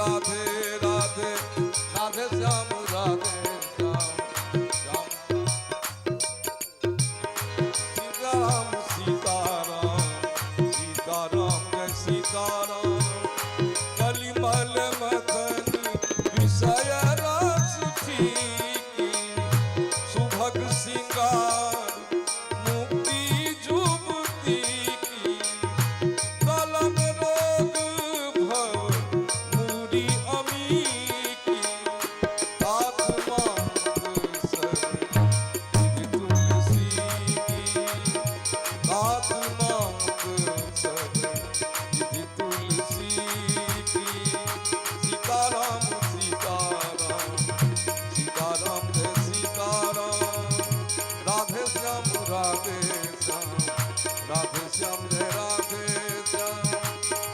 राधे राधे, राधे श्याम राधे श्याम श्याम। सीताराम सीताराम सीताराम जय सीताराम। कलिमल मथन विषय रस फीकी, सुभग सिंगार मुक्ति जुबती की। गलन रोग भव मूरी अमी की, आत्मा सर विधि तुलसी की। आत्मा सर विधि तुलसी की। सीताराम सीताराम सीताराम जय सीताराम। राधे श्याम राधे श्याम, राधे श्याम जय राधे श्याम।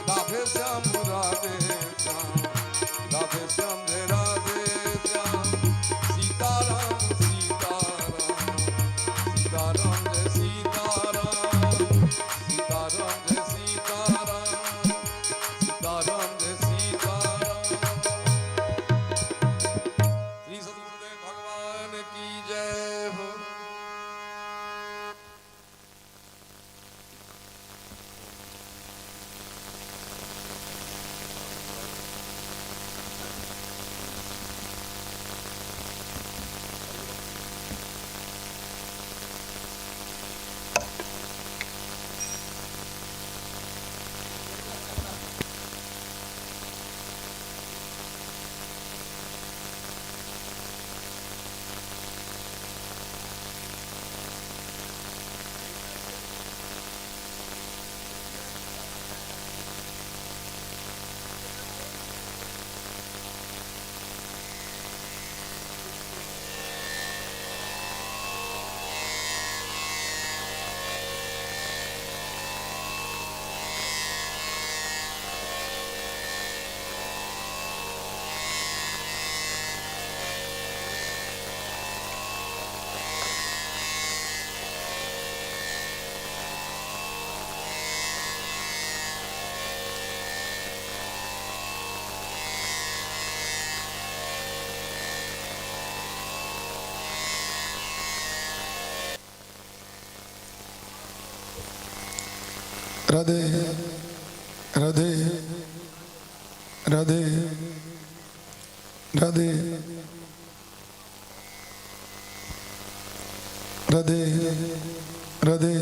राधे श्याम राधे श्याम, राधे श्याम जय राधे श्याम। सीताराम सीताराम सीताराम जय सीताराम। सीताराम जय सीताराम, सीताराम जय सीताराम। श्री सतगुरुदेव भगवान की जय हो। राधे राधे राधे राधे राधे राधे।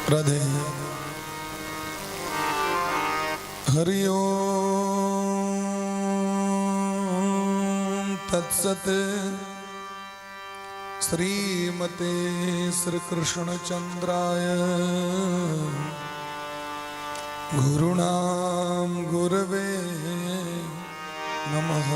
राधे। हरि ओम तत्सत। श्रीमते श्री कृष्ण चंद्राय गुरुणाम गुरवे नमः।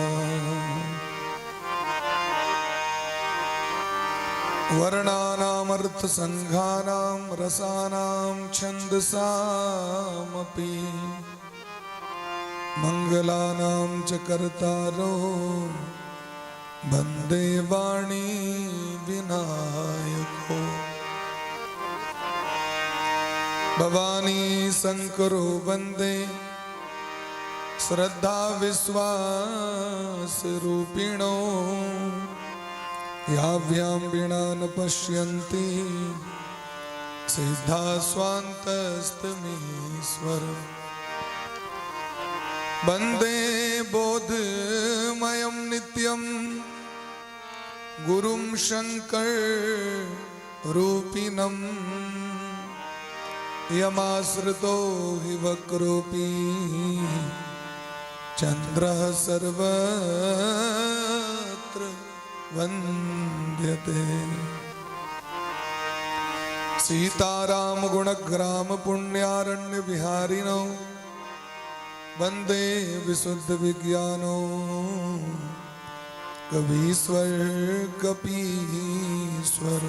वर्णानामर्थसङ्घानां रसानां छन्दसामपि मङ्गलानां च कर्तारो वन्दे वाणी विनायको। भवानी शङ्करो वन्दे श्रद्धा विश्वास रूपिणो, याभ्यां विना न पश्यन्ति सिद्धा स्वान्तस्तमीश्वर। वन्दे बोधमयं नित्यं गुरुं शङ्कर रूपिणं, यमाश्रितो हि वक्रोऽपि चन्द्रः सर्वत्र वन्द्यते। सीताराम गुणग्राम पुण्यारण्य विहारिणो वंदे विशुद्ध विज्ञानो कवीश्वर कपीश्वर।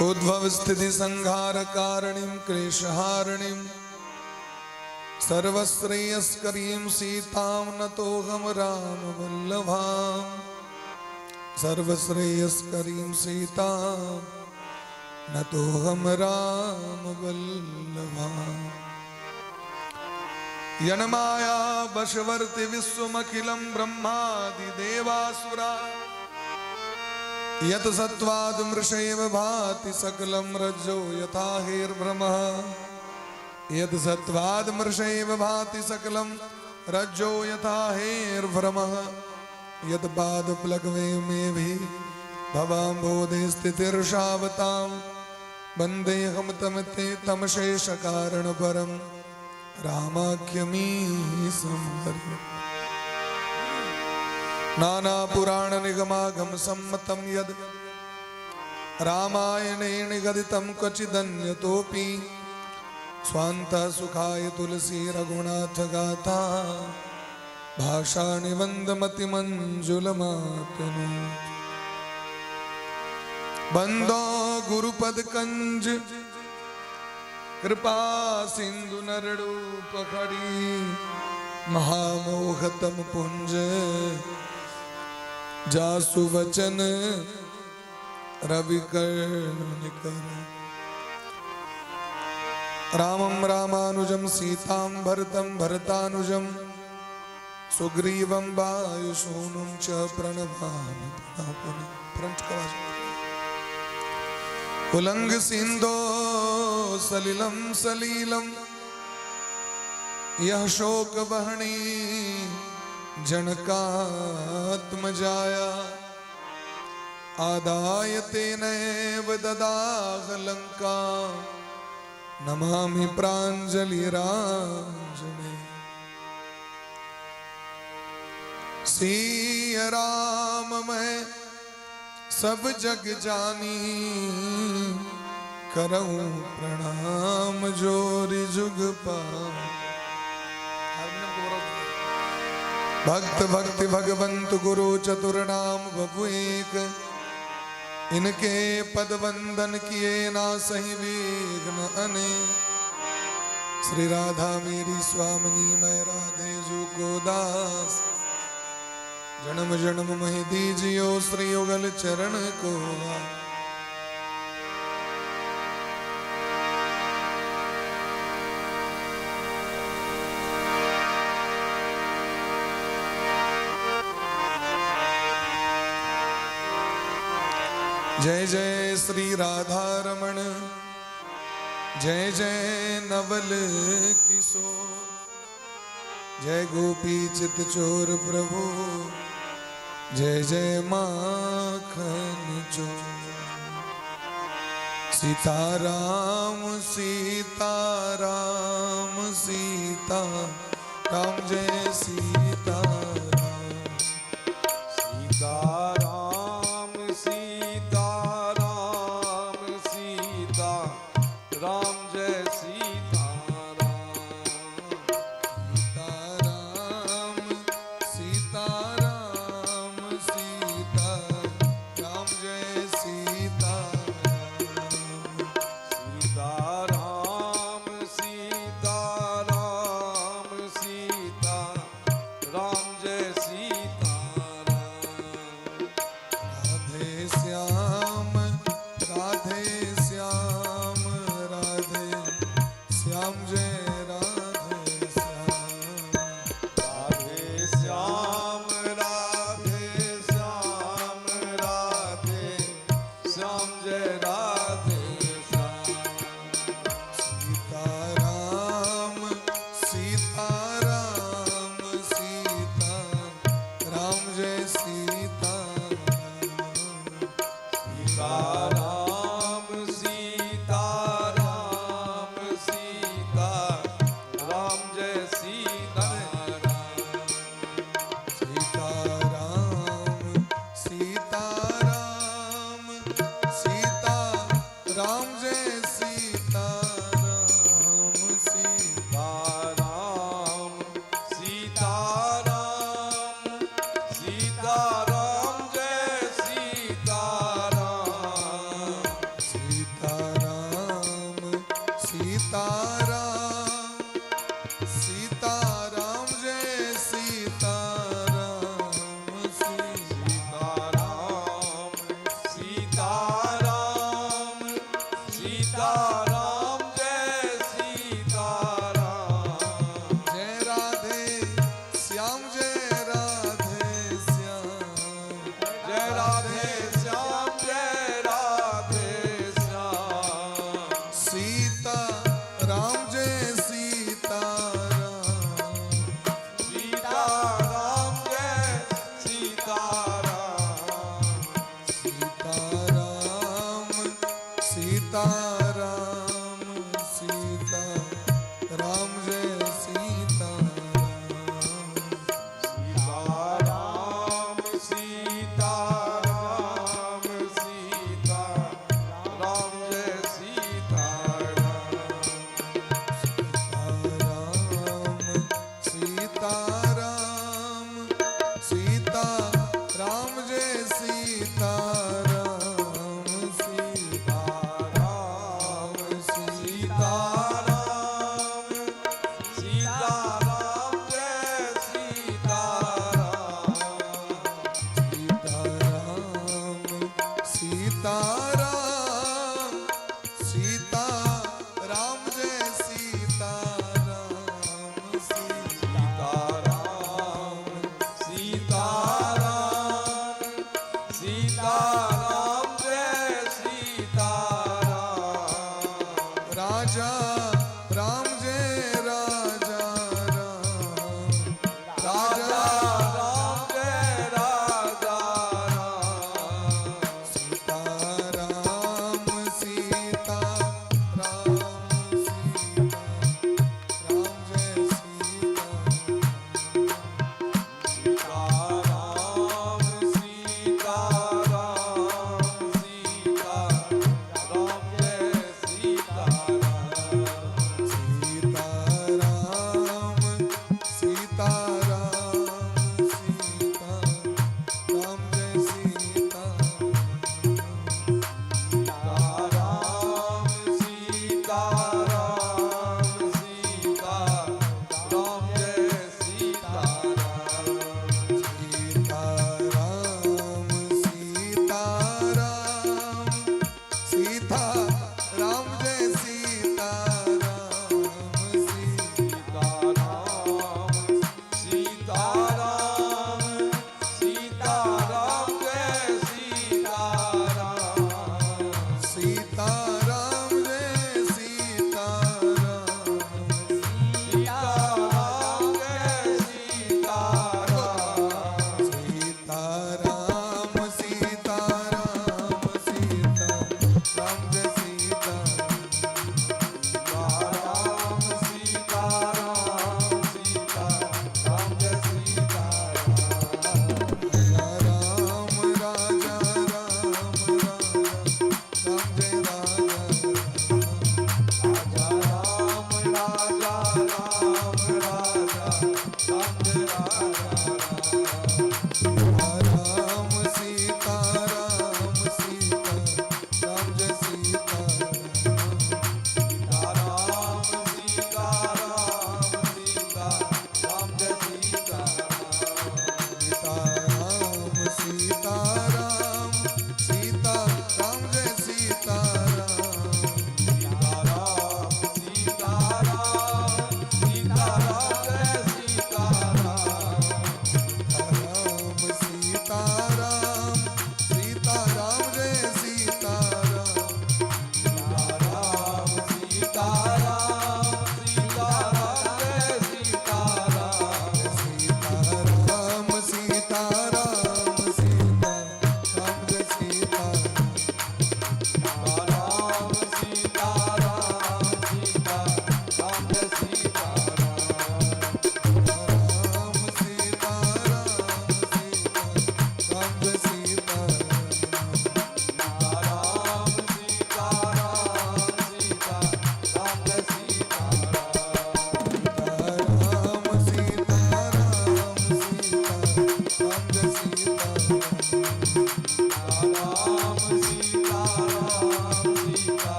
उद्भव स्थिति संहार कारणीं क्लेशहारिणीं सर्वश्रेयस्करीं सीतां नतोऽहं राम वल्लभां। सर्वश्रेयस्करीं सीतां नतोऽहं राम वल्लभां। यन्माया वशवर्ति विश्वमखिलं ब्रह्मादिदेवासुरा यत सत्वाद मृषैव भाति सकलं रज्जो यथा हेर्भ्रमः। यत सत्वाद मृषैव भाति सकलं रज्जो यथा हेर्भ्रमः। यत पादप्लगवे मे भी भवाम्भोधे स्थितिर्षावतां वन्देऽहं तं ते तमशेषकारणपरं रामाख्यमीशं हरिम्। नानापुराण निगमागम सम्मतं यद् रामायणे निगदितं क्वचिदन्यतोऽपि स्वान्तः सुखाय तुलसी रघुनाथ गाथा भाषा निबन्धमति मंजुलमातनु। बंदो गुरुपद कंज कृपा सिंधु नरडूप खड़ी महामोहतम पुंज जासु वचन रवि कर। रामं रामानुजं सीतां भरतं भरतानुजं सुग्रीवं वायुसूनुं च प्रणमामि पुनः पुनः। उलंग सिंधो सलिलं सलीलं यह शोक बहणी जनकात्मजाया आदाय तेनैव ददाह लंका नमामि प्रांजलिरांजने। सिय राम मैं सब जग जानी करऊं प्रणाम जोरि जुग पा। भक्त भक्ति भगवंत गुरु चतुर नाम बभु एक इनके पद वंदन किए ना सही विघ्न अनेक। श्री राधा मेरी स्वामिनी मैं राधे जू को दास जन्म जन्म महि दीजियो श्री युगल चरण को। जय जय श्री राधा रमण जय जय नवल किशोर जय गोपी चित चोर प्रभु जय जय माखन चोर। सीताराम सीताराम सीता राम जय सीताराम। सीताराम सीताराम सीता राम जय सीताराम। सीताराम सीताराम सीता राम जय सीताराम। सीताराम सीताराम सीता राम जय सीताराम। राधे श्याम राधे श्याम राधे श्याम जय राधे श्याम। राधे श्याम राधे श्याम राधे श्याम जय राधे श्याम। सीताराम सीताराम सीता राम जय सीताराम। सीताराम सीताराम सीता राम जय सीताराम। सीताराम सीताराम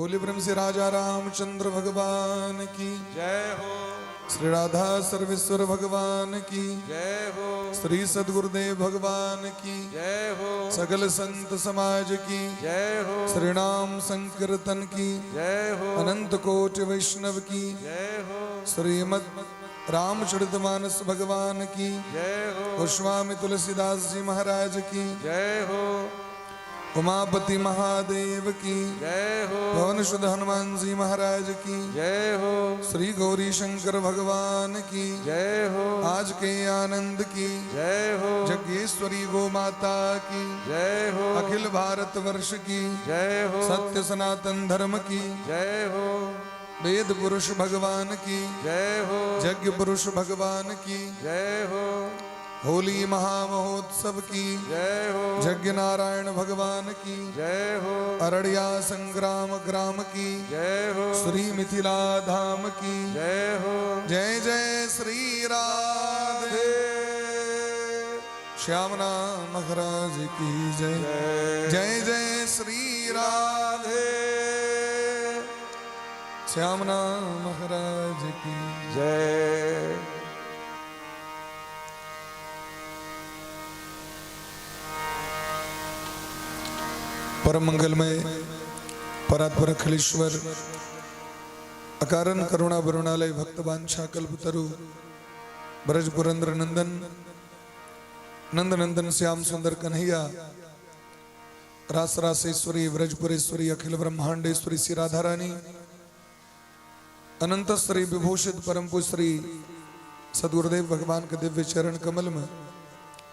बोले ब्रह्म से राजा रामचंद्र भगवान की जय हो। श्री राधा सर्वेश्वर भगवान की जय हो। श्री सदगुरुदेव भगवान की जय हो। सकल संत समाज की जय हो। श्री नाम संकीर्तन की जय हो। अनंत कोटि वैष्णव की जय हो। श्रीमद रामचरितमानस भगवान की जय हो। गोस्वामी तुलसीदास जी महाराज की जय हो। उमापति महादेव की जय हो। पवन शुद्ध हनुमान जी महाराज की जय हो। श्री गौरी शंकर भगवान की जय हो। आज के आनंद की जय हो। जगेश्वरी गो माता की जय हो। अखिल भारत वर्ष की जय हो। सत्य सनातन धर्म की जय हो। वेद पुरुष भगवान की जय हो। यज्ञ पुरुष भगवान की जय हो। होली महामहोत्सव की जय हो। यज्ञ नारायण भगवान की जय हो। अरड़िया संग्राम ग्राम की जय हो। श्री मिथिला धाम की जय हो। जय जय श्री राधे श्याम नाम महाराज की जय जय जय श्री राधे श्याम नाम महाराज की जय। परम मंगलमय परात्पर अखिलेश्वर अकारण करुणा वरुणालय भक्त वांछा कल्पतरु ब्रज पुरंद्र नंदन नंद नंदन श्याम सुंदर कन्हैया रास रासेश्वरी ब्रजपुरेश्वरी अखिल ब्रह्मांडेश्वरी श्री राधा रानी अनंत श्री विभूषित परम श्री सदगुरुदेव भगवान के दिव्य चरण कमल में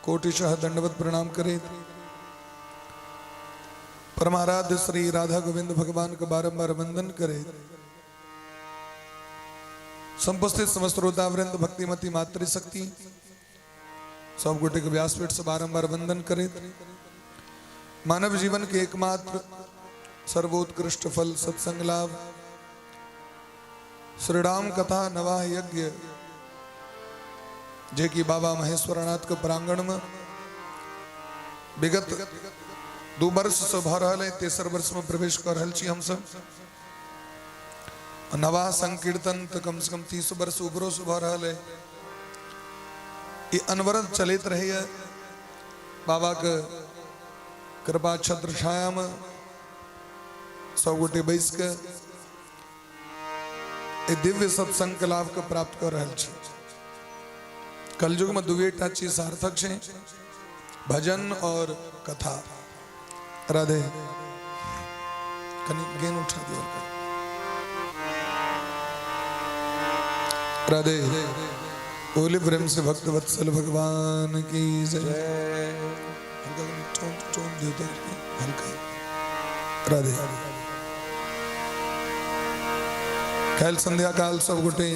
कोटिशः दंडवत प्रणाम करे। परमाराध्य श्री राधा गोविंद भगवान का बारंबार वंदन करे। संपस्थित समस्त श्रोतावृंद भक्तिमती मातृशक्ति सब गोटे के व्यासपीठ से बारंबार वंदन करे। मानव जीवन के एकमात्र सर्वोत्कृष्ट फल सत्संग लाभ श्री राम कथा नवाह यज्ञ जे कि बाबा महेश्वरनाथ के प्रांगण में विगत 2 वर्ष से भ रहल है, तेसर वर्ष में प्रवेश कर रहल छी हमसब। नवाह संकीर्तन तो कम से कम 30 वर्ष ऊपरों से भ रहल है। ये अनवरत चलत रहे। बाबा के कृपा छत्र छाया में सब गोटे बैस के दिव्य सत्संग के लाभ के प्राप्त कर रहल छी। कलयुग में दुएटा चीज सार्थक छै, भजन और कथा। राधे कनी गेन उठा दियो। राधे बोले प्रेम से भक्त वत्सल भगवान की जय। हल्का टोन टोन दियो हल्का। राधे काल संध्या काल सब गोटे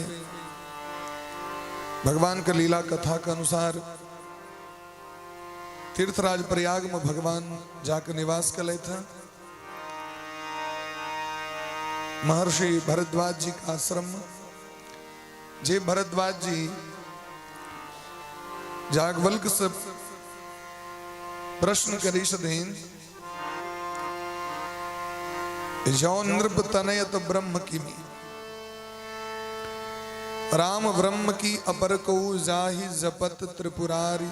भगवान के लीला कथा के अनुसार तीर्थराज प्रयाग में भगवान जाकर निवास कर थे। महर्षि भरद्वाज जी का आश्रम में जे भरद्वाज जी जागवल्क से प्रश्न करी छथिन, जौ नृप तनयत ब्रह्म किमी राम ब्रह्म की अपर को जाहि जपत त्रिपुरारी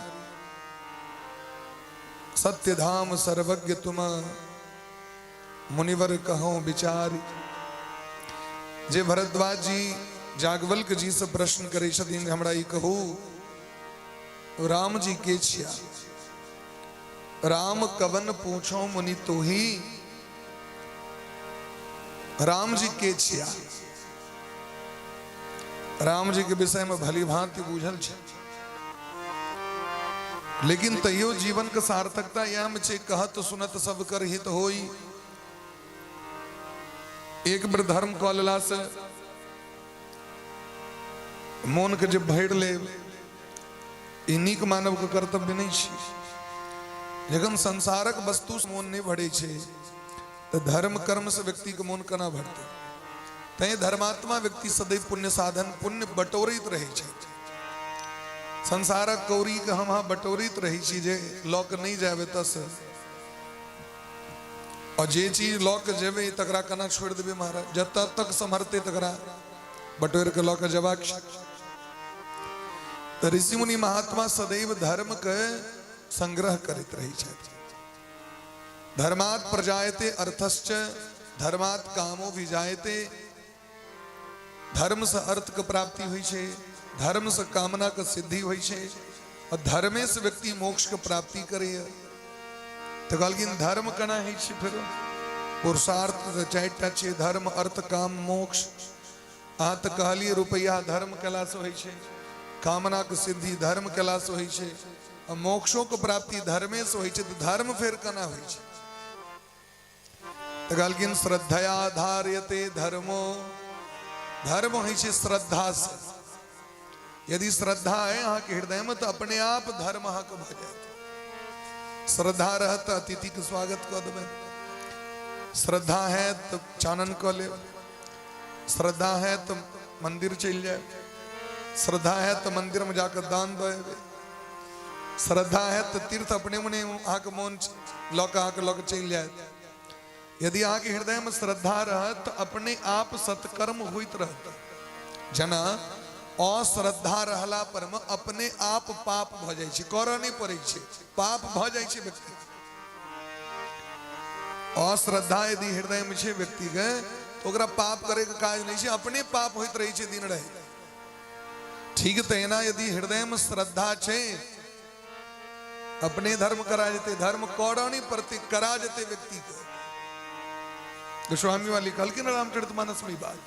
सत्यधाम सर्वज्ञ तुम मुनिवर कहो विचारी। जे भरद्वाज जी जागवल्क जी से प्रश्न करे छथिन, हमरा ई कहू राम जी के छिया, राम कवन पूछो मुनि तोही, राम जी के छिया। राम जी के विषय में भली भांति बुझल छै, लेकिन तैयो जीवन के सार्थकता यह में छै, कहत सुनत सब कर हित होई। एक बेर धर्म कऽ लेला से मोन के जे भरि लेब ई नीक मानव के कर्तव्य नहीं छै। जखन संसारक वस्तु से मोन नहीं भरे छै तो धर्म कर्म से व्यक्ति के मोन केना भरतै? तैं धर्मात्मा व्यक्ति सदैव पुण्य साधन पुण्य बटोरैत रहै छै। संसारक कौड़ी के हम अहाँ बटोरैत रहै छी जे लऽ के नहीं जायब एतऽसँ। आओर जे चीज लऽ कऽ जेबै तकरा केना छोड़ि देबै महाराज? जतऽ तक सम्हरतै तकरा बटोरि कऽ लऽ कऽ जेबाक छै। तऽ ऋषि मुनि महात्मा सदैव धर्मके संग्रह करैत रहै छथि। धर्मात् प्रजायते अर्थश्च धर्मात् कामो विजायते। धर्म से अर्थ के प्राप्ति होइ छै, धर्म से कामना के सिद्धि होइ छै और धर्मे से व्यक्ति मोक्ष के प्राप्ति करैए। तऽ कहलखिन धर्म केना होइ छै? फेर पुरुषार्थ तऽ चारि टा छै, धर्म अर्थ काम मोक्ष। अहाँ तऽ कहलियै रुपैआ धर्म केलासँ होइ छै, कामनाके सिद्धि धर्म केलासँ होइ छै आ मोक्षोके प्राप्ति धर्मेसँ होइ छै, तऽ धर्म फेर केना होइ छै? तऽ कहलखिन श्रद्धया धार्यते धर्मो। धर्म होइ छै श्रद्धासँ। यदि श्रद्धा है अहाँके हृदयमे तऽ अपने आप धर्म अहाँके भऽ जायत। श्रद्धा रहत तऽ अतिथिके स्वागत कऽ देबै, श्रद्धा है तऽ चानन कऽ लेब, श्रद्धा है तऽ मंदिर चलि जायब, श्रद्धा है तऽ मंदिरमे जाकऽ दान दऽ एबै, श्रद्धा है तऽ तीर्थ अपने मने अहाँके मोन लऽ कऽ अहाँके लऽ कऽ चलि जायत। यदि अहाँके हृदयमे श्रद्धा रहत तऽ अपने आप सत्कर्म होइत रहत। जेना अश्रद्धा रहला पर मे अपने आप पाप भऽ जाइ छै, करऽ नहि पड़ै छै, पाप भऽ जाइ छै व्यक्ति। अश्रद्धा यदि हृदय में छै व्यक्ति के तो ओकरा पाप करे के काज नहीं छै, अपने पाप होइत रहे छै दिन रहे। ठीक तहिना यदि हृदय में श्रद्धा छै अपने धर्म करा जेते, धर्म करऽ नहीं पड़ते, करा जेते व्यक्ति के। गोस्वामी वाली कहलखिन रामचरितमानस में ई बात।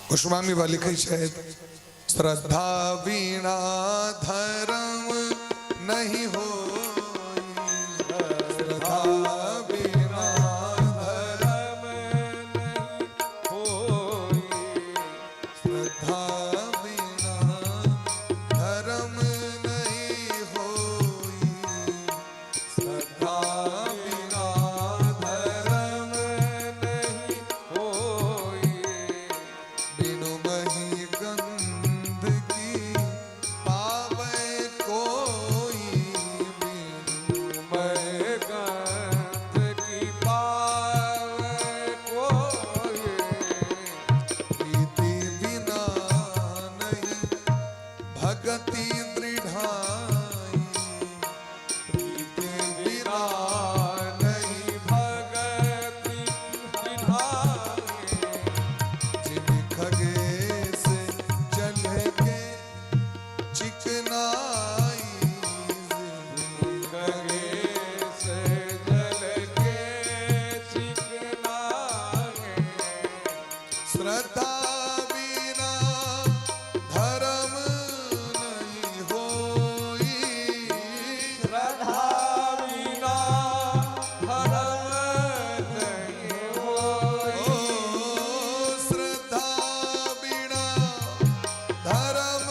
गोस्वामी बा लिखै छथि, श्रद्धा बिना धर्म नहीं हो, श्रद्धा बिना धर्म नहीं होई, श्रद्धा बिना धर्म नहीं होई, श्रद्धा बिना धर्म नहीं होई, बिनु मही गंध की पावे कोई, बिनु मही गंध की पावे कोई, प्रीति बिना नहीं भगति दृढ़ाई, प्रीति बिना नहीं भगति दृढ़ाई, जिन खगेश जल के चिकनाई, जिन खगेश जल के चिकनाई, श्रद्धा बिना धर्म नहीं होई, श्रद्धा बिना धर्म नहीं होई, श्रद्धा बिना धर्म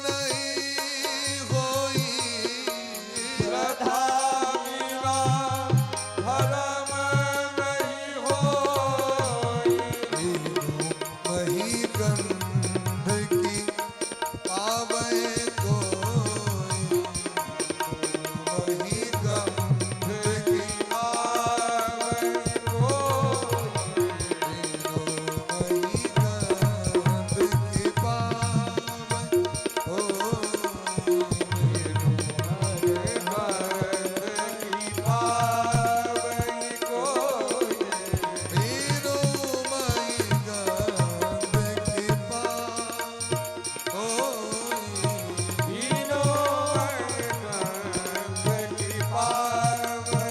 नहीं होई, श्रद्धा बिना धर्म नहीं होई, मही गंध की पावे कोई, मही गंध की पावे कोई, मही गंध की पावे कोई, गंध की पावे कोई, वीरो मई गंध की पावे वीरो गंध की पावे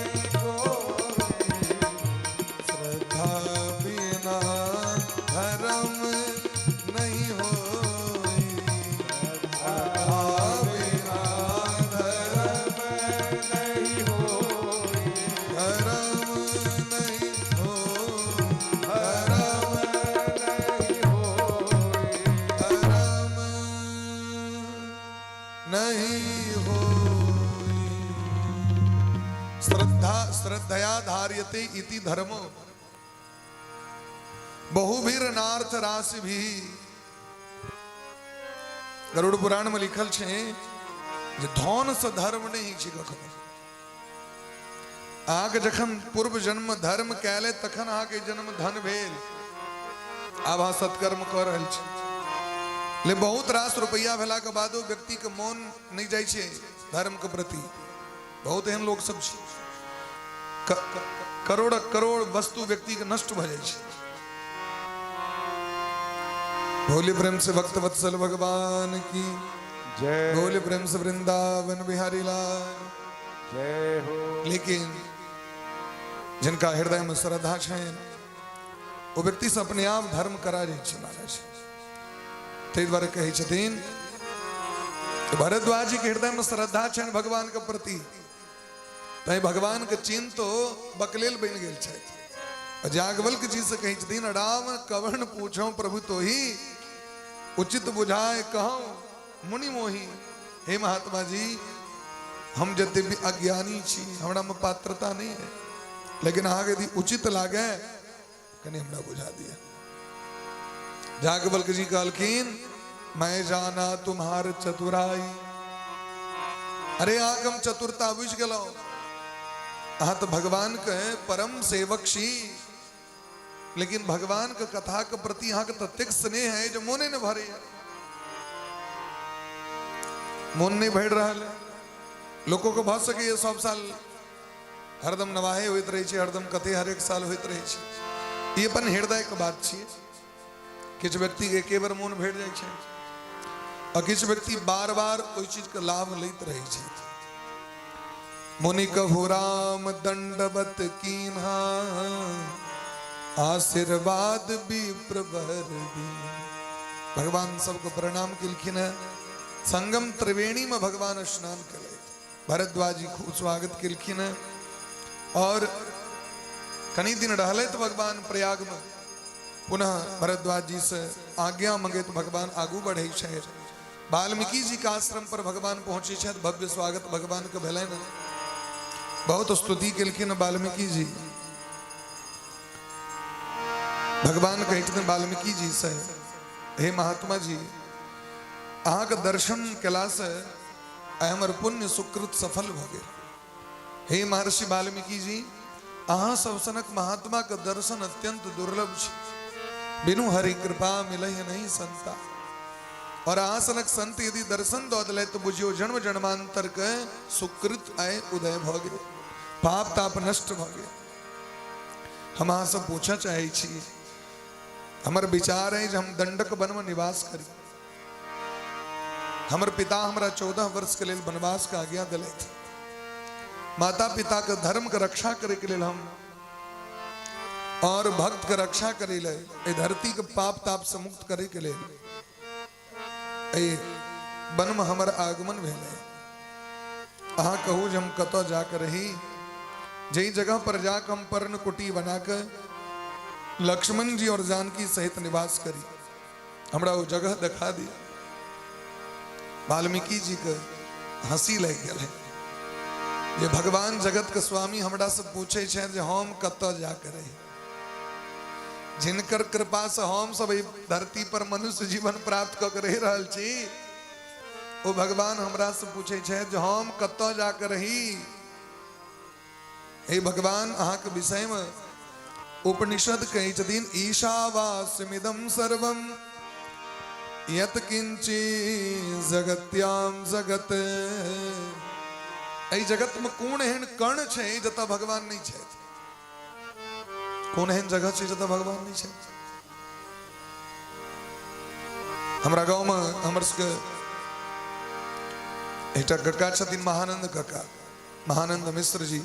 श्रद्धा बिना धर्म नहीं होई, श्रद्धा बिना धर्म नहीं होई, धर्म नहीं हो, धर्म नहीं होई, धर्म नहीं होई। श्रद्धा श्रद्धया धार्यते इति धर्म बहुभिर नार्थ राशि भी। गरुड़ पुराण में लिखल छै जे धन से धर्म नहीं छै कखनो। अहाँके जखन पूर्व जन्म धर्म कयल तखन अहाँके जन्म धन भेल। आब अहाँ सत्कर्म कऽ रहल छी। ले बहुत रास रुपैआ भेलाके बादो व्यक्तिके मोन नहि जाइ छै धर्मके प्रति। बहुत एहन लोक सब छै, करोड़ करोड़ वस्तु व्यक्तिके नष्ट भऽ जाइ छै। भोले प्रेम से भक्त वत्सल भगवान की जय। भोले प्रेम से वृंदावन बिहारी लाल जय हो। लेकिन जिनका हृदय में श्रद्धा छनि ओ व्यक्ति से अपने आप धर्म करा जाइ छै महाराज। ताहि दुआरे कहै छथिन भरद्वाज जी के हृदय में श्रद्धा छनि भगवान के प्रति, तैं भगवान के चिन्ह तो बकलेल बनि गेल छथि। जागवल्क जी से कहै छथिन राम कवण पूछो प्रभु तोही, उचित बुझाए कहो मुनि मोही। हे महात्मा जी, हम जते भी अज्ञानी छी, हमरा में पात्रता नहीं है, लेकिन अहाँके यदि उचित लागे कनि हमरा बुझा दिया। जागवल्क जी कहलखिन मैं जाना तुम्हार चतुराई। अरे अहाँके हम चतुरता बुझि गेलहुँ, अहाँ तो भगवान के परम सेवक छी, लेकिन भगवान के कथा के प्रति अहाँके ततेक स्नेह है जो मोने ने भरे, मोन नहीं भरि रहल है। लोगों को भऽ सकैए सब साल हरदम नवाहे होइत रहै छै, हरदम कथे हरेक साल होइत रहै छै। ई अपन हृदय के बात छियै। किछु व्यक्ति के एके बेर मोन भरि जाइ छै आ किछु व्यक्ति बार बार ओहि चीज के लाभ लैत रहै छै। मुनि कहु राम दंडवत कीन्हा, आशीर्वाद विप्रवर दीन। भगवान सबके प्रणाम केलखिन है। संगम त्रिवेणी में भगवान स्नान केलथि। भरद्वाज जी खूब स्वागत केलखिन है और कनी दिन रहलथि भगवान प्रयाग में। पुनः भरद्वाज जी से आज्ञा मंगैत भगवान आगू बढ़ै छथि। वाल्मीकि जी के आश्रम पर भगवान पहुंचे छथि। भव्य स्वागत भगवान के भेलनि। बहुत स्तुति केलखिन वाल्मीकि जी। भगवान कहै छथिन वाल्मीकि जी से, हे महात्मा जी, अहाँके दर्शन केला से आइ हमर पुण्य सुकृत सफल भऽ गेल। हे महर्षि वाल्मीकि जी, अहाँ सब सनक महात्मा के दर्शन अत्यंत दुर्लभ छै। बिनु हरि कृपा मिलै नहीं संता। और अहाँ सनक संत यदि दर्शन दऽ देलथि तऽ बुझियौ जन्म जन्मांतर के सुकृत आइ उदय भऽ गेल, पाप ताप नष्ट भऽ गेल। हम अहाँ से पूछऽ चाहै छी, हमर विचार है जे हम दंडक वन में निवास करी। हमर पिता हमरा 14 वर्ष के लेल वनवास के आज्ञा दिलथि। माता पिता के धर्म के रक्षा करे के लेल हम और भक्त के रक्षा करे ले, एहि धरती के पाप ताप से मुक्त करे के लेल एहि वन में हमर आगमन भेल है। अहाँ कहू जे हम कतऽ जाके रही, जाहि जगह पर जाके हम पर्ण कुटी बना के लक्ष्मण जी और जानकी सहित निवास करी, हमरा ओ जगह देखा दिया। वाल्मीकि जी के हंसी लागि गेल है जे भगवान जगत के स्वामी हमरा से पूछे छथि जे हम कतऽ जाके रही, जिनकर कृपा से हम सब एहि धरती पर मनुष्य जीवन प्राप्त कऽ के रहि रहल छी, ओ भगवान हमरा से पूछे छथि जे हम कतऽ जाके रही। हे भगवान, अहाँके विषय में उपनिषद कहै छथिन ईशावास्यमिदं सर्वं यत किंचित जगत्याम जगत। एहि जगत में कोन एहन कण छै जतऽ भगवान नहि छथि? कोन एहन जगह छै जतऽ भगवान नहि छथि? हमरा गाँव में हमर सबके एकटा कक्का छथिन, महानंद कक्का, महानंद मिश्र जी,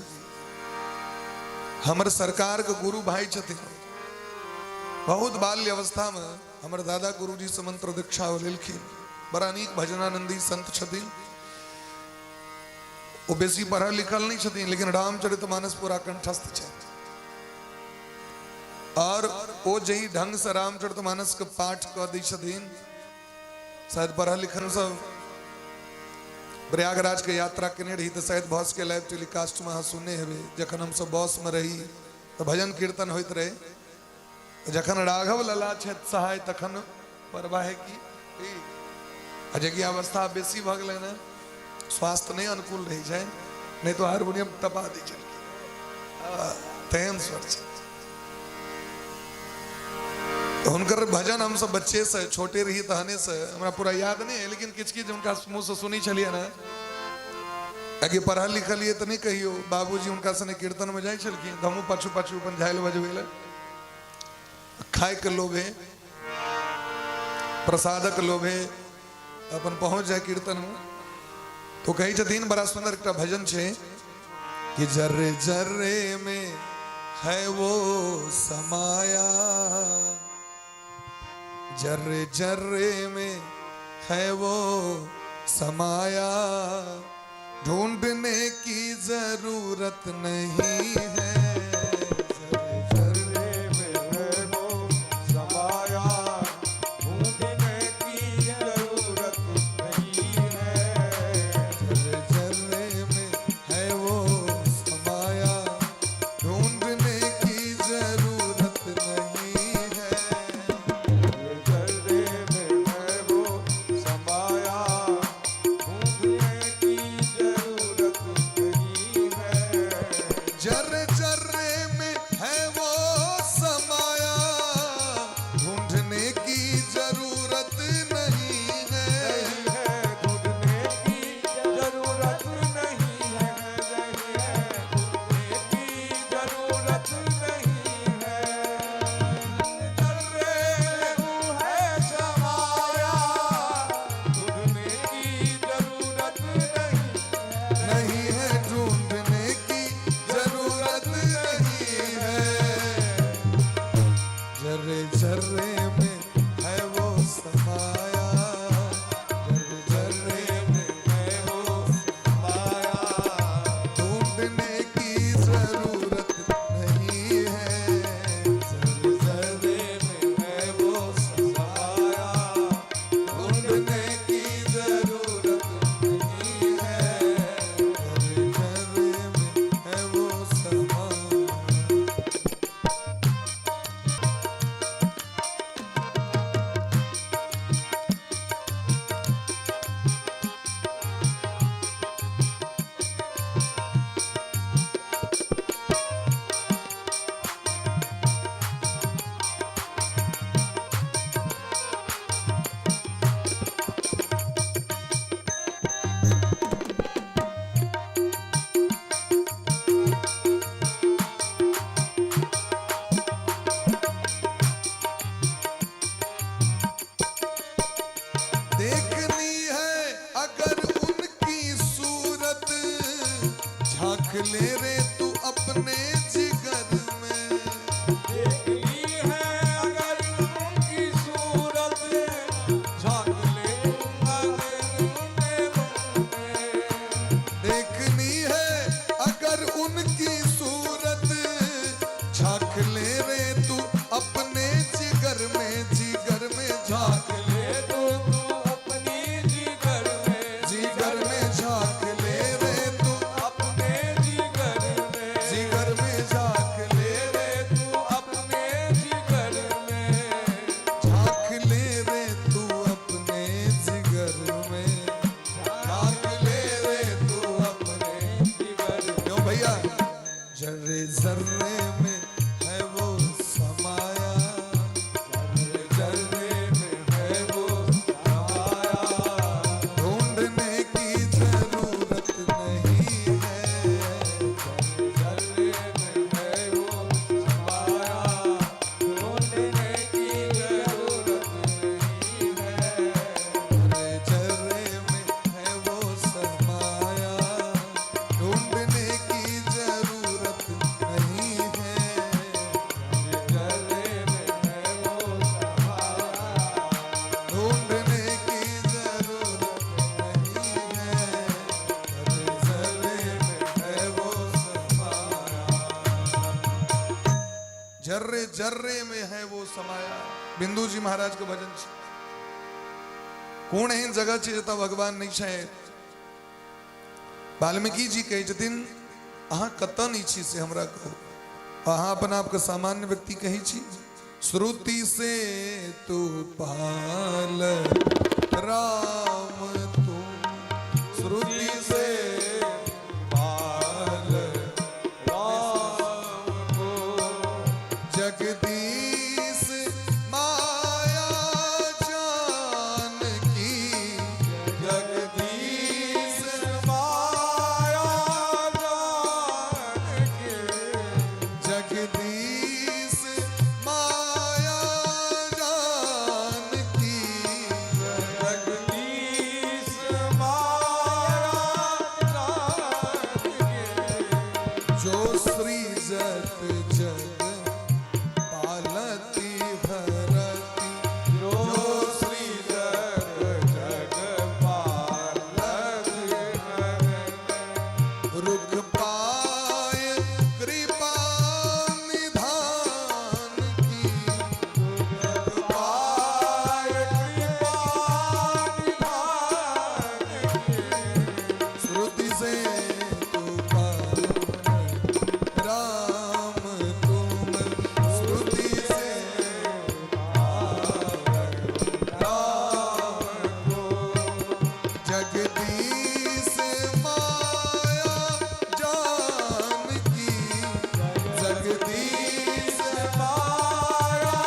हमर सरकार के गुरु भाई छथिन। बहुत बाल्य अवस्था में हमर दादा गुरुजी से मंत्र दीक्षा लेलखिन। बड़ा नीक भजनानंदी संत छथिन। ओ बेसी पढ़ल लिखल नहीं छथिन, लेकिन रामचरितमानस पूरा कंठस्थ छथि। और ओ जही ढंग से रामचरितमानस के पाठ कऽ दै छथिन, शायद पढ़ल लिखल सब प्रयागराज के यात्रा केने रही तऽ शायद बस के लाइव टेलीकास्ट में अहाँ सुनने हेबै। जखन हमसब बस में रही तऽ भजन कीर्तन होइत रहे। जखन राघव लला छथि सहाय तखन परवाह की। आ जेकि अवस्था बेसी भऽ गेलै ने, स्वास्थ्य नहि अनुकूल रहै छै, नहि तऽ हारमोनियम टपा दै छलखिन। तेहन स्वर छै। तऽ हुनकर भजन हमसब बच्चे से छोटे रही तहने से हमरा पूरा याद नहीं है, लेकिन किछु किछु हुनका मुँह से सुनै छलियै ने। आगे पढ़ल लिखलियै तऽ नहि कहियो, बाबूजी हुनका सने कीर्तन में जाइ छलखिन तऽ हमहूँ पाछू पाछू अपन झालि बजबै लए। खायके लोभे, प्रसादक लोभे अपन पहुँच जाय कीर्तन में। तो कहै छथिन बड़ा सुंदर एकटा भजन छै कि जर्रे जर्रे में है वो समाया, जर्रे जर्रे में है वो समाया, ढूंढने की जरूरत नहीं है। जर्रे जर्रे में है वो समाया, ढूंढने की जरूरत नहीं है। जर्रे जर्रे में है वो समाया, ढूंढने की जरूरत नहीं है। जर्रे में है वो समाया, ढूंढने की जरूरत नहीं है। जर्रे जर्रे में है वो समाया, ढूंढने की जरूरत नहीं है। नहीं है, ढूंढने की जरूरत नहीं है, नहीं है, ढूंढने की जरूरत नहीं है। जर्रे में है समाया, ढूंढने की जरूरत नहीं नहीं है, ढूंढने की जरूरत नहीं है। जर्रे जर्रे में है वो समाया, जर्रे जर्रे में है वो समाया, ढूंढने की जरूरत नहीं है। जर्रे जर्रे में है वो समाया, ढूंढने की जरूरत नहीं है। जर्रे जर्रे में है वो समाया। देखनी है अगर उनकी सूरत, झांक ले रे तू अपने जिगर में। देखनी है अगर उनकी सूरत, झांक ले अपने मन में। देखनी है अगर उनकी सूरत, झांक ले रे तू अपने जिगर में, जिगर में झांक ले तू अपनी जिगर में, जिगर में झांक ले रे तू अपने जिगर में, जिगर में झांक ले रे तू अपने जिगर में, झांक ले रे तू अपने जिगर में, झांक ले रे तू अपने जिगर। क्यों भैया? जर्रे जर्रे में है वो समाया, जर्रे जर्रे में है वो समाया, ढूंढने की जरूरत नहीं है। जर्रे में है वो समाया, ढूंढने की जरूरत नहीं है। जर्रे जर्रे में है वो समाया, ढूंढने की जरूरत नहीं है। जर्रे में है वो समाया, ढूंढने की जरूरत नहीं है। जर्रे जर्रे में है वो समाया, जर्रे जर्रे में है वो समाया। बिंदु जी महाराज के भजन छै। कोन एहन जगह छै जतऽ भगवान नहि छै? वाल्मीकि जी कहै छथिन, अहाँ कतऽ नहि छी से हमरा कहू। अहाँ अपना आपके सामान्य व्यक्ति कहै छी? श्रुति से तू पाल राम तुम, श्रुति से पाल राम जगदीश माया जानकी, जगदीश माया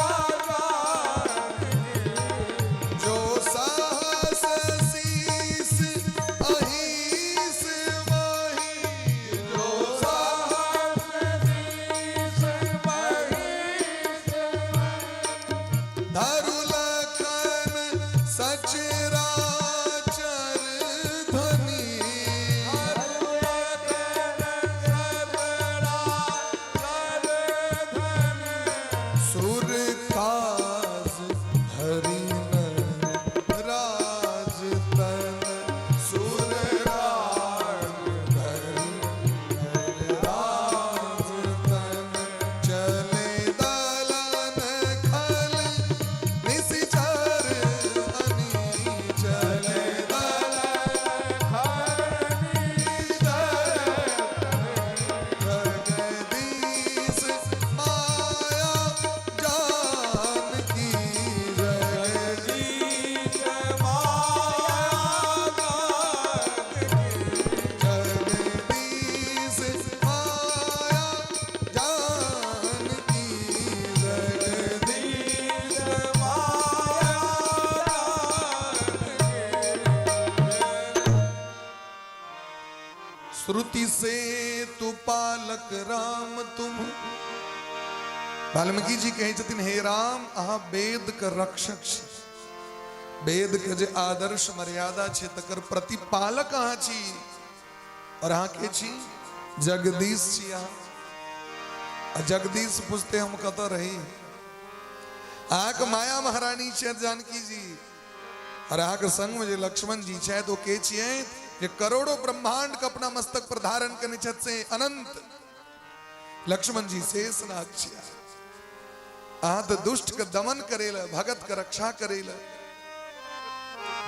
जानकी, जो सहस शीस अहिस माही, जो सहस शीस महीस, धरु लखन सचराचर धनी, सुर काज हरि नर राज तन, सुर काज हरि नर राज तन, चले दलन खल निशिचर अनी, चले दलन जगदीश माया जानकी, जगदीश जगदीश माया जानकी, जगदीश श्रुति से तु पालक राम तुम। वाल्मीकि जी कहै छथिन, हे राम, अहाँ वेद के रक्षक छी, वेद के जे आदर्श मर्यादा छै तकर प्रतिपालक अहाँ छी, और अहाँ के छी? जगदीश छी अहाँ। आ जगदीश पुछते हम कतऽ रही? अहाँके माया महारानी छथि जानकी जी, और अहाँके संग में जे लक्ष्मण जी छथि ओ के छियै? जे करोड़ों ब्रह्मांड के अपना मस्तक पर धारण करने छथि से अनंत लक्ष्मण जी शेषनाग छियै। अहाँ तऽ दुष्ट के दमन करे ला, भगत के रक्षा करे ला।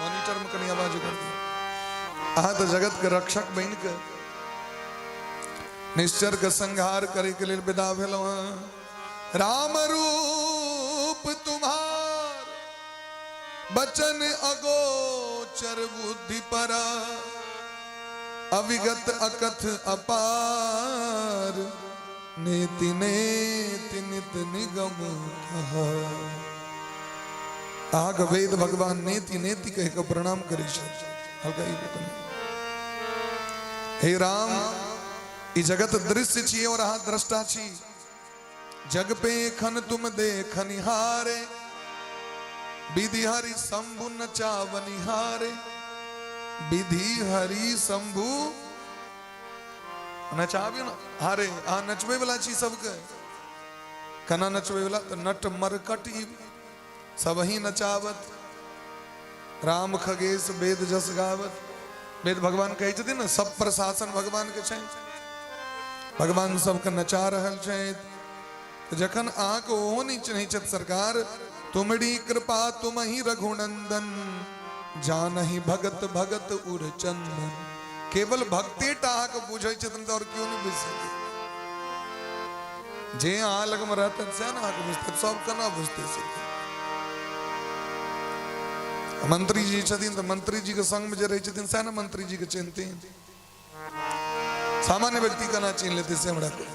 मॉनिटर में कनी आवाज कर दियौ। अहाँ तऽ जगत के रक्षक बनि के निश्चर के संहार करे के लेल विदा भेलहुँ हँ। राम रूप तुम्हार बचन अगोचर बुद्धि परा, अविगत अकथ अपार, नेति नेति नित निगम कहा। अहाँके वेद भगवान नेति नेति कहि कऽ प्रणाम करै छथि। हल्का ई कनि। हे राम, ई जगत दृश्य छी और अहाँ द्रष्टा छी। जग पे खन तुम देखनिहारे, विधि हरि शंभु नचावनिहारे, विधि हरि शंभु नचाबियौ ने हारे। अहाँ नचबै वाला छी सबके। केना नचबै वाला? तऽ नट मरकट ई सब ही नचावत, राम खगेश वेद जस गावत। वेद भगवान कहै छथिन ने, सब प्रशासन भगवान के छनि, भगवान सबके नचा रहल छथि। तऽ जखन अहाँके ओहो नहि चिन्है छथि सरकार, तुमरी कृपा तुम ही रघुनंदन, जानहि भगत भगत उर चंदन। केवल भक्ते टा अहाँके बुझै छथिन तऽ आओर केओ नहि बुझि सकै। जे अहाँ लगमे रहतै सएह ने अहाँके बुझतै, सब केना बुझतै से? मंत्री जी छथिन तऽ मंत्री जी के संगमे जे रहै छथिन सएह ने मंत्री जी के चिन्हथिन। सामान्य व्यक्ति केना चिन्ह लेतै से हमरा कहू।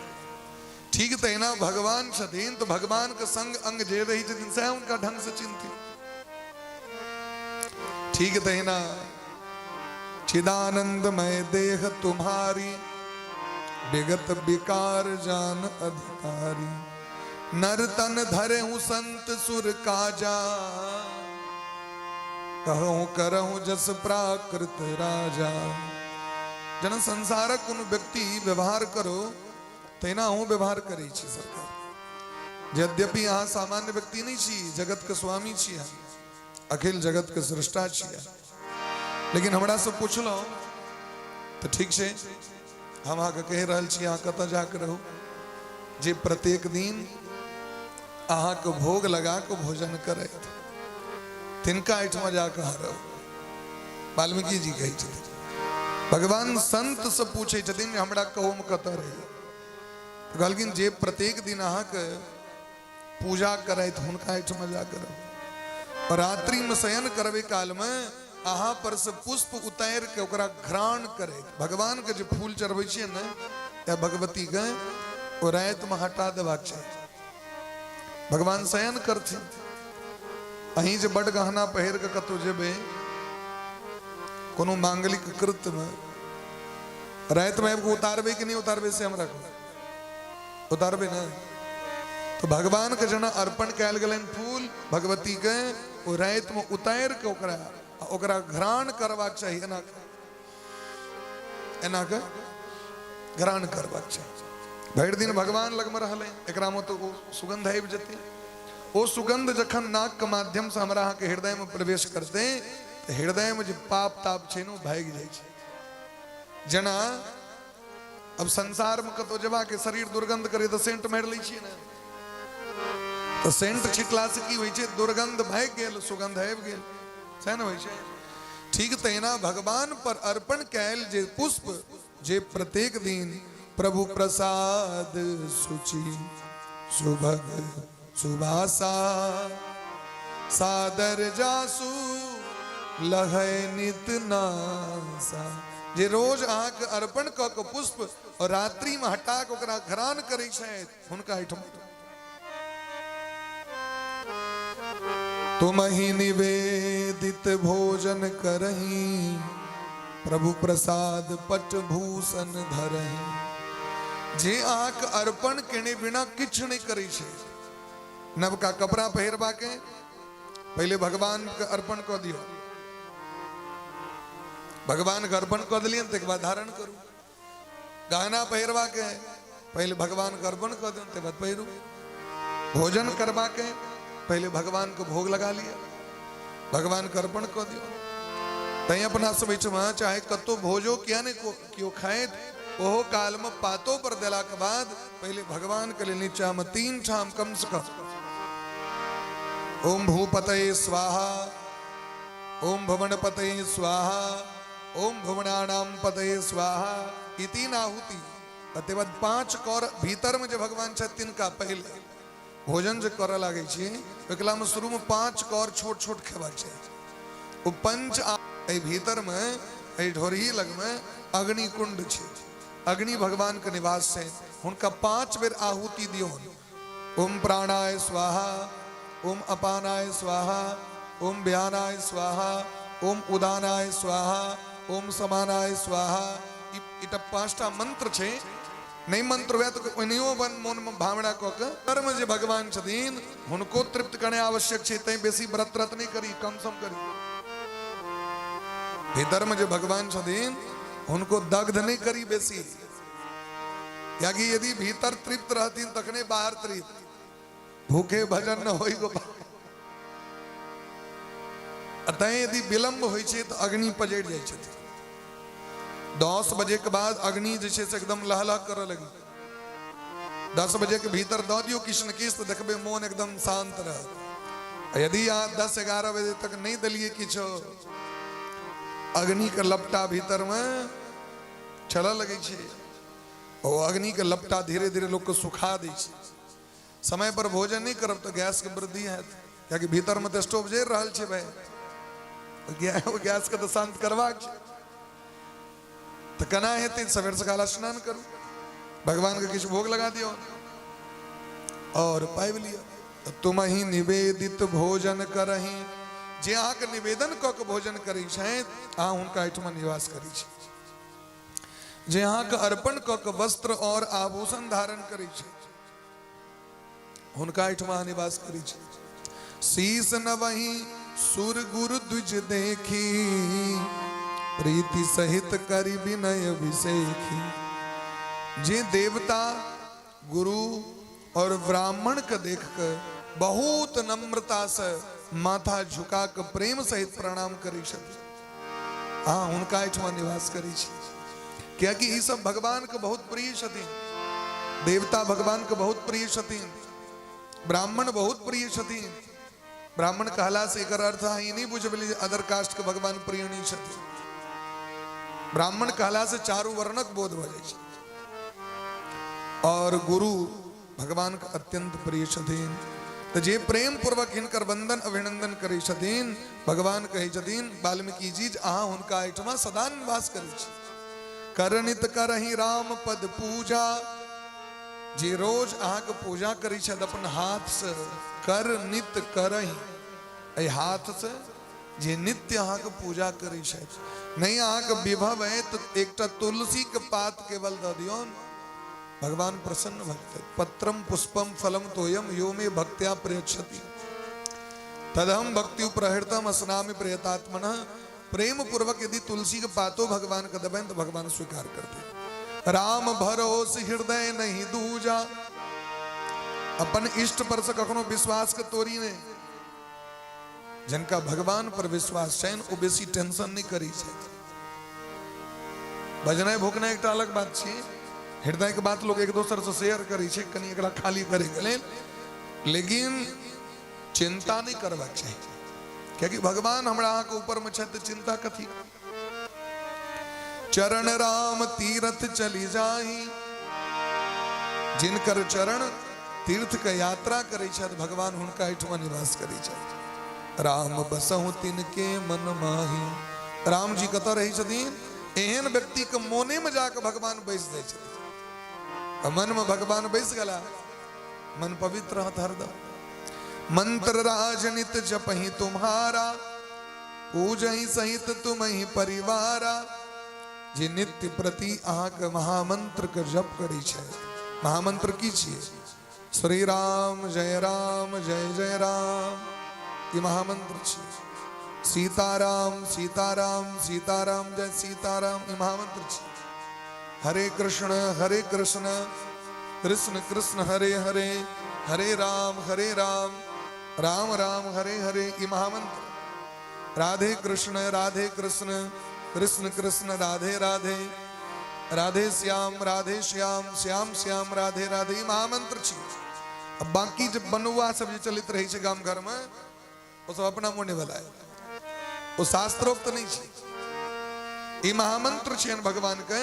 ठीक तहिना भगवान छथिन तऽ भगवान के संग अंग जे रहै छथिन सएह हुनका ढंग से चिन्हथिन। ठीक तहिना चिदानंदमय देह तुम्हारी, विगत विकार जान अधिकारी, नर तन धरे हूं संत सुर काजा, कहूं करहूं जस प्राकृत राजा। जन संसारक कोनो व्यक्ति व्यवहार करो तहिना अहूँ व्यवहार करै छी सरकार। यद्यपि अहाँ सामान्य व्यक्ति नहि छी, जगत के स्वामी छी अहाँ, अखिल जगत के सृष्टा छी अहाँ, लेकिन हमरा से पुछलहुँ तऽ ठीक छै, हम अहाँके कहि रहल छी अहाँ कतऽ जाके रहू। जे प्रत्येक दिन अहाँके भोग लगा कऽ भोजन करैत तिनका एहिठमा जाकऽ अहाँ रहू। वाल्मीकि जी कहै छथिन, भगवान संत से पूछै छथिन जे हमरा कहू हम कतऽ रही। तऽ कहलखिन जे प्रत्येक दिन अहाँके पूजा करैत हुनका एहिठमा जाकऽ रहू। रात्रिमे शयन करबै कालमे अहाँ पर से पुष्प उतारि के ओकरा घ्राण करे। भगवान के जे फूल चढ़बै छियै ने या भगवती के, ओ रातिमे हटा देबाक चाही। भगवान शयन करथिन, अहीं जे बड गहना पहिर के कतौ जेबै कोनो मांगलिक कृत्यमे, रातिमे आबि कऽ उतारबै कि नहि उतारबै से हमरा कहू। उतारबै ने? तो भगवान के जेना अर्पण कयल गेलनि फूल भगवती के, ओ रातिमे उतारि के ओकरा ओकरा घ्राण करबाक चाही, एना एना के घ्राण करबाक चाही। भरि दिन भगवान लगमे रहलै, एकरामे तऽ ओ सुगंध आबि जेतै। ओ सुगंध जखन नाक के माध्यम से हमरा अहाँके हृदय में प्रवेश करतै तऽ हृदय में जे पाप ताप छै ने ओ भागि जाइ छै। जेना अब संसार में कतौ जेबाक शरीर दुर्गंध करे तऽ सेंट मारि लै छियै ने, तऽ सेंट छिटला से की होइ छै? दुर्गंध भागि गेल, सुगंध आबि गेल, सएह ने होइ छै। ठीक तहिना भगवान पर अर्पण कयल जे पुष्प, जे प्रत्येक दिन प्रभु प्रसाद शुचि सुभग सुभाषा सादर जासु लहै नित नासा, जे रोज अहाँके अर्पण कऽ के पुष्प और रात्रि में हटा के ओकरा घ्राण करै छथि, हुनका एहिठाम तुम ही निवेदित भोजन करही, प्रभु प्रसाद पट भूषण धरही। जे अहाँके अर्पण केने बिना किछु नहि करै छै, नवका कपड़ा पहिरबा के पहिले भगवान के अर्पण कऽ दियौ, भगवान के अर्पण कऽ देलियनि तकर बाद धारण करू। गहना पहिरबा के पहिले भगवान के अर्पण कऽ दियौ तकर बाद पहिरू। भोजन करबा के पहिले भगवान के भोग लगा लिअ, भगवान के अर्पण कऽ दियौ। तैं अपना सब एहिठमा चाहे कतौ भोजो किया नहि केओ खाइत, ओहो काल में पातो पर देला के बाद पहिले भगवान के लिए नीचा में 3 ठाम कम से कम ओम भूपतये स्वाहा, ओम भुवनपतये स्वाहा, ओम भुवनानाम पतये स्वाहा, ई 3 आहुति। तकर बाद 5 कौर भीतर में जे भगवान छथि तिनका पहिले भोजन जे करऽ लागै छी, ओकरा में शुरू में 5 कौर छोट छोट खेबाक चाही। ओ पंच एहि भीतर में एहि ढोरही लग में अग्निकुंड छै, अग्नि भगवान के निवास छै, हुनका 5 बेर आहुति दियौन। ओम प्राणाय स्वाहा, ओम अपानाय स्वाहा, ओम व्यानाय स्वाहा, ओम उदानाय स्वाहा, ओम समानाय स्वाहा। ई 5टा मंत्र छै। नहीं मंत्र हुए तो ओनाहियो अपन मोन में भावना कऽ के कर्म जे भगवान छथिन हुनको तृप्त करनाइ आवश्यक छै, तैं बेसी व्रत व्रत नहीं करी, कम सम करी। भीतर में जे भगवान छथिन हुनको दग्ध नहीं करी बेसी, कियाकि यदि भीतर तृप्त रहथिन तखने बाहर तृप्त। भूखे भजन न होई गोपाल। तैं यदि विलंब होइ छै तऽ अग्नि पजरि जाइ छथिन। 10 बजे के बाद अग्नि जे छै से एकदम लहलह करऽ लगी। 10 बजे के भीतर दऽ दियौ किछु ने किछु तऽ देखबै मोन एकदम शांत रहत। आ यदि अहाँ 10-11 बजे तक नहि देलियै किछु, अग्नि के लपटा भीतर में चलऽ लगै छै। ओ अग्नि के लपटा धीरे धीरे लोक के सुखा दै छै। समय पर भोजन नहीं करब तो गैस के वृद्धि हैत, कियाकि भीतर में तो स्टोव जरि रहल छै भाई, ओ गैस के तो शांत करबाक छै। तो केना हेतै? सवेर सकाल स्नान करू, भगवान के किछु भोग लगा दियौ और पाबि लिअ। तुम ही निवेदित भोजन करही, जे अहाँके निवेदन कऽ के भोजन करै छथि अहाँ हुनका एहिठमा निवास करै छी। जे अहाँके अर्पण कऽ के वस्त्र और आभूषण धारण करै छथि हुनका एहिठमा अहाँ निवास करै छी। शीस नवही सुर गुरु द्विज देखी, प्रीति सहित करि विनय विसेखी। जे देवता गुरु और ब्राह्मण के देख के बहुत नम्रता से माथा झुका के प्रेम सहित प्रणाम करै छथि, अहाँ हुनका एहिठमा निवास करै छी। कियाकि ई सब भगवान के बहुत प्रिय छथिन, देवता भगवान के बहुत प्रिय छथिन, ब्राह्मण बहुत प्रिय छथिन। ब्राह्मण कहला से एकर अर्थ अहाँ ई नहीं बुझबली जे अदर कास्ट के भगवान प्रिय नहीं छथिन। ब्राह्मण कहला से चारू वर्णक बोध भऽ जाइ छै। और गुरु भगवान के अत्यंत प्रिय छथिन। तऽ जे प्रेम पूर्वक हिनकर वंदन अभिनंदन करै छथिन, भगवान कहै छथिन वाल्मीकि जी जे अहाँ हुनका एहिठमा सदा निवास करै छी। करनित करही राम पद पूजा, जे रोज अहाँके पूजा करै छथि अपन हाथसँ, कर नित करही, एहि हाथसँ जे नित्य अहाँके पूजा करै छथि। नहि अहाँके विभव है तऽ एकटा तुलसीके पात केवल दऽ दियौन, भगवान प्रसन्न भऽ जेतै। पत्रम पुष्पम फलम तोयम यो मे भक्त्या प्रयच्छति तदहम भक्ति प्रहृतम अस्नामि प्रयतात्मन। प्रेम पूर्वक यदि तुलसी के पातो भगवान के देबनि तऽ भगवान स्वीकार करते। राम भरोस हृदय नहीं दूजा, अपन इष्ट पर से कखनो विश्वास के तोड़ी नहीं। जिनका भगवान पर विश्वास छनि ओ बेसी टेंशन नहि करै छथि। बजनाइ भुकनाइ एकटा अलग बात छै, हृदय के बात लोग एक दोसर से शेयर करै छै कनि एकरा खाली करैके लेल, लेकिन चिंता नहि करबाक चाही, कियाकि भगवान हमरा अहाँके ऊपर में छथि, चिंता कथी। चरण राम तीर्थ चली जाही, जिनकर चरण तीर्थ के यात्रा करै छथि भगवान हुनका एहिठमा निवास करै छथि। राम बसहु तिनके मन माही, राम जी कतऽ रहै छथिन? एहन व्यक्ति के मोने में जाके भगवान बैस जाइ छथिन। मन में भगवान बैस गेला, मन पवित्र रहत हरदम। मंत्र राजनित जपहि तुम्हारा, पूजहि सहित तुमहि परिवारा। जे नित्य प्रति अहाँके महामंत्र के जप करै छै। महामंत्र की छियै? श्री राम जय राम जय जय राम, ई महामंत्र छियै। सीताराम सीताराम सीताराम जय सीताराम, ई महामंत्र छियै। हरे कृष्ण हरे कृष्ण कृष्ण कृष्ण हरे हरे, हरे राम हरे राम राम राम हरे हरे, ई महामंत्र। राधे कृष्ण राधे कृष्ण कृष्ण कृष्ण राधे राधे, राधे श्याम राधे श्याम श्याम श्याम राधे राधे, ई महामंत्र छी। अब बाकी जे बनुआ सब जे चलैत रहै छै गाम घर में, ओ सब अपना मोने वाला है, ओ शास्त्रोक्त नहीं छै। ई महामंत्र छियनि भगवान के,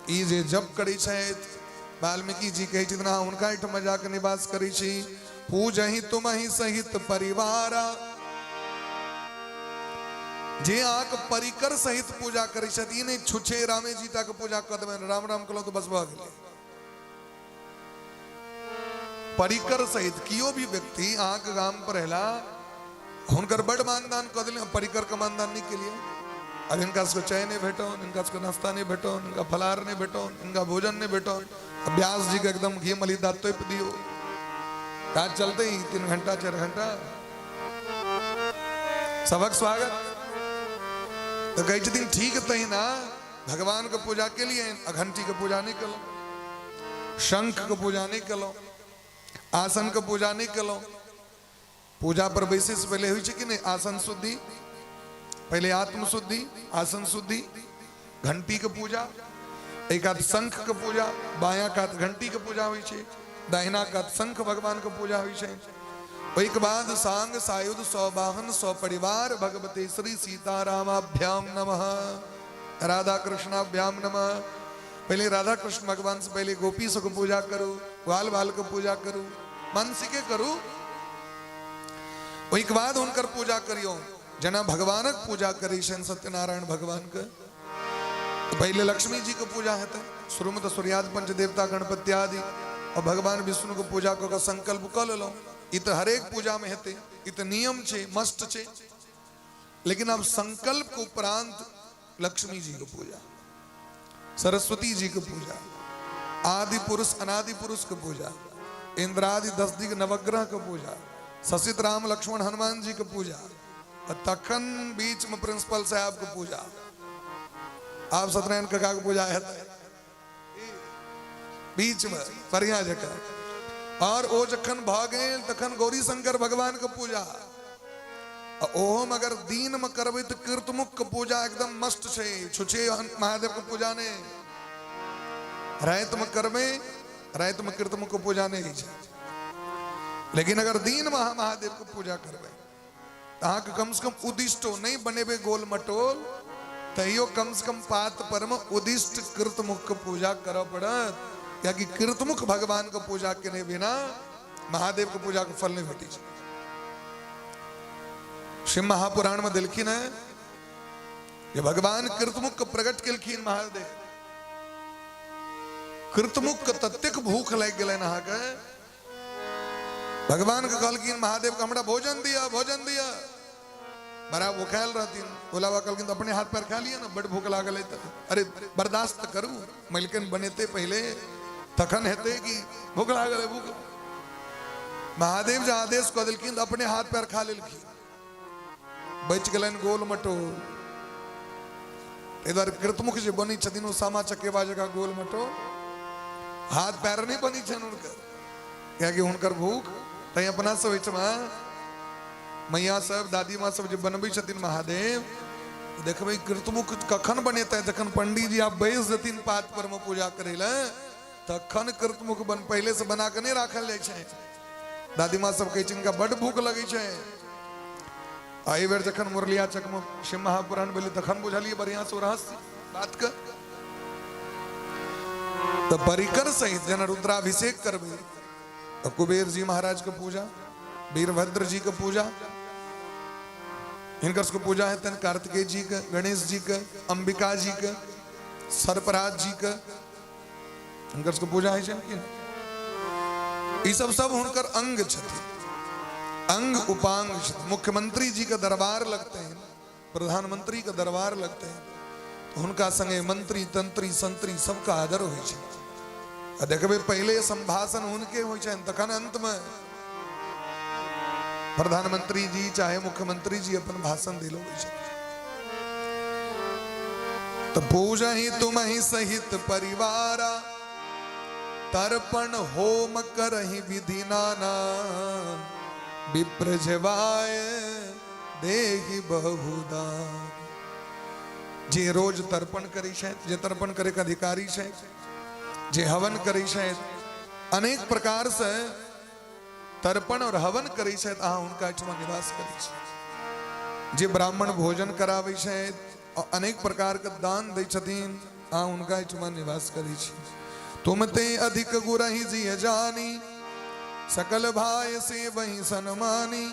ई जे जप करै छथि। वाल्मीकि जी कहै छथिन अहाँ हुनका एहिठाम जाके निवास करै छी। पूजहि तुमहि सहित परिवारा, जे अहाँके परिकर सहित पूजा करै छथि, ई नहि छुछे रामे जी टा के पूजा कऽ देबनि, राम राम कहलहुँ तऽ बस भऽ गेलै। परिकर सहित कियो भी व्यक्ति अहाँके गाम पर एला, हुनकर बड मानदान कऽ देलियै, परिकर के मानदान नहि केलियै, अब हिनका सबके चाय नहि भेटौन, हिनका सबके नाश्ता नहि भेटौन, हिनका फलाहार नहि भेटौन, हिनका भोजन नहि भेटौन, व्यास जी के एकदम घी मलिदा तोपि दियौ, काज चलते ही 3 घंटा 4 घंटा सबक स्वागत। तऽ कहै छथिन ठीक तहिना भगवान के पूजा केलियै, घंटी के पूजा नहि केलहुँ, शंख के पूजा नहि केलहुँ, आसन के पूजा नहि केलहुँ। पूजा पर बैसे से पहले होइ छै कि नहि आसन शुद्धि, पहले आत्म शुद्धि, आसन शुद्धि, घंटी के पूजा, एक कात शंख के पूजा, बायां कात घंटी के पूजा होइ छै, दाहिना कात शंख भगवान के पूजा होइ छै। ओहिके बाद सांग सायुध सौवाहन सौपरिवार भगवती श्री सीतारामाभ्याम नमः, राधा कृष्णाभ्याम नमः। पहले राधा कृष्ण भगवान से पहले गोपी सबके पूजा करू, ग्वाल बाल के पूजा करू, मानसिके करू, ओहिके बाद हुनकर पूजा करियौ जेना भगवानक पूजा करै छनि सत्यनारायण भगवान के। तो पहले लक्ष्मी जी के पूजा हेतै, शुरू में तो सूर्यादि पंच देवता गणपति आदि और भगवान विष्णु के पूजा कऽ के संकल्प कऽ लेलहुँ। ई तऽ हरेक पूजा में हेतै, ई तऽ नियम छै, मस्ट छै। लेकिन अब संकल्प के उपरांत लक्ष्मी जी के पूजा, सरस्वती जी के पूजा, आदि पुरुष अनादि पुरुष के पूजा, इंद्रादि 10 दिग नवग्रह के पूजा, ससित राम लक्ष्मण हनुमान जी के पूजा, आ तखन बीच में प्रिंसिपल साहब के पूजा, आप सत्यनारायण काका के पूजा हेतै बीच में बढ़िया जगह। और ओ जखन भऽ गेल तखन गौरी शंकर भगवान के पूजा, आ ओहो में अगर दिन में करबै तऽ कीर्तमुख के पूजा एकदम मस्त छै, छुछे महादेव के पूजा नहि। राति में करबै, राति में कीर्तमुख के पूजा नहि होइ छै, लेकिन अगर दिन में अहाँ महादेव के पूजा करबै तऽ अहाँके कम से कम उदिष्टो नहि बनेबै गोल मटोल, तैयो कम से कम पात पर में उदिष्ट कीर्तमुख के पूजा करऽ पड़त, कियाकि कीर्तमुख भगवान के पूजा केने बिना महादेव के पूजा के फल नहीं भेटै छै। शिव महापुराण में देलखिन है जे भगवान कृतमुख के प्रकट केलखिन महादेव। कृतमुख के ततेक भूख लागि गेलनि अहाँके, भगवान के कहलखिन महादेव के हमरा भोजन दिया, भोजन दिया। बड़ा भूखायल रहथिन। भोला बाबा कहलखिन तऽ अपने हाथ पैर खा लिअ ने, बड भूख लागल है तऽ। अरे बर्दाश्त तऽ करू, मलिकन बनेते पहिले तखन हेतै कि भूख लागल है, भूख। महादेव जे आदेश कऽ देलखिन तऽ अपने हाथ पैर खा लेलखिन, बचि गेलनि गोल मटोल। एहि दुआरे कृतमुख जे बनै छथिन ओ सामा चकेबा जकाँ गोल मटोल, हाथ पैर नहि बनै छनि हुनकर, कियाकि हुनकर भूख। तैं अपना सब एहिठमा मैया सब दादी माँ सब जे बनबै छथिन महादेव, देखबै कृतमुख कखन बनेतै, जखन पंडीजी आब बैस जेथिन पात पर मे पूजा करै लए तखन कृतमुख बन, पहिले से बना के नहि राखल जाइ छै। दादी माँ सब कहै छै हिनका बड भूख लगै छै। आ एहि बेर जखन मुरलिया चक मे शिव महापुराण भेलै तखन बुझलियै बढ़िया से रहस्य बात के। तऽ परिकर सहित जेना रुद्राभिषेक करबै तऽ कुबेर जी महाराज के पूजा, वीरभद्र जी के पूजा, हिनकर सबके पूजा हेतनि, कार्तिकेय जी के, गणेश जी के, अंबिका जी के, सर्पराज जी के, हिनकर सबके पूजा होइ छनि कि नहि? ई सब सब हुनकर अंग छथिन, अंग उपांग छथिन। मुख्यमंत्री जी के दरबार लगते हैं, प्रधानमंत्री के दरबार लगते हैं, तो हुनका संगे मंत्री तंत्री संत्री सबका आदर होइ छै। आ देखबै पहिले संभाषण हुनके होइ छनि, तखन अंत में प्रधानमंत्री जी चाहे मुख्यमंत्री जी अपन भाषण दिलो होइ छथिन। तो पूजहि तुमहि सहित परिवारा, तर्पण होम करहि विधि नाना, विप्र जवाय देहि बहुदा। जे रोज तर्पण करै छथि, जे तर्पण करे के अधिकारी छथि, जे हवन करै छथि, अनेक प्रकार से तर्पण और हवन करै छथि, अहाँ हुनका एहिठमा निवास करै छी। जे ब्राह्मण भोजन कराबै छथि और अनेक प्रकार के दान दै छथिन, अहाँ हुनका एहिठमा निवास करै छी। तुम ते अधिक गुरहि जिय जानी, सकल भाय से वही सनमानी।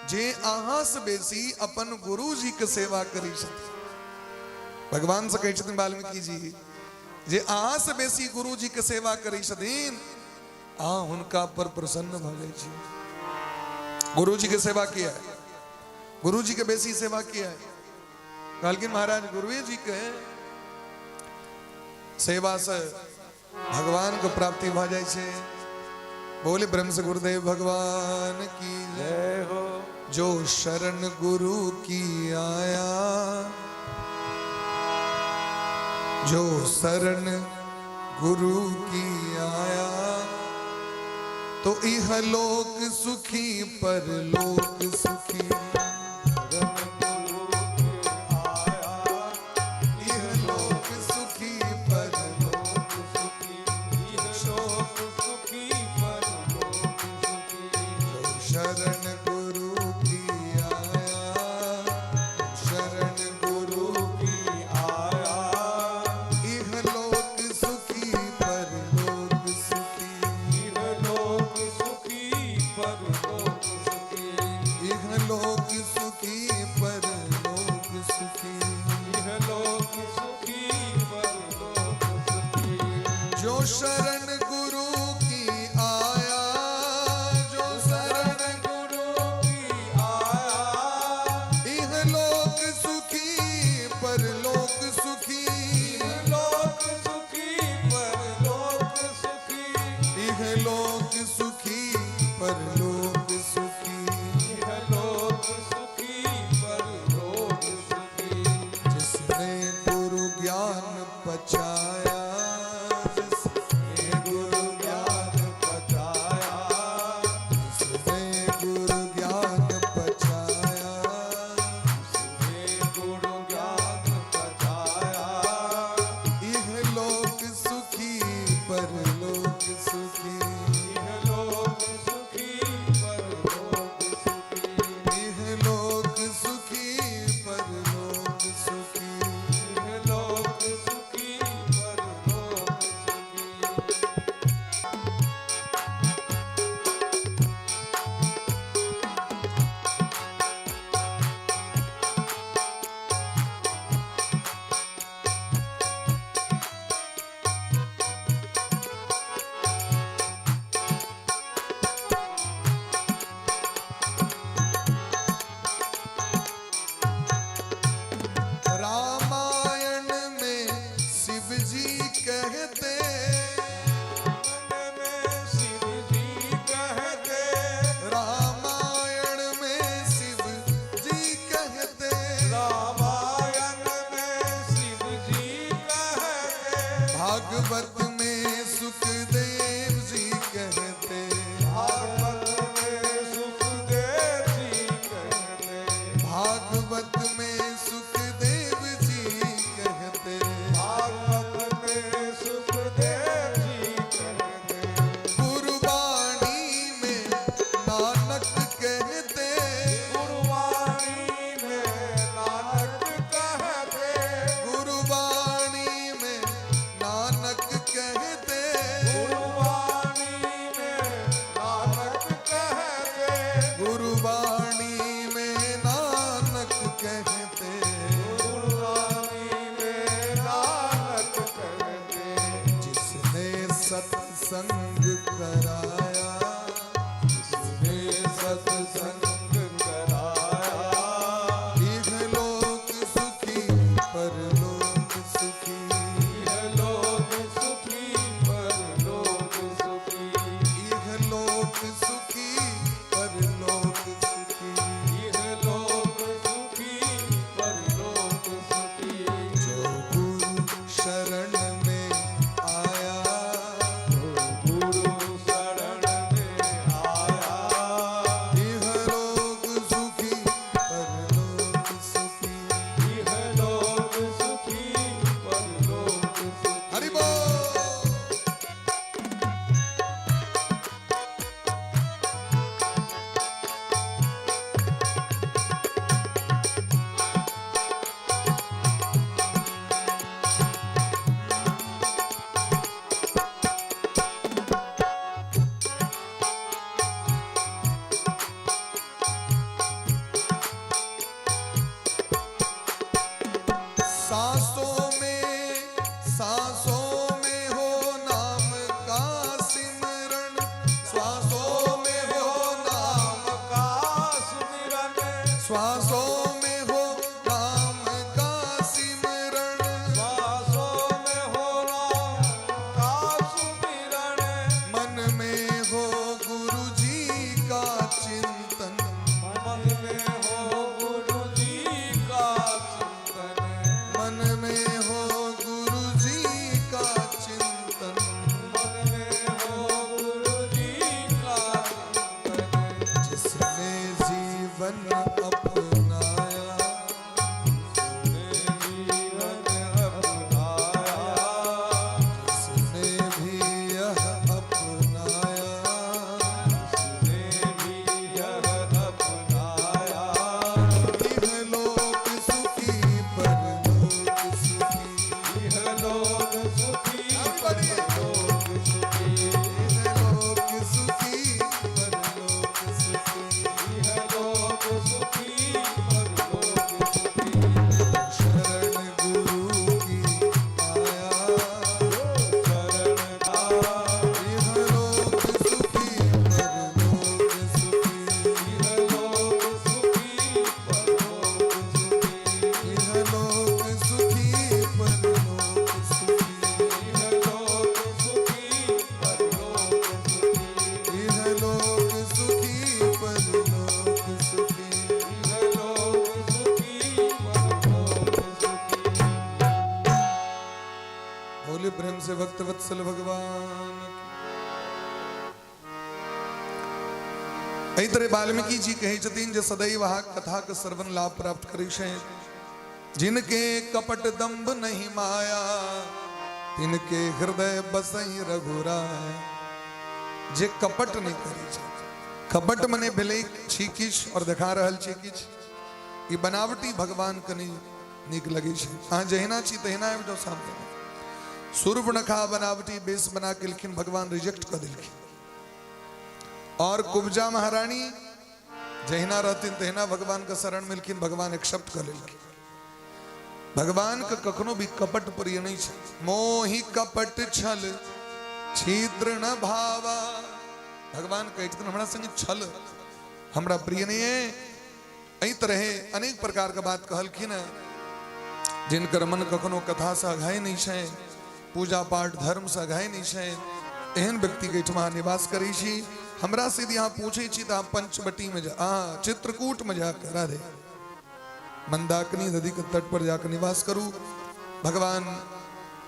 जे अहाँ से बेसी अपन गुरु जी के सेवा करै छथिन, भगवान से कहै छथिन वाल्मीकि जी, जे अहाँ से बेसी गुरु जी के सेवा करै छथिन, अहाँ हुनका पर प्रसन्न भऽ जाइ छी। गुरु जी के सेवा किया है, गुरु जी के बेसी सेवा किया है। कहलखिन महाराज गुरुए जी के सेवा से भगवान के प्राप्ति भऽ जाइ छै। बोले ब्रह्म से गुरुदेव भगवान की जय हो। जो शरण गुरु की आया, जो शरण गुरु की आया, तो इह लोक सुखी परलोक सुखी। इह लोक सुखी परलोक सुखी, इह लोक सुखी परलोक सुखी। जो शरण गुरु की आया, शरण गुरु की आया, इह लोक सुखी परलोक सुखी। इह लोक सुखी परलोक सुखी। इह लोक सुखी परलोक सुखी। इह लोक सुखी परलोक सुखी। जो शरण गुरु की आया, जो शरण गुरु की आया, इह लोक सुखी परलोक सुखी। इह लोक सुखी परलोक सुखी। इह लोक सुखी परलोक सुखी। इह लोक सुखी परलोक सुखी। जिसने गुरु ज्ञान पचाया, जिसने गुरु ज्ञान पचाया, जिसने गुरु ज्ञान पचाया, जिसने गुरु ज्ञान पचाया, इह लोक सुखी परलोक सुखी। इह लोक सुखी परलोक सुखी। इह लोक सुखी परलोक सुखी। इह लोक सुखी भागवत में सुखदेव जी कहते, भागवत में सुखदेव जी कहते, भागवत में सुखदेव जी कहते, भागवत में सुखदेव जी कहते, गुरुवाणी में नानक कहते, गुरुवाणी में नानक कहते, गुरुवाणी में नानक कहते, गुरुवाणी में नानक कहते, गुरुवाणी में नानक कहते, गुरुवाणी में नानक कहते, जिसने सत्संग कराया, जिसने सत्संग कराया, इह लोक सुखी परलोक सुखी, इह लोक सुखी परलोक सुखी, इह लोक सुखी परलोक सुखी, इह लोक सुखी परलोक सुखी, जो गुरु शरण में आया, जो गुरु शरण में आया, इह लोक सुखी परलोक सुखी। इह लोक सुखी परलोक सुखी। हरि बोल। सांसों में, सांसों में हो नाम का सिमरन, श्वासों में हो नाम का सुमिरन, श्वासों में हो नाम का सिमरन, श्वासों में हो नाम का सुमिरन, मन में हो गुरु जी का चिंतन, मन में हो गुरु जी का चिंतन, मन में हो गुरु जी का चिंतन, मन में हो गुरु जी का चिंतन, जिसने जीवन अपनाया, जिसने जीवन अपनाया, जिसने भी यह अपनाया, जिसने भी यह अपनाया, इह लोक सुखी परलोक सुखी, इह लोक सुखी परलोक सुखी, इह लोक सुखी परलोक सुखी, इह लोक सुखी परलोक सुखी, शरण गुरु की आया, शरण का इह लोक सुखी परलोक सुखी, इह लोक सुखी परलोक सुखी, इह लोक सुखी परलोक सुखी, इह लोक सुखी परलोक सुखी, इह लोक सुखी परलोक सुखी। इह लोक सुखी परलोक सुखी। बोले प्रेम से भक्त वत्सल भगवान की। एहि तरह वाल्मीकि जी कहै छथिन जे सदैव अहाँ कथा के श्रवण लाभ प्राप्त करै छै। जिनके कपट दंभ नहीं माया, तिनके हृदय बसई रघुराय। जे कपट नहीं करै छै, कपट मने भेलै छी किछु और देखा रहल छी किछु, ई बनावटी भगवान के नहि नीक लगै छै। अहाँ जहिना छी तहिना आबि जाउ सामने। शूर्पणखा बनावटी बेस बना के एलखिन, भगवान रिजेक्ट कऽ देलखिन। और कुब्जा महारानी जहिना रहथिन तहिना भगवान के शरण मिलखिन, भगवान एक्सेप्ट कऽ लेलखिन। भगवान के कखनो भी कपट प्रिय नहीं छै। मोहि कपट छल छिद्र न भावा, भगवान कहै छथिन हमरा संगे छल हमरा प्रिय नहीं है। एहि तरहे अनेक प्रकार के बात कहलखिन हैं। जिनकर मन कखनो कथा से अघाय नहीं छै, पूजा पाठ धर्म से अघाय नहीं छै, एहन व्यक्ति के एहिठमा निवास करै छी। हमरा से यदि अहाँ पूछै छी तऽ अहाँ पंचवटी में जा, अहाँ चित्रकूट में जाकर राधे मंदाकिनी नदी के तट पर जाकर निवास करू। भगवान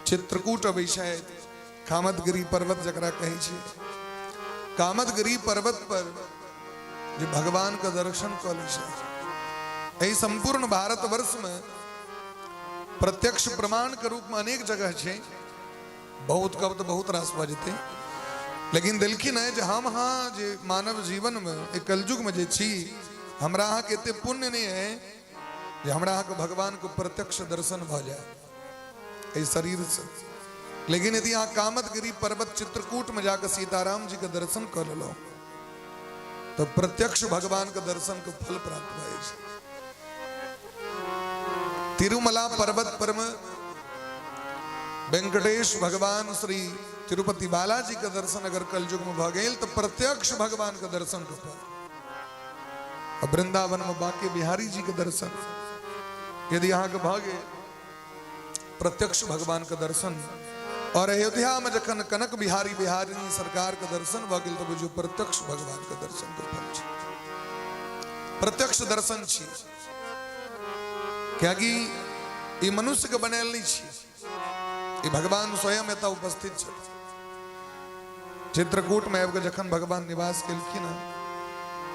चित्रकूट अबै छथि, कामतगिरी पर्वत जकरा कहै छै, कामतगिरी पर्वत पर जे भगवान के दर्शन कऽ लै छथि। एहि सम्पूर्ण भारतवर्ष में प्रत्यक्ष प्रमाण के रूप में अनेक जगह छै, बहुत कब तऽ बहुत रास भऽ जेतै, लेकिन देलखिन है जे हम अहाँ जे मानव जीवन में एक कलयुग में जे छी, हमरा अहाँके एते पुण्य नहि है जे हमरा अहाँके भगवान के प्रत्यक्ष दर्शन भऽ जाय एहि शरीर से। लेकिन यदि अहाँ कामतगिरी पर्वत चित्रकूट में जाकर सीताराम जी के दर्शन कर लेलहुँ तो प्रत्यक्ष भगवान के दर्शन के फल प्राप्त भऽ जाइ छै। तिरुमला पर्वत पर में वेंकटेश भगवान श्री तिरुपति बालाजी के दर्शन अगर कलयुग में भऽ गेल तो प्रत्यक्ष भगवान के दर्शन के फल। और वृंदावन में बांके बिहारी जी के दर्शन यदि अहाँके भऽ गेल प्रत्यक्ष भगवान के दर्शन। और अयोध्या में जखन कनक बिहारी बिहारी सरकार के दर्शन भऽ गेल तऽ बुझियौ प्रत्यक्ष भगवान के दर्शन के फल छै, प्रत्यक्ष दर्शन छी। कियाकि ई मनुष्य के बनायल नहि छी, ई भगवान स्वयं एतऽ उपस्थित छथि। चित्रकूट में आबि कऽ जखन भगवान निवास केलखिन,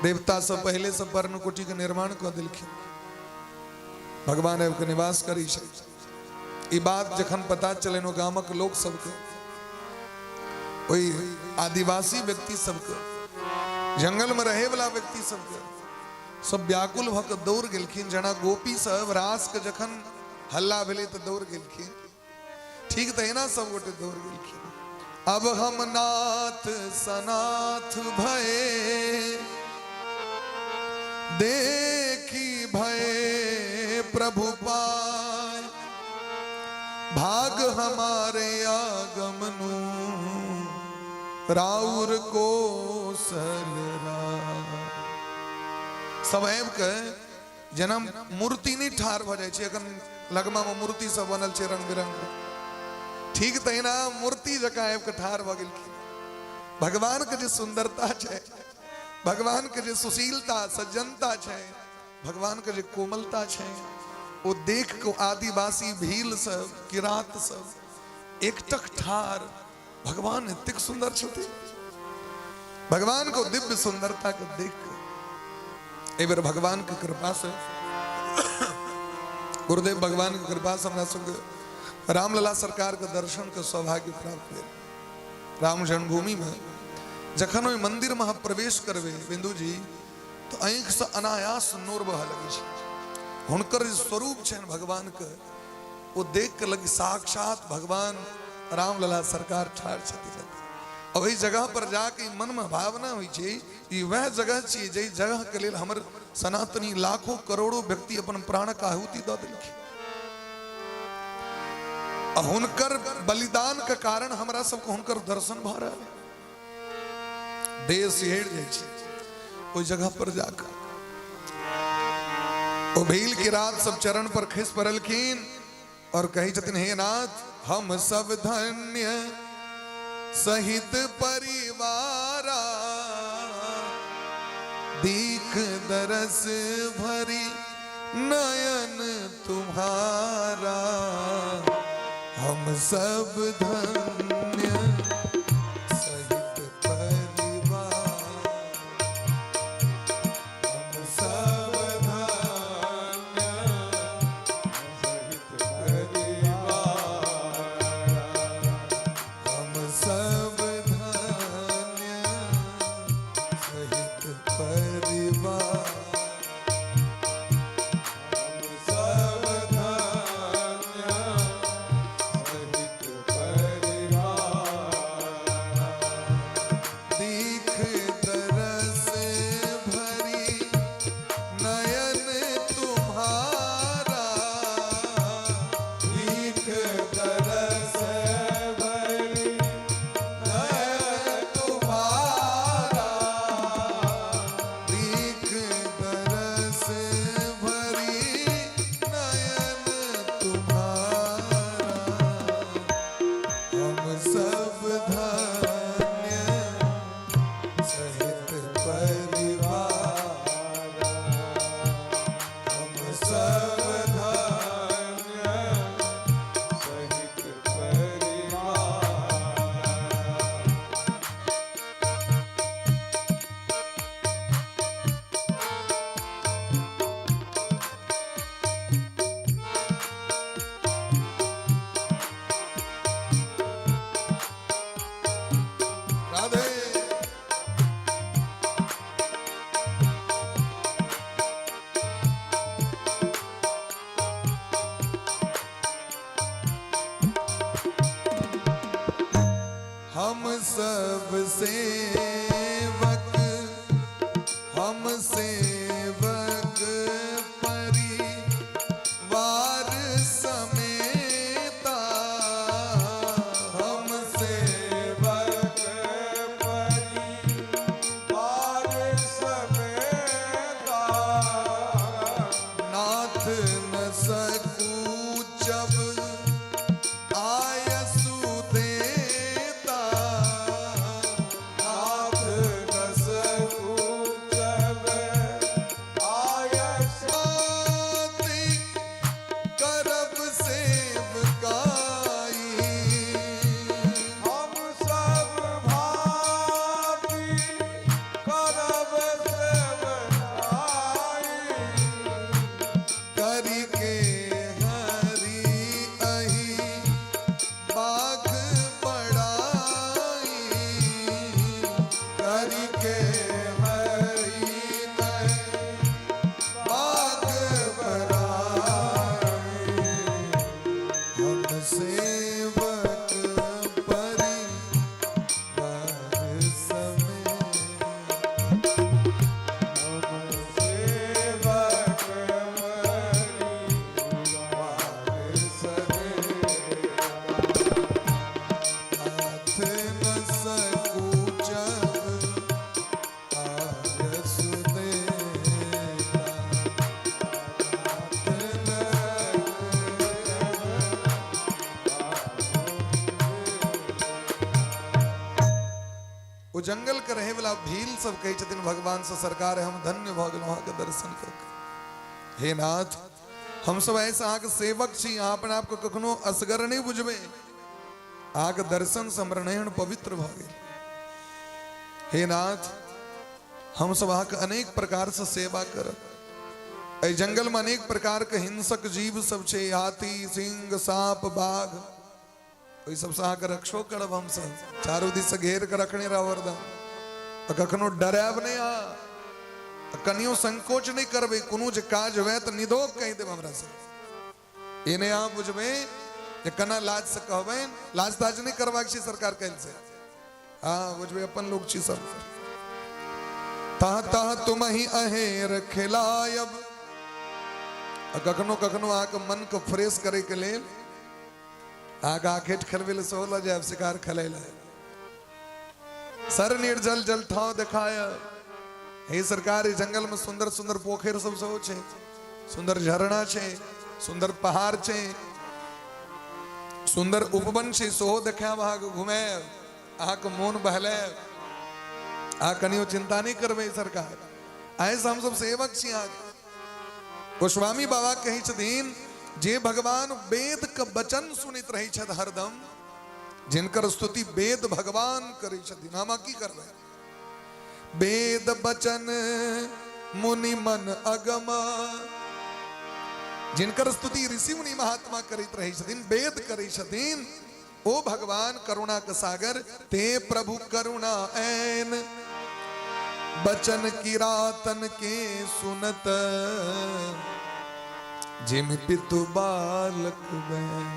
देवता सब पहले से पर्णकुटी के निर्माण कऽ देलखिन, भगवान आबि कऽ निवास करै छथि। ई बात जखन पता चलनि ओ गामक लोक सबके, ओहि आदिवासी व्यक्ति सबके, जंगल में रहे वाला व्यक्ति सबके, सब व्याकुल भऽ कऽ दौड़ गेलखिन। जेना गोपी सब रास के जखन हल्ला भेलै तऽ दौड़ गेलखिन, ठीक तहिना सब गोटे दौड़ गेलखिन। अब हम नाथ सनाथ भये, देखी भये प्रभु पाय, भाग हमारे आगमनु राउर को राय। सब आबि के जेना मूर्ति नहि ठाढ़ भऽ जाइ छै, एखन लगमा मे मूर्ति सब बनल छै रंग बिरंग के, ठीक तहिना मूर्ति जकाँ आबि कऽ ठाढ़ भऽ गेलखिन। भगवान के जे सुंदरता छै, भगवान के जे सुशीलता सज्जनता छै, भगवान के जे कोमलता छै, ओ देख के आदिवासी भील सब किरात सब एकटक ठाढ़, भगवान एतेक सुंदर छथिन। भगवान को दिव्य सुंदरता के देख के एहि बेर भगवान के कृपा से, गुरुदेव भगवान के कृपा से हमरा सबके रामलला सरकार के दर्शन के सौभाग्य प्राप्त भेल। राम जन्मभूमि में जखन ओहि मंदिर में अहाँ प्रवेश करबै बिंदु जी, तऽ आँखि से अनायास नोर बहऽ लगै छै। हुनकर जे स्वरूप छनि भगवान के, ओ देख के लगे साक्षात भगवान रामलला सरकार ठाढ़ छथिन। ओहि जगह पर जाके मन में भावना होइ छै, ई वएह जगह छियै जाहि जगह के लेल हमर सनातनी लाखों करोड़ों व्यक्ति अपन प्राणक आहुति दऽ देलखिन। आ हुनकर बलिदान के कारण हमरा सबके हुनकर दर्शन भऽ रहल है। देह सिहरि जाइ छै ओहि जगह पर जाकर। ओ भील की रात सब चरण पर खसि पड़लखिन और कहै छथिन, हे नाथ, हम सब धन्य सहित परिवारा, दीख दरस भरी नयन तुम्हारा, हम सब धन्य सहित परिवार, हम सब धन्य सहित परिवार, हम सब धन्य सहित परिवार, हम सब धन्य सहित परिवार। सब सेवक, हम सेवक परिवार समेता। हम सेवक परिवार समेता। नाथ न सकूचब आयसु देता। नाथ न सकूचब आयस। भांति करब सेवकाई। हम सब भांति करब सेवकाई। करके हरि अहि बाघ बड़ाई। करके हरि अहि बाघ बड़ाई। हम सेवक परिवार समेत। हम सेवक परिवार समेता। नाथ न सकूचब आयसु देता। नाथ न ओ जंगल के रहे वाला भील सब कहै छथिन भगवान से, सरकार हम धन्य भऽ गेलहुँ अहाँके दर्शन कऽ के। हे नाथ, हम सब ऐसे अहाँके सेवक छी, अहाँ अपना आपके कखनो असगर नहि बुझबै। अहाँके दर्शन से हमर नयन पवित्र भऽ गेल। हे नाथ, हम सब अहाँके अनेक प्रकार से सेवा करब। एहि जंगल में अनेक प्रकार के हिंसक जीव सब छै, हाथी, सिंह, सांप, बाघ, ओहि सबसँ अहाँके रक्षो करब। हमसब चारू दिस से घेर के रखने रहब हरदम, आ कखनो डरायब नहि अहाँ, आ कनियो संकोच नहि करबै। कोनो जे काज हुए तऽ निधोक कहि देब हमरा से। ई नहि अहाँ बुझबै जे केना लाज से कहबनि, लाज ताज नहि करबाक छै सरकार काल्हि से। हाँ, बुझबै अपन लोक छी सब। तह तह तुम ही अहेर खिलायब। आ कखनो कखनो अहाँके मनके फ्रेश करैके लेल अहाँके आखेट खेलबै लए सेहो लऽ जायब, शिकार खेलै लए। सर निर्जल जल ठाव देखायब। हे सरकार, ई जंगल में सुंदर सुंदर पोखरि सब सेहो छै, सुंदर झरना छै, सुंदर पहाड़ छै, सुंदर उपवन छै, सेहो देखायब अहाँके, घुमायब, अहाँके मोन बहलायब। अहाँ कनियो चिंता नहि करबै सरकार, आइ से हमसब सेवक छी अहाँके। गोस्वामी बाबा कहै छथिन जे भगवान वेद के वचन सुनैत रहै छथि हरदम, जिनकर स्तुति वेद भगवान करै छथिन, हम की करबै? वेद वचन मुनि मन अगम, जिनकर स्तुति ऋषि मुनि महात्मा करैत रहै छथिन, वेद करै छथिन, ओ भगवान करुणा के सागर, ते प्रभु करुणा ऐन बचन किरातन के सुनत, जिम पितु बालक बैन।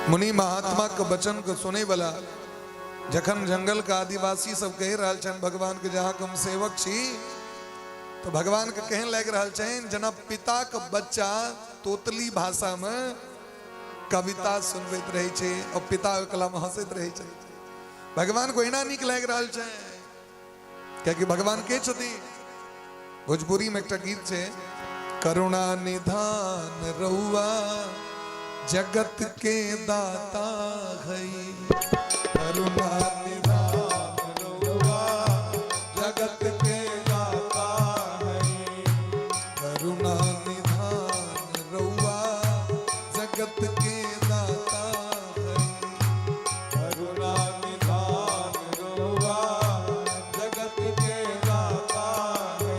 मुनि महात्मा के वचन के सुने वाला जखन जंगल के आदिवासी सब कहि रहल छनि भगवान के जहाँ हम सेवक छी, तो भगवान के केहन लागि रहल छनि जेना पिता के बच्चा तोतली भाषा में कविता सुनबैत रहै छै और पिता ओहि कला में हंसैत रहै छै। भगवान को एना नीक लागि रहल छै, कियाकि भगवान के छथिन। भोजपुरी में एकटा गीत छै, करुणा निधान रउआ जगत के दाता है। करुणा निधान रउआ जगत के दाता है। करुणा निधान रउआ जगत के दाता है। करुणा निधान रउआ जगत के दाता है।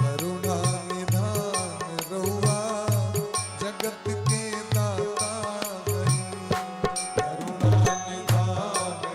करुणा निधान रउआ जगत के दाता है। करुणा निधान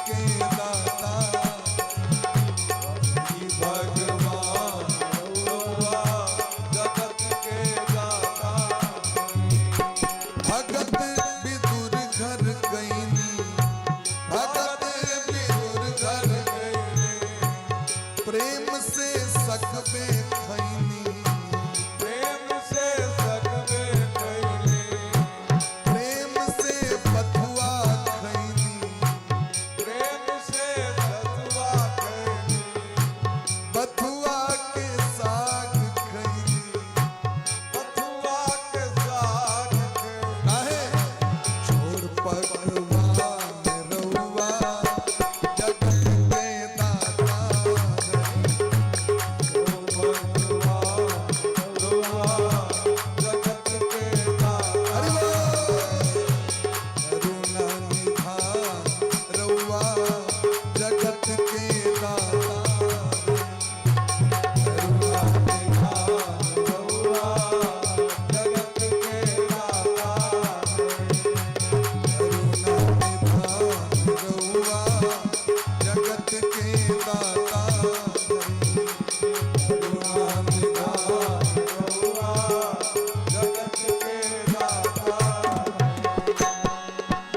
के दाता। श्री भगवान रउआ जगत के दाता। भगत विदुर घर गईनी, भगत विदुर घर गईनी, प्रेम से सकबे खैनी, प्रेम से सकबे खैनी, प्रेम से बथुआ खैनी, प्रेम से सतुआ खैनी, बथुआ के साग खैनी। बथुआ के साग खैनी। काहे छोड़ पकवान रउआ जगत के दाता। ओ भगवान रउआ जगत के दाता। हरि बोल। करुणा निधान रउआ जगत के दाता। करुणा निधान रउआ जगत के दाता। करुणा निधान रउआ जगत के दाता। करुणा निधान रउआ जगत के दाता।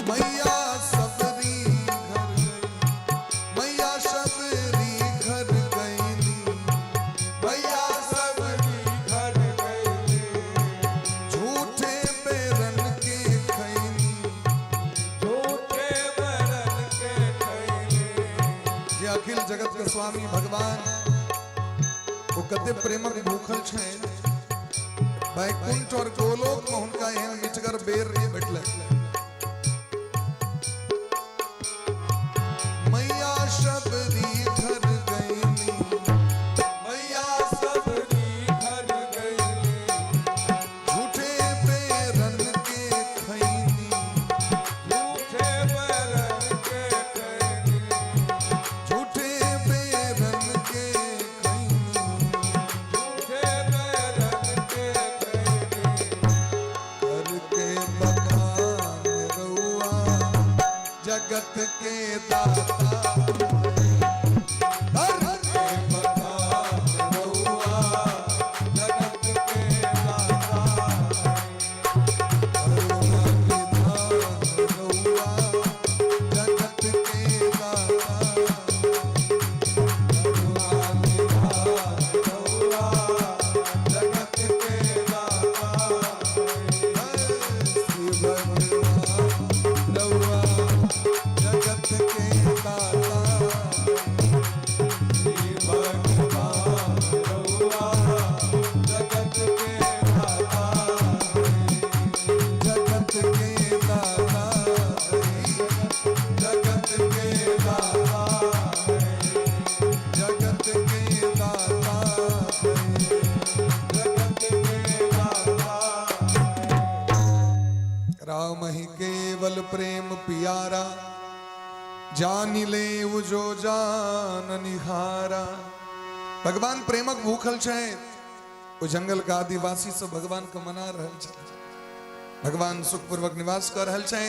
मैया सबरी घर गई, मैया सबरी घर गईनी, मैया सबरी घर गईली, झूठे बेरन के खैनी। झूठे बरन के खैली। जे अखिल जगत के स्वामी भगवान ओ कते प्रेमक भूखल छै, वैकुंठ और गोलोक में हुनका एहन मिठगर बेर नहीं भेटलै। मैया सबरी घर गईनी, मैया सबरी घर गईली, झूठे बेरन के खैनी, झूठे बरन के खैली, झूठे बेरन के खैनी। झूठे बरन के खैली। करके बखान रउआ जगत के दाता। करके बखान रउआ जगत के दाता। करुणा निधान रउआ जगत के दाता। करुणा निधान रउआ जगत के दाता। श्री भगवान रउआ जगत के दाता। श्री भगवान रउआ जगत के दाता। जगत के दाता। जगत के दाता। जगत के दाता। जगत के दाता। राम ही केवल प्रेम पियारा, जान ले जो जान निहारा। भगवान प्रेमक भूखल छै, ओ जंगल के आदिवासी सब भगवान के मना रहल छै। भगवान सुखपूर्वक निवास कर रहल छै।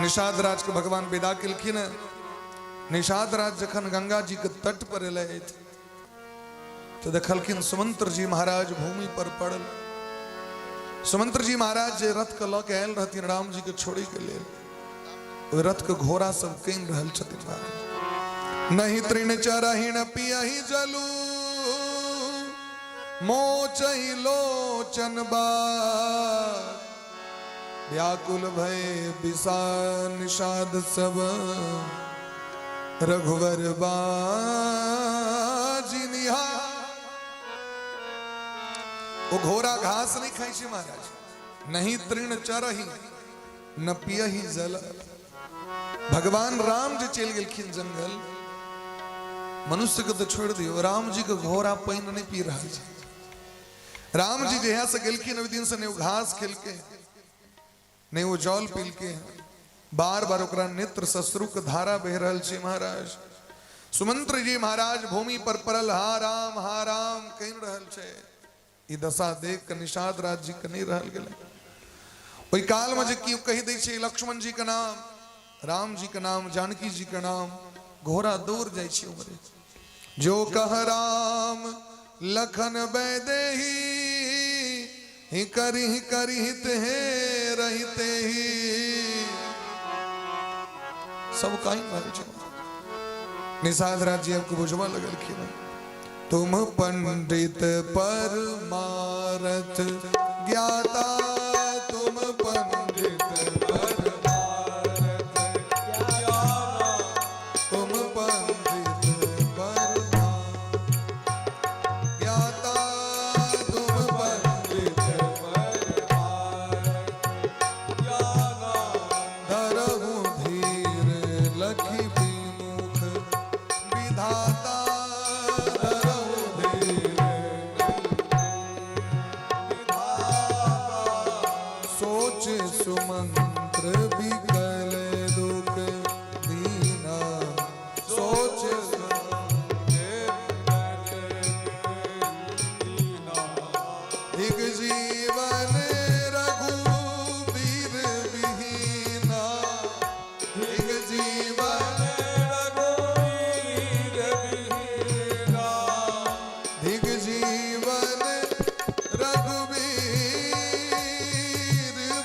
निषाद राज के भगवान विदा केलखिन। निषाद राज जखन गंगा जी के तट पर एलथि तो देखलखिन सुमंत्र जी महाराज भूमि पर पड़ल। सुमंत्र जी महाराज जे रथ के लऽ के आयल रहथिन राम जी के छोड़े के लेल, ओहि रथ के घोड़ा सब कानि रहल छथिन महाराज। नहीं तृण चरहिण पियहि जलू, मोचहि लोचन बार। व्याकुल भय बिसा निषाद सब, रघुवर बाजी निहार। ओ घोड़ा घास नहीं खाई छै महाराज। नहीं तृण चरही न पियही जल। भगवान राम जे चलि गेलखिन जंगल, मनुष्य के तो छोड़ दियो, राम जी के घोड़ा पानि नहीं पी रहल छै। राम जी जहिया से गेलखिन ओहि दिन से नहीं ओ घास खेलके, नहीं ओ जल पीलके। बार बार ओकरा नेत्र सश्रु के धारा बहि रहल छै महाराज। सुमंत्र जी महाराज भूमि पर पड़ल हा राम कहि रहल छै। ई दशा देख के निषाद राज जी के नहीं रहल गेलै। ओहि काल में जे केओ कहि दै छै लक्ष्मण जी के नाम, राम जी के नाम, जानकी जी के नाम, घोड़ा दौड़ जाइ छै उमरे। जो कह राम लखन वैदेही, ही करी करी ते रहते ही। सब काइन रहल छै। निषाद राज जी आपके बुझबा लगलखिन, तुम पंडित परमारथ ज्ञाता, तुम पंडित परमारथ ज्ञाता, तुम पंडित परमारथ ज्ञाता, तुम पंडित परमारथ ज्ञाता। धरहु धीर लखि विमुख विधाता, धरहु धीर विधाता। सोच सुमंत्र विकल दुख दीना, सोच एक जीवन रघुबीर विहीना, एक जीवन रघुवीर विहीना, धिग जीवन रघुबीर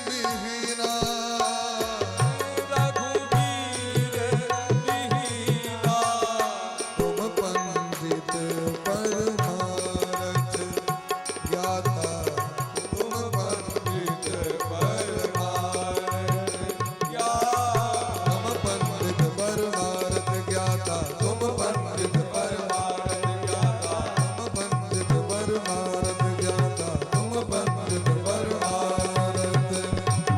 विहीना, रघुवीर विहीना। तुम पंडित परमारथ ज्ञाता, तुम पंडित परमारथ ज्ञाता, तुम पंडित परमारथ ज्ञाता, तुम पंडित परमारथ ज्ञाता, तुम पंडित परमारथ ज्ञाता, तुम पंडित परमारथ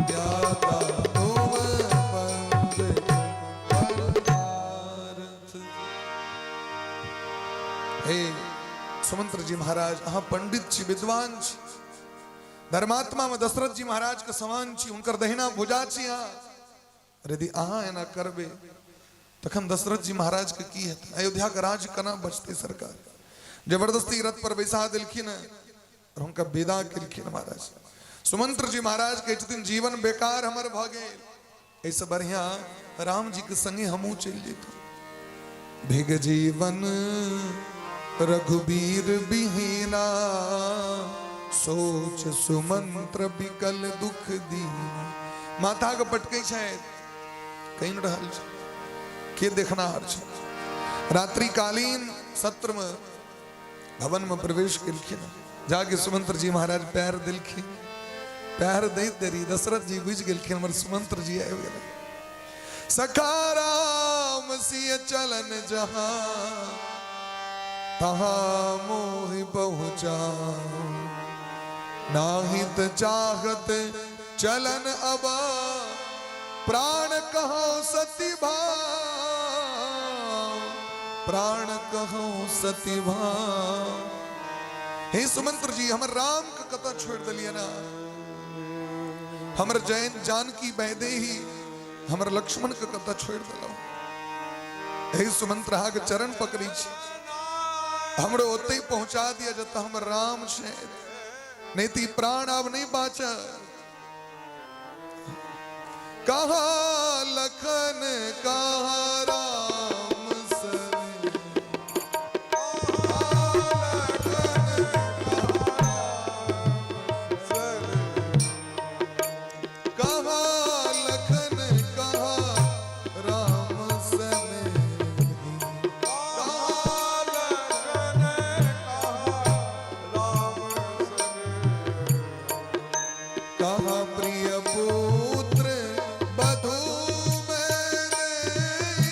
ज्ञाता, तुम पंडित परमारथ। हे सुमंत्र जी महाराज, अहाँ पंडित छी, विद्वान छी, धर्मात्मा में दशरथ जी महाराज के समान छी, हुनकर दहिना भुजा छी अहाँ। यदि अहाँ एना करबै तखन दशरथ जी महाराज के की हेतै? अयोध्या के राज केना बचतै? सरकार जबरदस्ती रथ पर बैसा देलखिन और हुनका विदा केलखिन महाराज। सुमंत्र जी महाराज कहै छथिन, जीवन बेकार हमर भऽ गेल, एहिसँ बढ़िया राम जी के संगे हमहूँ चलि जैतहुँ। भिग जीवन रघुबीर विहीना, सोच सुमंत्र विकल दुख दीना। माथा के पटकै छथि, कहि रहल छै, के देखनाहार छै। रात्रिकालीन सत्र में भवन में प्रवेश केलखिन, जाके सुमंत्र जी महाराज पैर देलखिन। पैर दैत देरी दशरथ जी बुझि गेलखिन, हमर सुमंत्र जी आबि गेल। सखा राम सिय चलन जहां, तहां मोहि पहुँचा। नाहित चाहत चलन अबा, प्राण कहो सती भाव, प्राण कहो सती भाव। हे सुमंत्र जी, हमर राम के कतऽ छोड़ि देलियै ना? हमर जैन जानकी वैदेही, हमर लक्ष्मण के कतऽ छोड़ि देलहुँ? हे सुमंत्र, अहाँके चरण पकड़ै छी, हमरो ओतहि पहुंचा दिया जतऽ हमर राम छै, नहीं तऽ ई प्राण आब नहीं बाँचत। कहा लखन कहा राम सने, कहा लखन कहा राम सने, कहा लखन कहा राम सने, कहा लखन कहा राम सने, कहा प्रिय पुत्र बधू मैदेही।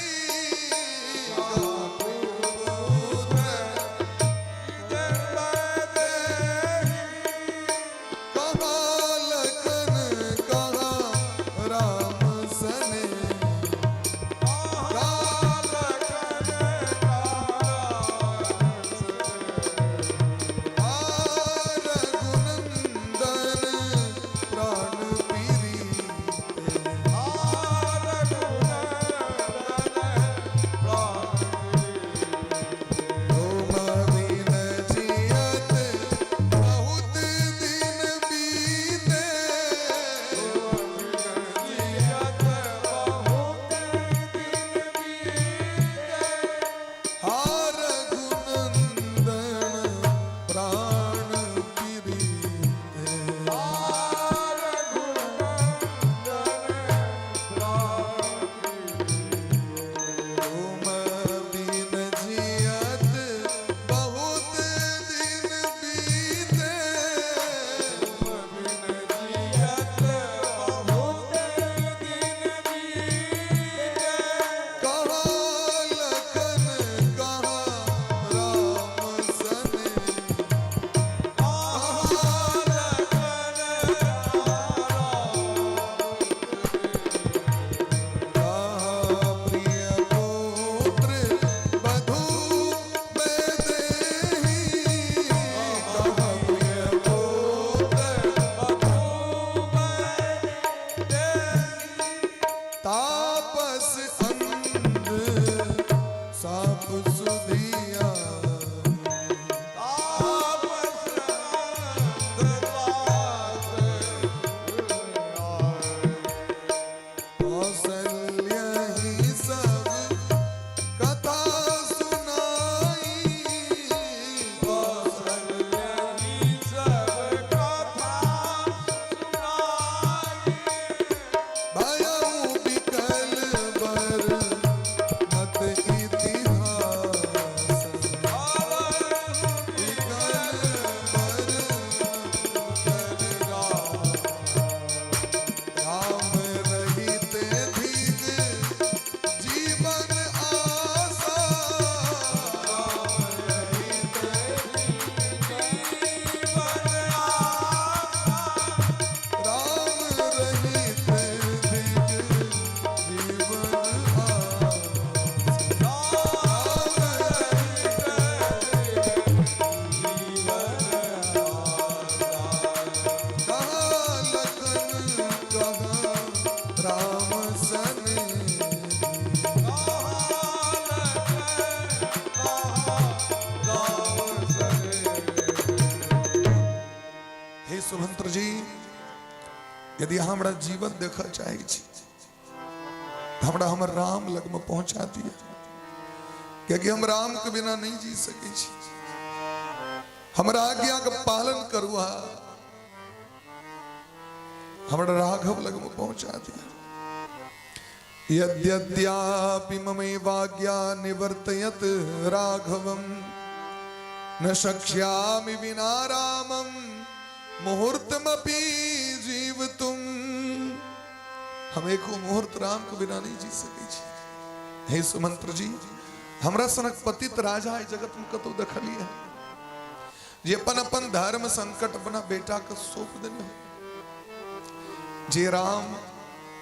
तापस अंध साप सुधिया। तापस अंध कौशल्य ही सब कथा सुनाई। कौशल्य ही सब कथा सुनाई। भयउ बिकल बर मत इतिहास। बिकल बर राम रहित धिग जीवन आशा। राम रहित धिग जीवन आशा। राम रहित कहाँ लखन कहाँ राम सने। हे सुमंत्र जी, यदि अहाँ हमरा जीवन देखऽ चाहै छी तऽ हमरा हमर राम लगमे पहुंचा दिअ, कियाकि हम राम के बिना नहीं जी सकै छी। हमरा आज्ञा के पालन करू, अहाँ हमरा राघव लगमे पहुंचा दिअ। यद्यद्यापि ममैवाज्ञा निवर्तयत राघवम न शक्ष्यामि विना रामम मुहूर्तमपि जीवतुम। हम एको मुहूर्त राम के बिना नहीं जी सकै छी। हे सुमंत्र जी, हमरा सनक पतित राजा एहि जगत में कतौ देखलियै जे अपन अपन धर्म संकट अपना बेटा के सौंप देने हो? जे राम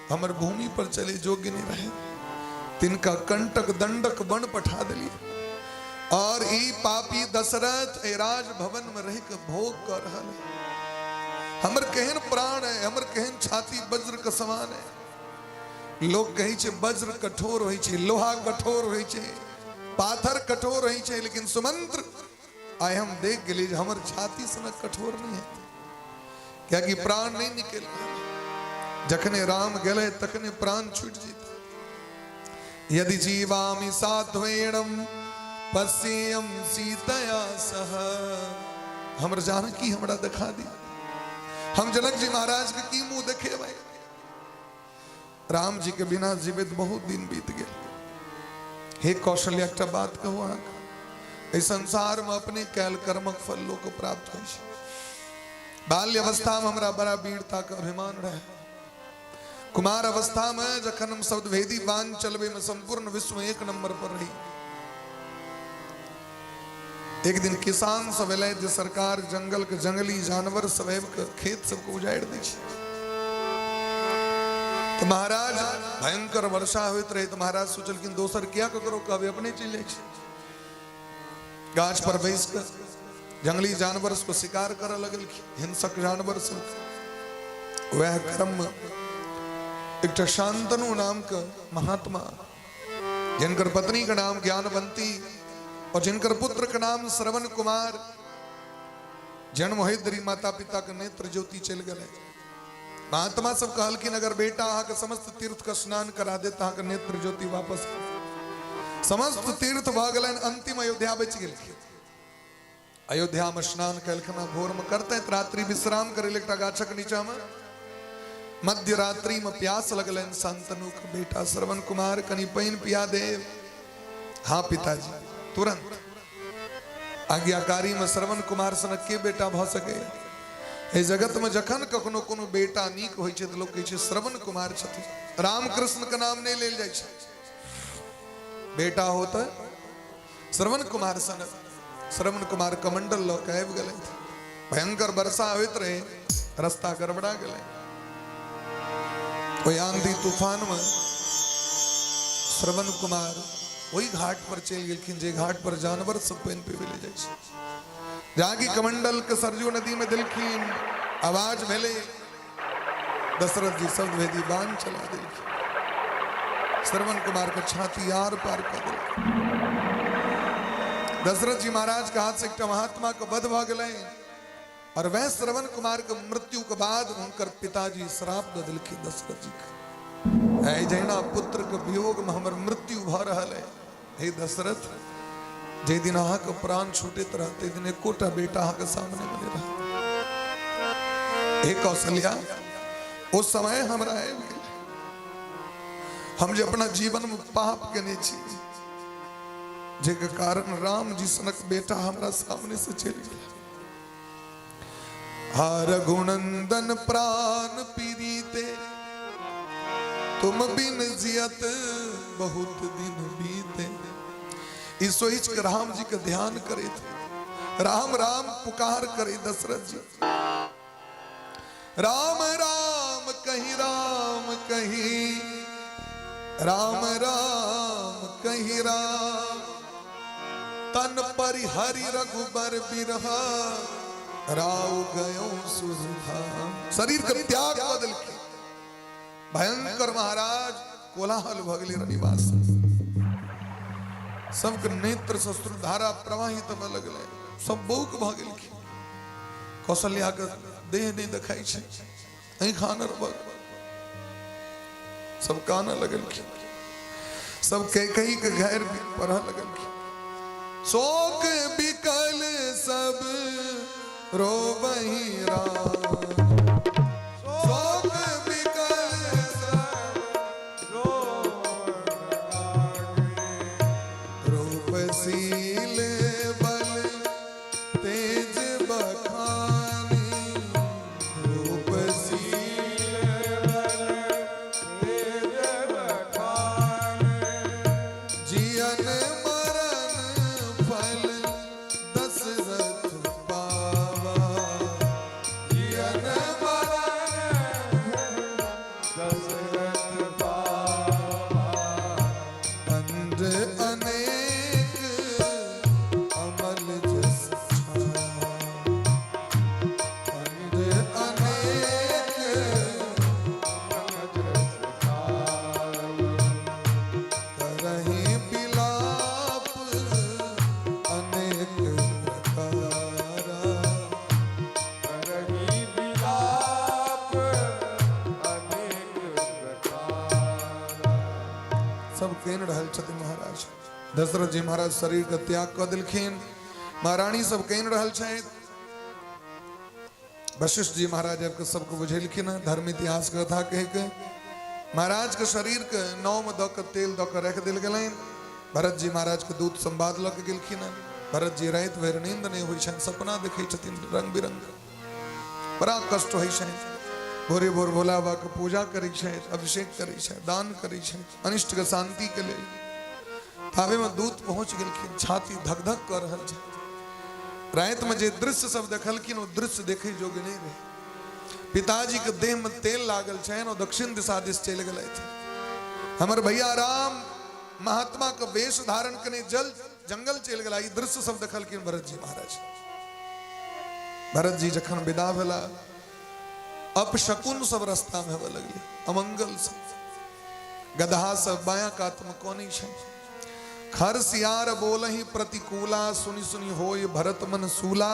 हमर भूमि पर चले योग्य नहीं रहे, तिनका कंटक दंडक वन पठा दिलिए और ई पापी दशरथ ए राज भवन में रह के भोग कर रहल है। हमर केहन प्राण है, हमर केहन छाती वज्र के समान है। लोग कहै छै वज्र कठोर होइ छै, लोहा कठोर होइ छै, पाथर कठोर होइ छै, लेकिन सुमंत्र आइ हम देख गेलियै जे हमर छाती सनक कठोर नहीं है, कियाकि प्राण नहीं निकल रहल। जखने राम गेलै तखने प्राण छूट जेतै। यदि जीवामि साध्वेणम पश्येयम सीतया सह। हमर जानकी हमरा देखा दी, हम जनक जी महाराज के की मुंह देखेबै? राम जी के बिना जीवित बहुत दिन बीत गेल। हे कौशल्या, एकटा बात कहू अहाँके, एहि संसार में अपने कैल कर्मक फल लोक प्राप्त होइ छै। बाल्य अवस्था में हमरा बड़ा वीरता के अभिमान रहे। कुमार अवस्था में जखन हम शब्दभेदी बाण चलबे में संपूर्ण विश्व में एक नंबर पर रही। एक दिन किसान सब एलै जे सरकार जंगल के जंगली जानवर सब आबि के खेत सबके उजाड़ि दै छै। तऽ महाराज भयंकर वर्षा होइत रहे, तऽ महाराज सोचलखिन दोसर किया ककरो कहबै, अपने चलि जाइ छै। गाछ पर बैस कऽ जंगली जानवर सबके शिकार करऽ लगलखिन, हिंसक जानवर सब। वएह क्रम में एकटा शांतनु नाम के महात्मा, जिनकर पत्नी के नाम ज्ञानवंती और जिनकर पुत्र के नाम श्रवण कुमार, जन्म होइत रही माता पिता के नेत्र ज्योति चलि गेलै। महात्मा सब कहलखिन अगर बेटा अहाँके समस्त तीर्थ के स्नान करा देत, अहाँके नेत्र ज्योति वापस। समस्त तीर्थ भऽ गेलनि, अंतिम अयोध्या बचि गेलखिन। अयोध्या में स्नान केलखिन, भोर में करते रात्रि विश्राम करे एकटा गाछक नीचा में। मध्य रात्रि में प्यास लगलनि शांतनु के बेटा श्रवण कुमार, कनि पानि पिया देव। हाँ पिताजी, तुरंत। आज्ञाकारी में श्रवण कुमार सनक के बेटा भऽ सके? एहि जगत में जखन कखनो कोनो बेटा नीक होइ छै तऽ लोक कहै छै श्रवण कुमार छथिन। राम कृष्ण के नाम नहि लेल जाइ छै। बेटा हो तऽ श्रवण कुमार सनक। श्रवण कुमार कमंडल लऽ के आबि गेलै। भयंकर वर्षा होइत रहे, रास्ता गड़बड़ा गेलै। ओहि आंधी तूफान में श्रवण कुमार ओहि घाट पर चलि गेलखिन जे घाट पर जानवर सब पानि पीबै लए जाइ छै। जाकि कमंडल के सरजू नदी में देलखिन, आवाज भेलै, दशरथ जी शब्द भेदी बाण चला देलखिन। श्रवण कुमार के छाती आर पार कऽ देलकै। दशरथ जी महाराज के हाथ से एकटा महात्मा के वध भऽ गेलै और वह श्रवण कुमार के मृत्यु के बाद हुनकर पिताजी श्राप दऽ देलखिन दशरथ जी के, ऐ जहिना पुत्र के वियोग में हमर मृत्यु भऽ रहल है, हे दशरथ, जे दिन अहाँके प्राण छूटैत रहत दिन एकोटा बेटा अहाँके सामने में नहि रहत। हे कौशल्या, ओ समय हमरा आबि गेल। हम जे अपना जीवन में पाप केने छी, जेके कारण राम जी सनक बेटा हमरा सामने से चलि गेल। हा रघुनंदन प्राण पीरीते, तुम बिन जियत बहुत दिन बीते। ई सोच के राम जी के ध्यान करे थे, राम राम पुकार करे दशरथ जी, राम राम कही राम कही राम राम कही राम, तन परिहरि रघुबर बिरहा राव गयो सुधाम। शरीर के त्याग कऽ देलखिन। भयंकर महाराज कोलाहल भऽ गेलै रनिवास, सबके नेत्र से धारा प्रवाहित भऽ लगलै, सब बौक भऽ गेलखिन। कौशल्या के देह नहि देखाइ छै, आँखि आनर भऽ गेल, सब कानऽ लगलखिन, सब कैकई के घर पढ़ऽ लगलखिन। शोक बिकल सब रोबही राम, शोक बिकल सब रूपशील बल तेज बखानी, रूपशील जियन मरण फल दशरथ पावा, जियन मरण दंड अनेक अमल जस छावा, दंड अनेक करहि विलाप अनेक प्रकारा, करहि विलाप अनेक प्रकारा। सब केन रहल छथिन महाराज। दशरथ जी महाराज शरीर के त्याग कऽ देलखिन, महारानी सब केन रहल छथि। वशिष्ठ जी महाराज आबि कऽ सबके बुझेलखिन हँ धर्म इतिहास के कथा कहि के। महाराज के शरीर के नाव में दऽ के तेल दऽ के राखि देल गेलनि। भरत जी महाराज के दूत संवाद लऽ के गेलखिन हँ। भरत जी राति भरि नींद नहि होइ छनि, सपना देखै छथिन रंग बिरंग, बड़ा कष्ट होइ छनि। भोरे भोर भोला बाबा के पूजा करै छथि, अभिषेक करै छथि, दान करै छथि अनिष्ट के शांति के लेल। ताबे में दूत पहुंच गेलखिन, छाती धक धक कऽ रहल छै। राति में जे दृश्य सब देखलखिन ओ दृश्य देखै योग्य नहि रहै। पिताजी के देह में तेल लागल छनि, ओ दक्षिण दिशा दिस चलि गेलथि। हमर भैया राम महात्मा के वेश धारण कने जल जंगल चलि गेला। ई दृश्य सब देखलखिन भरत जी महाराज। भरत जी जखन विदा भेला, अपशकुन सब रास्ता में होबे लगलै, अमंगल सब, गदहा सब बायां कात में कोनी छै। खर सियार बोलही प्रतिकूला, सुनि सुनि होय भरत मन सूला।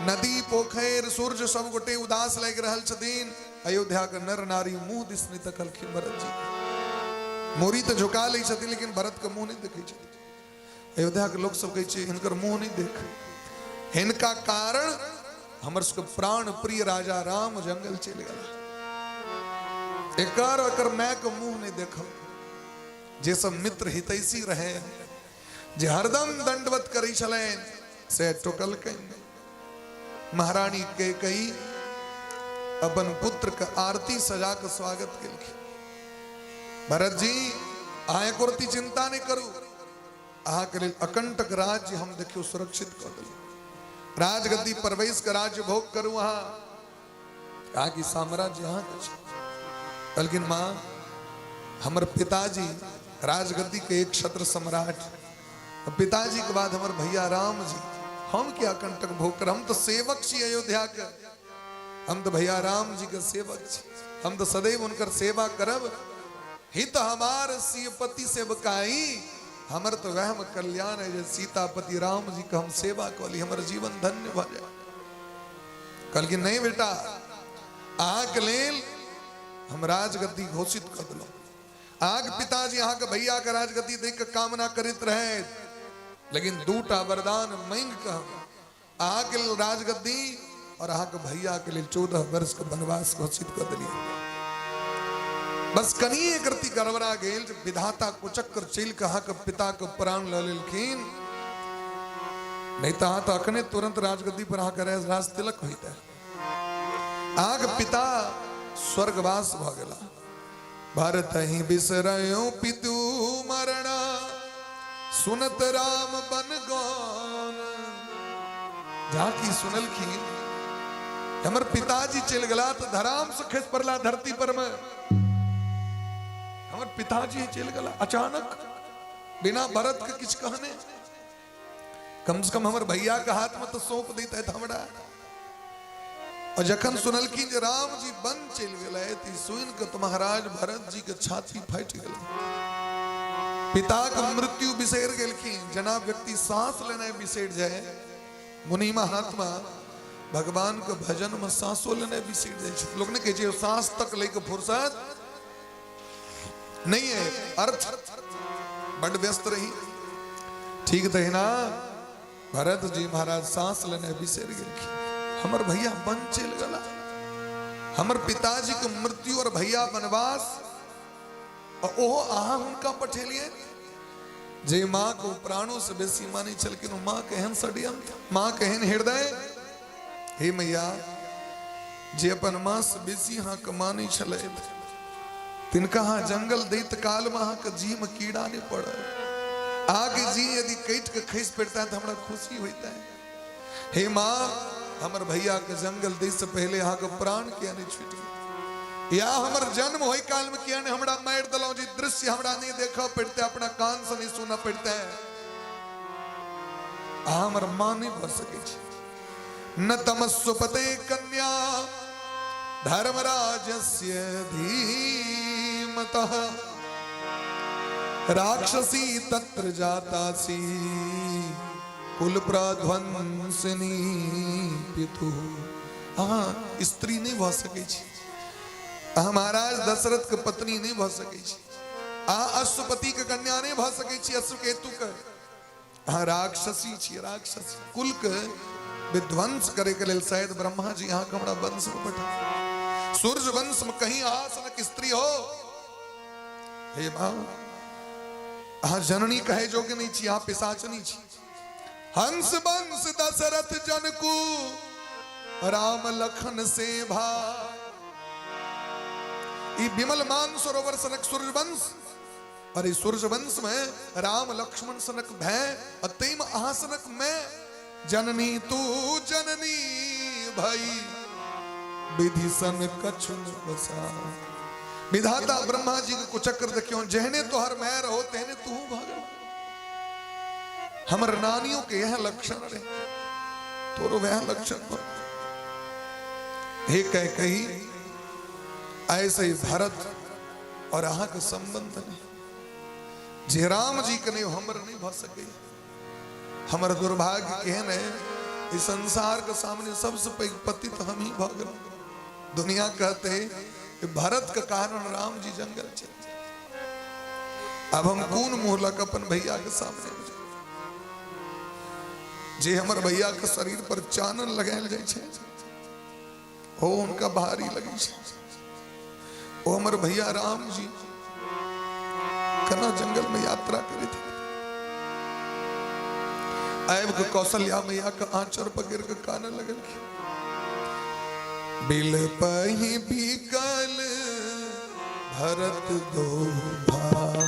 नदी पोखरि सूर्य सब गोटे उदास लागि रहल छथिन। अयोध्या के नर नारी मुंह दिस नहि तकलखिन भरत जी। मोरी तऽ झुका लै छथिन, लेकिन भरत के मुंह नहि देखै छथिन। अयोध्या के लोक सब कहै छै हिनकर मुंह नहि देख, हिनका कारण हमर सबके प्राण प्रिय राजा राम जंगल चलि गेला। एकर एकर माय के मुंह नहि देखब। जे सब मित्र हितैषी रहे, जे हरदम दंडवत करै छलनि, से टोकलकनि। महारानी कैकेयी अपन पुत्र के आरती सजा के स्वागत केलखिन। भरत जी, अहाँ एको रत्ती चिंता नहि करू, अहाँके लेल अकंटक राज्य हम देखियौ सुरक्षित कऽ देलहुँ। राजगद्दी पर बैस के राज्य भोग करू अहाँ, अहाँके साम्राज्य अहाँके छै। कहलखिन माँ, हमर पिताजी राजगद्दी के एक छत्र सम्राट, पिताजी के बाद हमर भैया राम जी, हम क्या कंटक भोग कर, हम तो सेवक छी अयोध्या के, हम तो भैया राम जी के सेवक छी, हम तो सदैव उनकर सेवा करब। हित हमार सियपति सेवकाई। हमर तो वह में कल्याण है जे सीतापति राम जी के हम सेवा कऽ ली, हमर जीवन धन्य भऽ जाय। कहलखिन नहीं बेटा, अहाँके लेल हम राजगद्दी घोषित कऽ देलहुँ। अहाँके पिताजी अहाँके भैया के राजगद्दी देख के कामना करैत रहे, लेकिन दूटा वरदान मांगि के हम अहाँके लेल राजगद्दी और अहाँके भैया के लेल 14 वर्ष के वनवास घोषित कऽ देलियै। बस कनि एक रत्ती गड़बड़ा गेल जे विधाता कुचक्र चलि के अहाँके पिता के प्राण लऽ लेलखिन, नहीं तऽ अहाँ तऽ अखने तुरंत राजगद्दी पर अहाँके राज तिलक होइते। अहाँके पिता स्वर्गवास भऽ गेला। भरत ही बिसरयो पितु मरणा, सुनत राम बन गौन। झांकी सुनलखिन हमर पिताजी चलि गेला तऽ धराम से खसि पड़ला धरती पर में। हमर पिताजी चलि गेला अचानक बिना भरत के किछु कहने। कम से कम हमर भैया के हाथ में तो सौंप देते हमरा। और जखन सुनलखिन जे राम जी वन चलि गेलै तऽ ई सुनि कऽ तऽ महाराज भरत जी के छाती फाटि गेलै। पिता के मृत्यु बिसरि गेलखिन। जेना व्यक्ति सांस लेनाइ बिसरि जाय, मुनि महात्मा भगवान के भजन में सांसो लेनाइ बिसरि जाइ छै। लोक नहि कहै छै सांस तक लैके फुर्सत नहीं है, अर्थ बड व्यस्त रही। ठीक तहिना भरत जी महाराज सांस लेने बिसरि गेलखिन। हमर भैया वन चलि गेला, हमर पिताजी के मृत्यु और भैया वनवास, और ओहो अहाँ हुनका पठेलियै। जे माँ को प्राणों से बेसी मानै छलखिन, ओ माँ के एहन षड्यंत्र, माँ के एहन हृदय। हे मैया, जे अपन माँ से बेसी अहाँके मानै छलथि, तिनका अहाँ जंगल दैत काल में अहाँके जी में कीड़ा नहीं पड़ल। अहाँके जी यदि कटि के खसि पड़ता है तो हमरा खुशी होता है। हे माँ, हमर भैया के जंगल दै से पहले अहाँके प्राण किया नहीं छूटि गेल, या हमर जन्म होय काल में किया नहीं हमरा मारि देलहुँ, जे दृश्य हमरा नहीं देखऽ पड़तै, अपना कान से नहीं सुनऽ पड़तै। अहाँ हमर माँ नहीं भऽ सकै छी। न तमस्वपते कन्या धर्मराजस्य धीमतः राक्षसी तत्र जातासी कुल प्रध्वंसिनी पितु। अहाँ स्त्री नहीं भऽ सकै छी, अहाँ महाराज दशरथ के पत्नी नहीं भऽ सकै छी, अहाँ अश्वपति के कन्या नहीं भऽ सकै छी, अश्वकेतु के। अहाँ राक्षसी छी, राक्षसी कुल के विध्वंस करे के लेल शायद ब्रह्मा जी अहाँ के हमरा वंश में पठा। सूर्य वंश में कहीं अहाँ सनक स्त्री हो। हे माँ, अहाँ जननी कहे जोग्य नहीं छी, अहाँ पिशाचनी छी। हंस वंश दशरथ जनकू राम लखन से भा। ई विमल मान सरोवर सनक सूर्य वंश, और इस सूर्य वंश में राम लक्ष्मण सनक भय और तेम अहाँ सनक मैं। जननी तू जननी भई विधि सन कछु न बसा। विधाता ब्रह्मा जी के कुचक्र देखियो, जेहने तोहर मैं रहो तेहने तू भागल। हमर नानियों के यह लक्षण रहे, तोरो वह लक्षण हो। हे कह कही ऐसे ही भरत और अहाँ के संबंध नहीं, जे राम जी के नहीं हमर नहीं भ सके। हमर दुर्भाग्य केहन है, इस संसार के सामने सबसे पैघ पतित हम ही भ गेलहुँ। दुनिया कहते हैं कि भरत के कारण राम जी जंगल चल। अब हम कोन मुंह लग अपन भैया के सामने, जे हमर भैया के शरीर पर चानन लगायल जाइ छै, ओ उनका भारी लगे छै। ओ हमर भैया राम जी कना जंगल में यात्रा करे थे, आबि के कौशल्या मैया के आंचर पकड़ के काने लगल। बिल पही बिकल भरत दो भाई,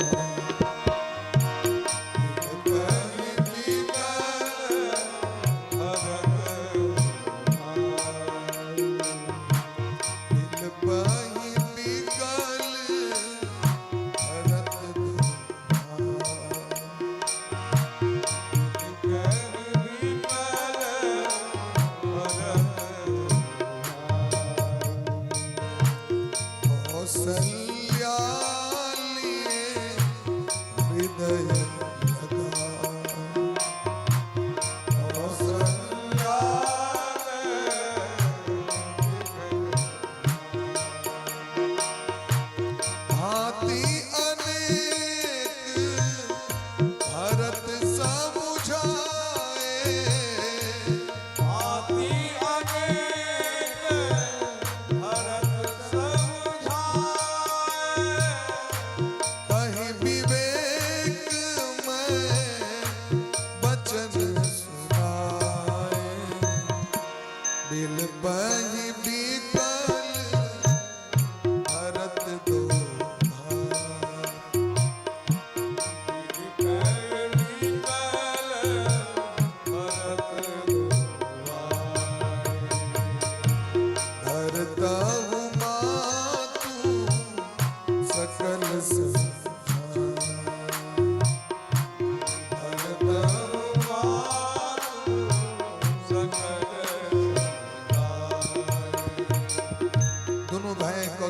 कौशल्या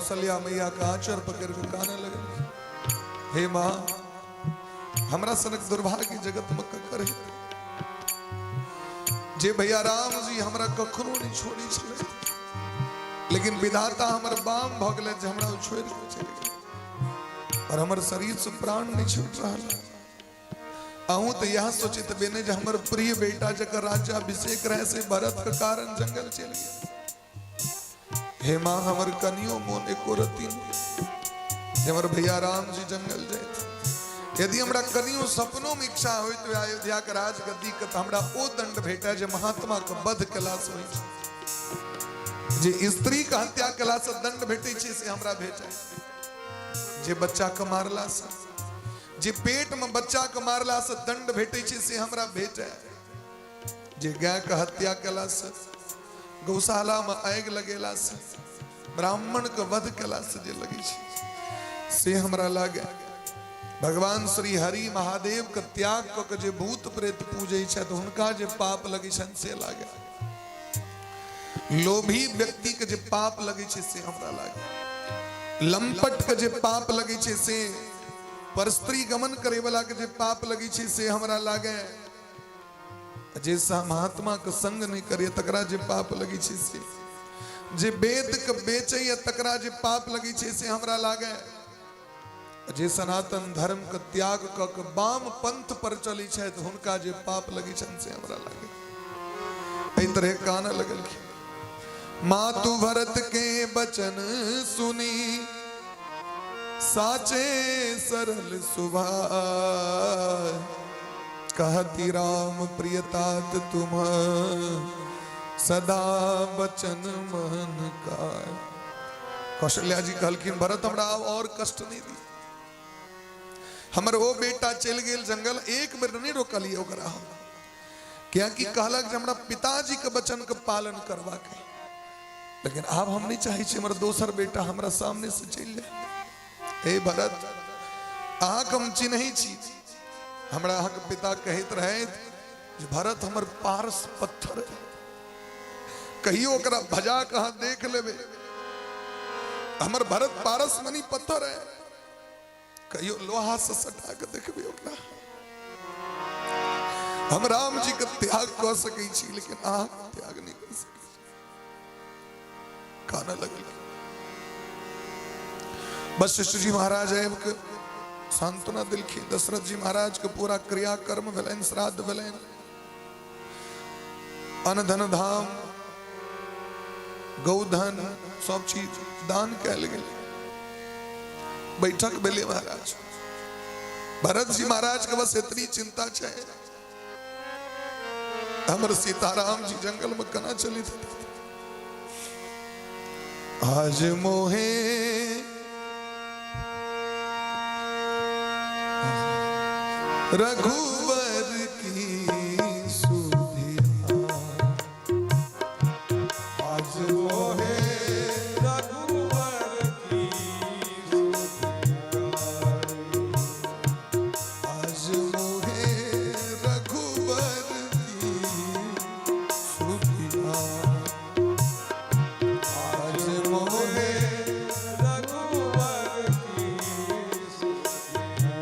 कौशल्या मैया के आंचर पकड़ के काने लगल, हे माँ, हमरा सनक दुर्भाग्य जगत में ककर है जे भैया राम जी हमरा कखनो नहीं छोड़ी छले, लेकिन विधाता हमर बाम भ गेलै जे हमरा छोड़ के चलि गेल और हमर शरीर से प्राण नहीं छूट रहा। अहूँ तो यह सोचित बेने जे हमर प्रिय बेटा जकर राज्याभिषेक रहे से भरत के कारण जंगल चलि गेल। हे माँ, हमर कनियो मोन एको रति नहीं जे हमर भैया राम जी जंगल जाइत। यदि हमरा कनियो सपनों में इच्छा होइत तो अयोध्या के राजगद्दी के, तो हमरा ओ दंड भेटा जे महात्मा के वध केला से होइ छै, जे स्त्री के हत्या केला से दंड भेटै छै से हमरा भेटे, जे बच्चा के मारला से, जे पेट में बच्चा के मारला से दंड भेटै छै से हमरा भेटे, जे गाय के हत्या केला से, गौशाला में आगि लगेला से, ब्राह्मण के वध केला से जे लगै छै से हमरा लागे। भगवान श्री हरि महादेव के त्याग क के जे भूत प्रेत पूजै छथि हुनका जे पाप लगै छनि से लागे, लोभी व्यक्ति के जे पाप लगै छै से हमरा लागे, लंपट के जे पाप लगै छै से, परस्त्री गमन करे वाला के जे पाप लगै छै से हमरा लागे, जे महात्मा के संग नहीं करे तकरा जे पाप लगै छै से, जे वेद के बेचैया तकरा जे पाप लगै छै से हमरा लागे, जे सनातन धर्म के त्याग क के वाम पंथ पर चलै छथि हुनका जे पाप लगै छनि से हमरा लागे। एहि तरह कानऽ लगलखिन। मातु भरत के बचन सुनी साचे सरल सुभाय, कहती राम प्रियतात तुम सदा बचन मन का। कौशल्या जी कहलखिन भरत हमरा आब और कष्ट नहीं दी, हमर ओ बेटा चलि गेल जंगल, एक बेर नहीं रोकलिए ओकरा हम, कियाकि कहलक जे हमरा पिताजी के वचन के पालन करबाक है, लेकिन आब हम नहीं चाहे छी हमर दोसर बेटा हमरा सामने से चलि जाए। हे भरत, अहाँके हम चिन्है छी, हमरा अहाँके पिता कहैत रहथि जे भरत हमर पारस पत्थर है, कहियो ओकरा भजा के अहाँ देख लेबै, हमर भरत पारस मनी पत्थर है, कहियो लोहा से सटा के देखबै ओकरा। हम राम जी के त्याग कऽ सकै छी लेकिन अहाँ के त्याग नहीं कर सकै छी। कानऽ लगल। वशिष्ठ जी महाराज आबि के सांत्वना देलखिन। दशरथ जी महाराज के पूरा क्रिया कर्म भेलनि, श्राद्ध भेलनि, अन्न धन धाम गौधन सब चीज दान कयल गेल। बैठक भेलै महाराज। भरत जी महाराज के बस एतनी चिंता छै हमर सीताराम जी जंगल में केना चली। आज मोहे रघुवर की सुधिया, आज मोहे रघुवर की सुधिया, आज मोहे रघुवर की सुधिया, आज मोहे रघुवर की सुधिया।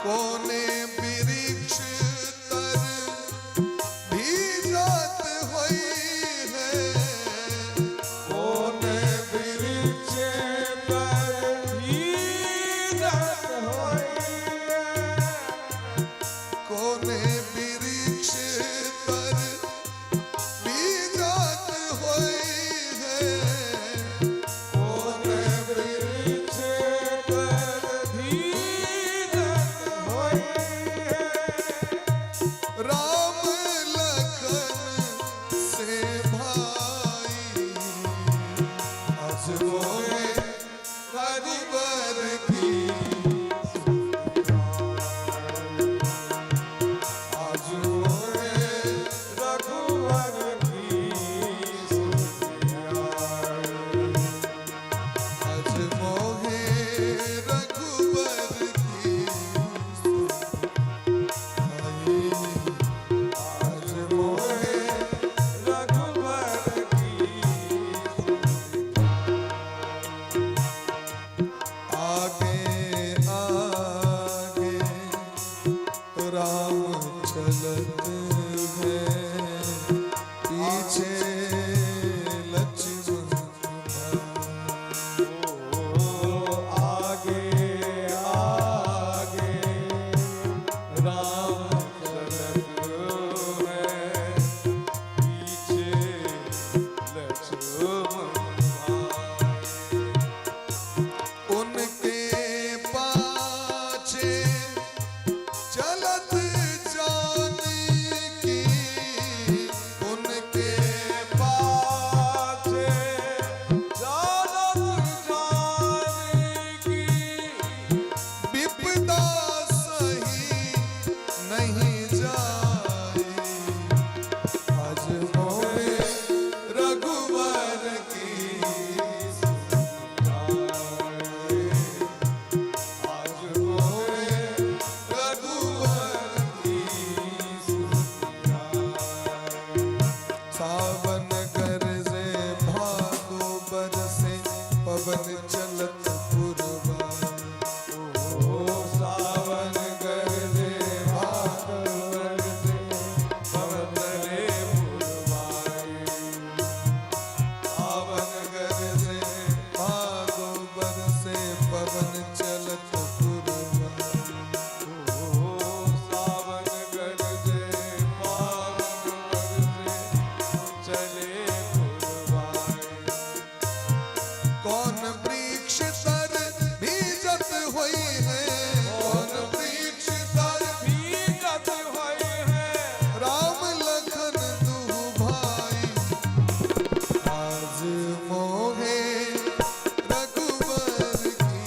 कोने वृक्ष तर भीजत होई है, कोने वृक्ष पर भीजत होई है, कोने वृक्ष तर भीजत होई है, कोने वृक्ष पर भीजत होई है, राम लखन से भाई, आज मोहे रघुवर की, आज मोहे रघुवर की सुधिया। आज मोहे रघुवर की सुधिया, आज मोहे रघुवर की सुधिया। पावन चलत पुरवाई। ओ सावन गरजे पावन बरसे चले पुरवाई। कौन वृक्ष तर भीजत होई है, कौन वृक्ष तर भीजत होई है, राम लखन दू भाई। आज मोहे रघुबर की,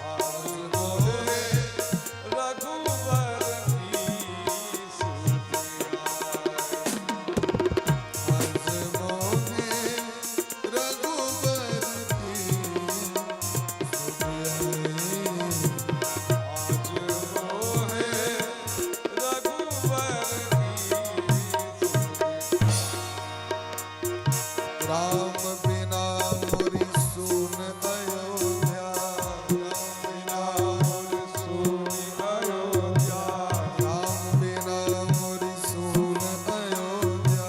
आज मोहे रघुबर की सुधि आई। आज मोहे रघुबर की सुधि आई। आज मोहे रघुबर की सुधि। राम बिना मोरी सून अयोध्या, राम बिना मोर सूनी अयोध्या, राम बिना मोरी सून अयोध्या।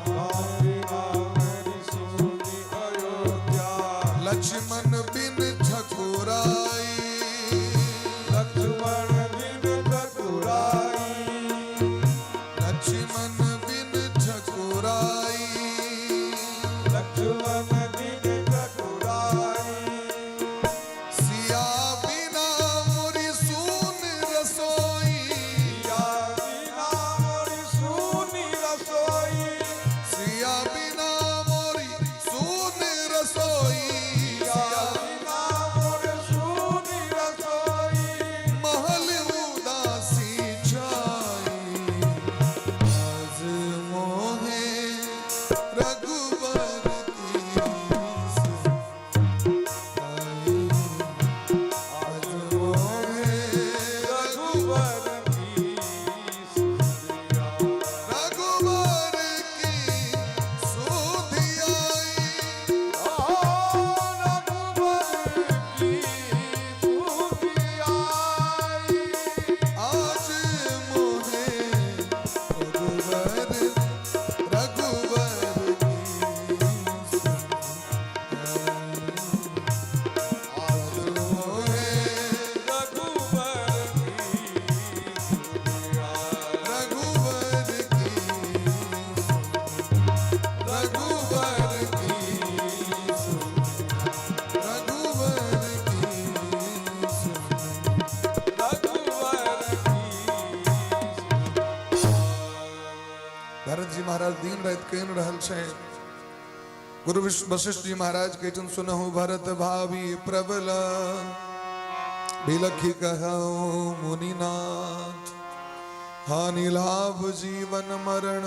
राम बिना मेरी सूनी अयोध्या। लक्ष्मण बिन ठकुराई, लक्ष्मण बिन ठकुराई, लक्ष्मण बिन ठकुराई, लक्ष्मण बिन ठकुराई। सिया बिना मोरी सून रसोई, सिया बिना मोरी सूनी रसोई, सिया बिना मोरी सून रसोई। सिया बिना मोरी सूनी रसोई। महल उदासी छाई। आज मोहे रघुबर की सुध आई। आज मोहे रघुबर की सुधि आई। रघुबर की सुध आई। ओ रघुबर की सुधि आई। आज मोहे रघुबर रघुबर की सुध आई। आज मोहे रघुबर की सुधि आई। रघुबर की रघुबर की रघुबर की रघुबर की सुधि। भरत जी महाराज दिन रात कहि रहल छै। गुरु वशिष्ठ जी महाराज कहै, सुनहु भरत भावी प्रबल, बिलखि कहु मुनिनाथ। हानि लाभ जीवन मरण,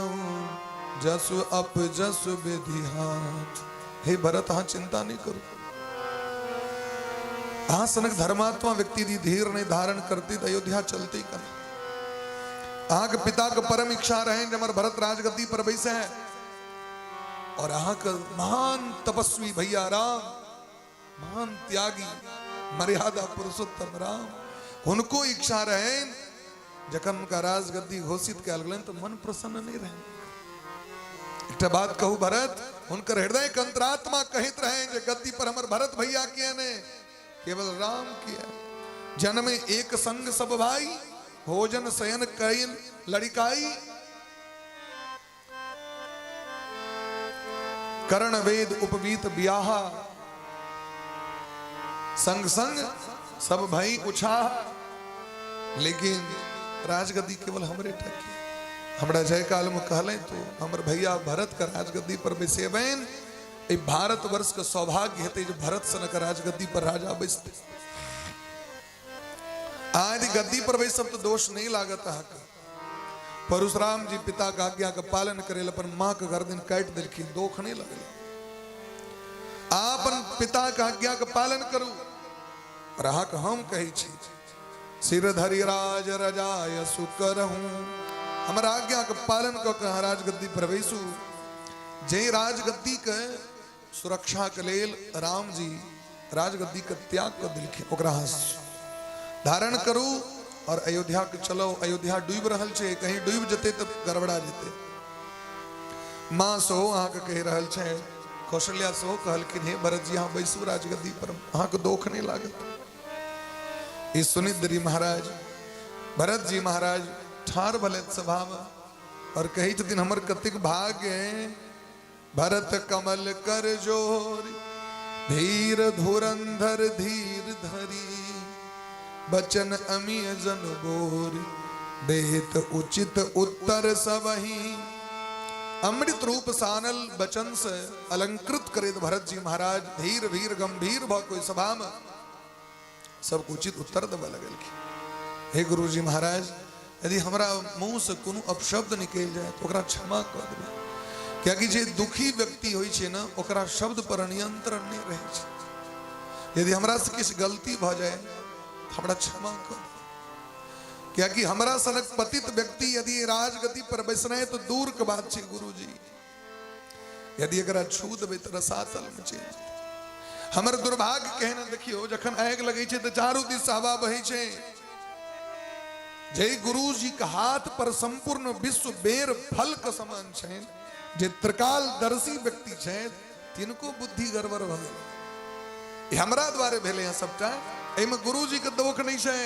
जसु अप जसु विधि हाथ। हे भरत, अहाँ चिंता नहीं करू। अहाँ सनक धर्मात्मा व्यक्ति यदि धीर नहीं धारण करती तो अयोध्या चलती कना? अहाँके पिता के परम इच्छा रहे जे हमर भरत राजगद्दी पर बैसे है, और अहाँके महान तपस्वी भैया राम, महान त्यागी मर्यादा पुरुषोत्तम राम, हुनको इच्छा रहे। जखन हुनका राजगद्दी घोषित कयल गेलनि तऽ मन प्रसन्न नहीं रहे। एकटा बात कहू भरत, हुनकर हृदय के अंतरात्मा कहैत रहे जे गद्दी पर हमर भरत भैया किया ने, केवल राम किया। जन्म एक संग सब भाई, भोजन शयन कैल लड़िकाई, करण वेद उपवीत ब्याहा, संग संग सब भाई उछाह, लेकिन राजगद्दी केवल हमरे टा के। हमरा जयकाल में कहले तो हमर भैया भरत का राजगद्दी पर बैसेबैन, ई भारतवर्ष के सौभाग्य हेतै जे भरत सनक राजगद्दी पर राजा बैसतै। आज गद्दी पर बैसब तो दोष नहीं लागत अहाँके। परशुराम जी पिता के आज्ञा के पालन करे लए अपन माँ के गर्दन काटि देलखिन, दोख नहीं लगल। अपन पिता के आज्ञा के पालन करू। और अहाँके हम कहै छी, सिर धरि राज रजाय सुकरहूँ, हमर आज्ञा के पालन कऽ के अहाँ राजगद्दी पर बैसू। जे राजगद्दी के सुरक्षा के लेल राम जी राजगद्दी के त्याग कऽ देलखिन, ओकरा अहाँ धारण करू और अयोध्या के चलो। अयोध्या डूबि रहल छै, कहीं डूबि जेतै तऽ गड़बड़ा जेतै। माँ सेहो अहाँके कहि रहल छै। कौशल्या सेहो कहलखिन, हे भरत जी, अहाँ बैसू राजगद्दी पर, अहाँके दोख नहि लागत। ई सुनिद्री महाराज भरत जी महाराज ठाढ़ भले सभा में और कहै छथिन, हमर कतेक भाग्य है, भरत कमल कर जोर धीर धुरंधर धीर धरी, बचन अमीय जन बोर देत उचित उत्तर सबही। अमृत रूप सानल वचन से अलंकृत करैत भरत जी महाराज धीर वीर गंभीर भ कोई सभा में सबके उचित उत्तर देबऽ लगलखिन। हे गुरु जी महाराज, यदि हमरा मुंह से कोनो अपशब्द निकलि जाए तऽ ओकरा क्षमा कऽ देबै, कियाकि जे दुखी व्यक्ति होइ छै ने, ओकरा शब्द पर नियंत्रण नहि रहै छै। यदि हमरा से किछु गलती भऽ जाए तऽ हमरा क्षमा कऽ देबै, कियाकि हमरा सनक पतित व्यक्ति यदि राजगति पर बैसनाइ तऽ दूर के बात छै गुरुजी, यदि एकरा छू देबै तऽ रसातल में चलि जेतै। हमर दुर्भाग्य केहन, देखियौ, जखन आगि लगै छै तऽ चारू दिस हवा बहै छै। जय गुरुजी के हाथ पर संपूर्ण विश्व बेर फल के समान छै, जे त्रिकालदर्शी व्यक्ति छै, तिनको बुद्धि गड़बड़ भऽ गेलै। हमरा द्वारे भेलै हँ सबटा, एहिमे गुरुजी के दोख नहि छै।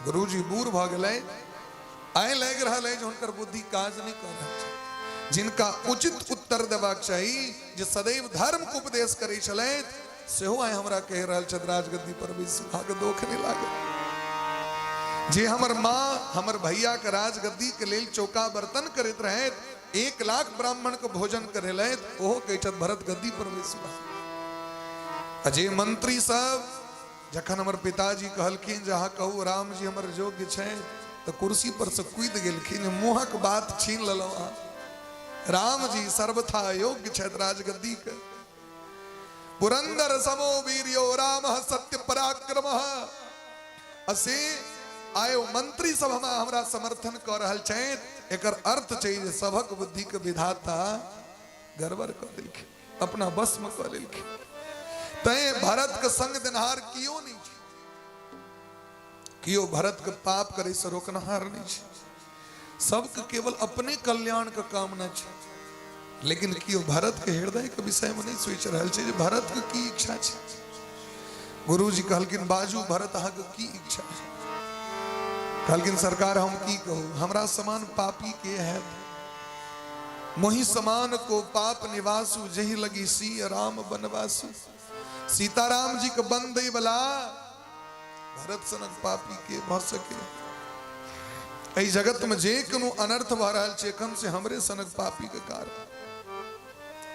गुरुजी बूढ़ भऽ गेलै, आइ लागि रहल अछि हुनकर बुद्धि काज नहि कऽ रहल छै। जिनका उचित उत्तर देबाक चाही, जे सदैव धर्म के उपदेश करै छलथि, सेहो आइ हमरा कहि रहल छथि राजगद्दी पर बैसू, अहाँके दोख नहि लागल? जे हमर माँ हमर भैया के राजगद्दी के लेल चौका बर्तन करैत रहथि, 1 लाख ब्राह्मण के भोजन करेलथि, ओहो कहै छथि भरत गद्दी पर बैसू। आ जे मंत्री सब जखन हमर पिताजी कहलखिन जे अहाँ कहू राम जी हमर योग्य छै, तऽ कुर्सी पर से कूदि गेलखिन, मुँहक बात छीन लेलहुँ अहाँ, राम जी सर्वथा योग्य छथि राजगद्दी के। पुरंदर समो वीर्यो राम सत्य पराक्रम। असे आय मंत्री सब हमरा समर्थन कऽ रहल छथि, एकर अर्थ छै जे सभक बुद्धि के विधाता गड़बड़ कऽ देलखिन, अपना वश में कऽ लेलखिन। तैं भरत के संग देनहार कियो नहि छै, कियो भरत के पाप करे से रोकनहार नहि छै। सबके केवल अपने कल्याण के कामना छै, लेकिन कियो भरत के हृदय के विषय में नहीं सोच रहल छै जे भरत के की इच्छा छै। गुरुजी कहलखिन, बाजू भरत, अहाँके की इच्छा छै? कहलखिन, सरकार, हम की कहू, हमरा समान पापी के हैत? मोहि समान को पाप निवासु, जहि लगी सी राम बनवासु। सीताराम जी के बन दै वाला भरत सनक पापी के भऽ सके? एहि जगत में जे कोनो अनर्थ भऽ रहल छै एखन, से हमरे सनक पापी के कारण।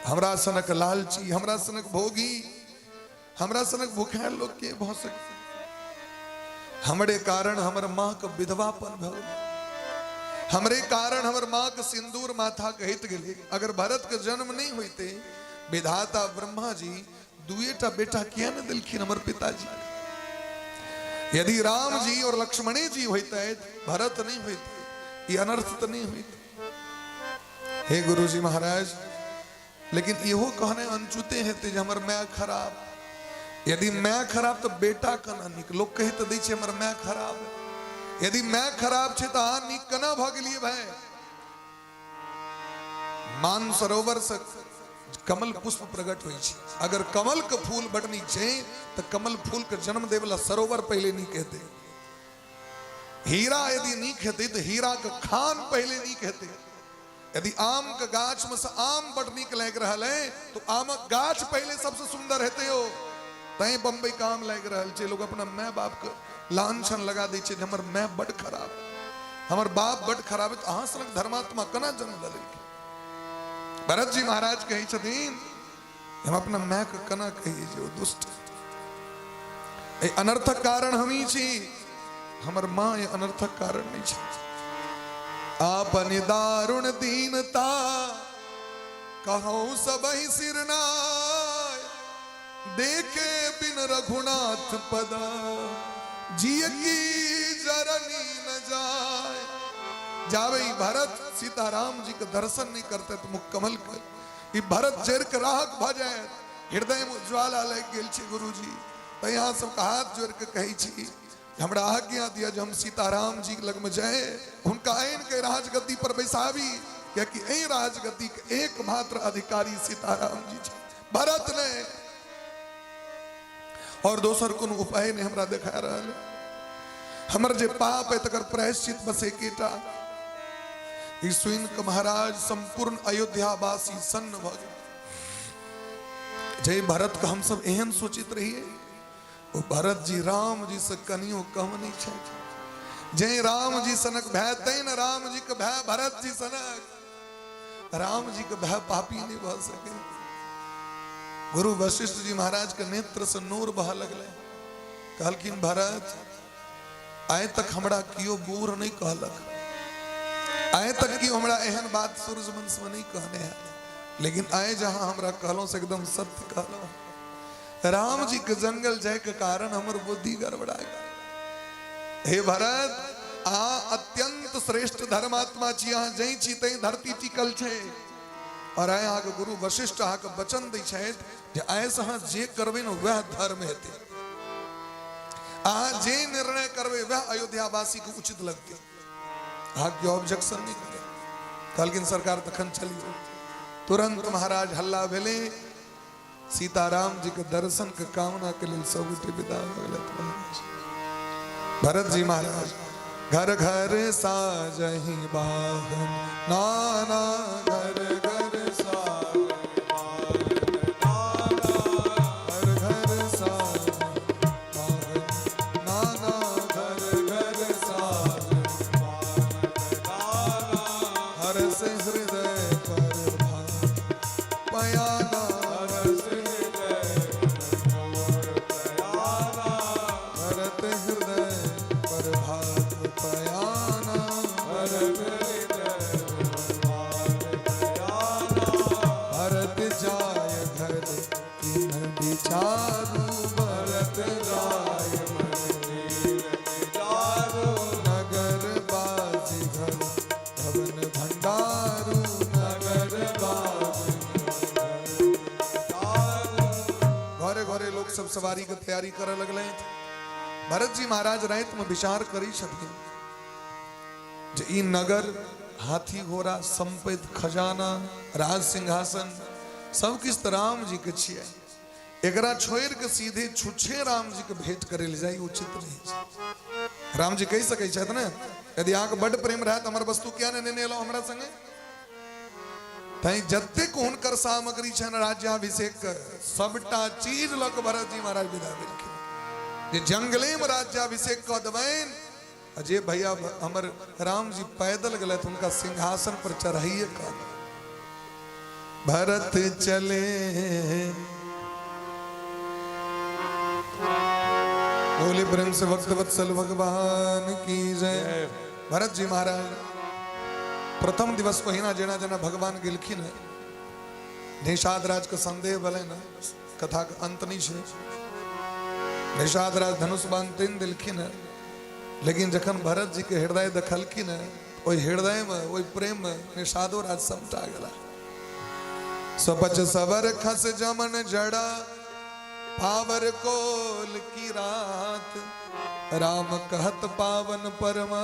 हमरा सनक लालची, हमरा सनक भोगी, हमरा सनक भूखायल लोक के भऽ सके? हमरे कारण हमर माँ के विधवापन भऽ गेलै, हमरे कारण हमर माँ के सिंदूर माथा कहैत गेलै। अगर भरत के जन्म नहीं होते, विधाता ब्रह्मा जी दुएटा बेटा किया ने देलखिन हमर पिताजी? यदि राम जी और लक्ष्मणे जी होते, भरत नहीं होते, ये अनर्थ तो नहीं होते। हे गुरु जी महाराज, लेकिन इहो कहने अनचुते हेतै जे हमर माय खराब। यदि माय खराब तऽ बेटा केना नीक? लोक कहि तऽ दै छै हमर माय खराब। यदि माय खराब छै तऽ अहाँ नीक केना भऽ गेलियै भाय? मान सरोवर से कमल पुष्प प्रकट होइ छै। अगर कमल के फूल बड नीक छै तऽ कमल फूल के जन्म देवला सरोवर पहिले नीक हेतै। हीरा यदि नीक हेतै तऽ हीरा के खान पहिले नीक हेतै। यदि आम के गाछ में से आम बड नीक लागि रहल है तो आमक गाछ पहले सबसे सुंदर हेतै। हो तैं बम्बई के आम लागि रहल छै। लोग अपना माय बाप के लांछन लगा दै छै जे हमर माय बड खराब, हमर बाप बड खराब है, तऽ अहाँ सनक धर्मात्मा केना जन्म लऽ लेलकै? भरत जी महाराज कहै छथिन, हम अपना माय के केना कहियै जे ओ दुष्ट? एहि अनर्थक कारण हम ही छी, हमर माँ एहि अनर्थक कारण नहि छै। आपन दारुण दीनता कहूँ सबहि सिरनाय, देखे बिन रघुनाथ पद जिय की जरनी न जाय। जावे ई भरत सीताराम जी के दर्शन नहीं करते तो मुख कमल के ई भरत जर के राहक भऽ जायत। हृदय में ज्वाला लागि गेल छै गुरुजी, तऽ यहाँ सबके हाथ जोड़ के कहै छी, हमरा आज्ञा दिया जे हम सीताराम जी लग में जाए, हुनका आनि के राजगद्दी पर बैसाबी। कियाकि एहि राजगद्दी के एकमात्र अधिकारी सीताराम जी छै, भरत नहि। और दोसर कोनो उपाय नहि हमरा देखा रहल है। हमर जे पाप है तकर प्रायश्चित बस एकेटा। ई सुनि कऽ महाराज संपूर्ण अयोध्यावासी सन्न भऽ गेल। जे भरत के हमसब एहन सोचित रहिए, ओ भरत जी राम जी से कनियो कम नहीं छथि। जे राम जी सनक भय तै न राम जी के भय भरत जी सनक, राम जी के भय पापी नहीं भऽ सके। गुरु वशिष्ठ जी महाराज के नेत्र से नूर बह लगले। कहलखिन भरत, आइ तक हमरा कियो बूढ़ नहीं कहलक, आइ तक कियो हमरा एहन बात सूर्यवंश में नहीं कहने है, लेकिन आइ जहां हमरा कहलहुं से एकदम सत्य कहलहुं। राम जी के जंगल जाय के कारण हमर बुद्धि गड़बड़ा गेल। हे भरत, आ अत्यंत श्रेष्ठ धर्मात्मा छी, अहाँ जै छी तै धरती टिकल छै। और आइ अहाँके गुरु वशिष्ठ अहाँके वचन दै छथि जे आइ से अहाँ जे करबै ने वएह धर्म हेतै, अहाँ जे निर्णय करबै वएह अयोध्यावासी के उचित लगतै, अहाँ के ऑब्जेक्शन नहीं करै। कहलखिन सरकार तखन चलियौ। तुरंत महाराज हल्ला भेलै, सीताराम जी के दर्शन के कामना के लिए सब गोटे विदा हो गेलथि। महाराज भरत जी महाराज घर घर साजही बाहन नाना, घर घर साजही बाहन नाना, घर घर साजही बाहन नाना, घर घर साजही बाहन नाना, हर से हृदय पर भान पयाना, भरत हृदय पर भात पयाना, भरत जाय घर किन विचारू, भरत जाय नगर बाजी घर भवन भंडारू, नगर बाजी। घरे घरे लोग सब सवारी के तैयारी करे लगले। भरत जी महाराज रात में विचार करी छथिन जे ई नगर, हाथी घोड़ा, संपत्ति, खजाना, राज सिंहासन सब किछु तऽ राम जी के छियै, एकरा छोड़ि के सीधे छुच्छे राम जी के भेंट करे ले जाई उचित नहीं छै। राम जी कहि सकै छथि ने, यदि अहाँके बड्ड प्रेम रहत हमर वस्तु किया ने नेने एलहुँ हमरा संगे? तैं जतेक हुनकर सामग्री छनि राज्याभिषेक के, सबटा चीज लऽ कऽ भरत जी महाराज विदा भेलखिन जे जंगले में राज्याभिषेक कऽ देबनि, आ जे भैया हमर राम जी पैदल गेलथि हुनका सिंहासन पर चढ़ाइए कऽ भरत चले। बोले प्रेम से भक्त वत्सल भगवान की जय। भरत जी महाराज प्रथम दिवस पहिना जेना जेना भगवान गेलखिन है, निषाद राज के संदेह भेलै ने, कथा के अंत नहीं छै। निषाद राज धनुष बाण तीन दिलखिन है, लेकिन जखन भरत जी के हृदय देखलखिन है, ओहि हृदय में ओहि प्रेम में निषादो राज समटा गेला। सपच सबर खस जमन जड़ा पावर कोल की रात, राम कहत पावन परमा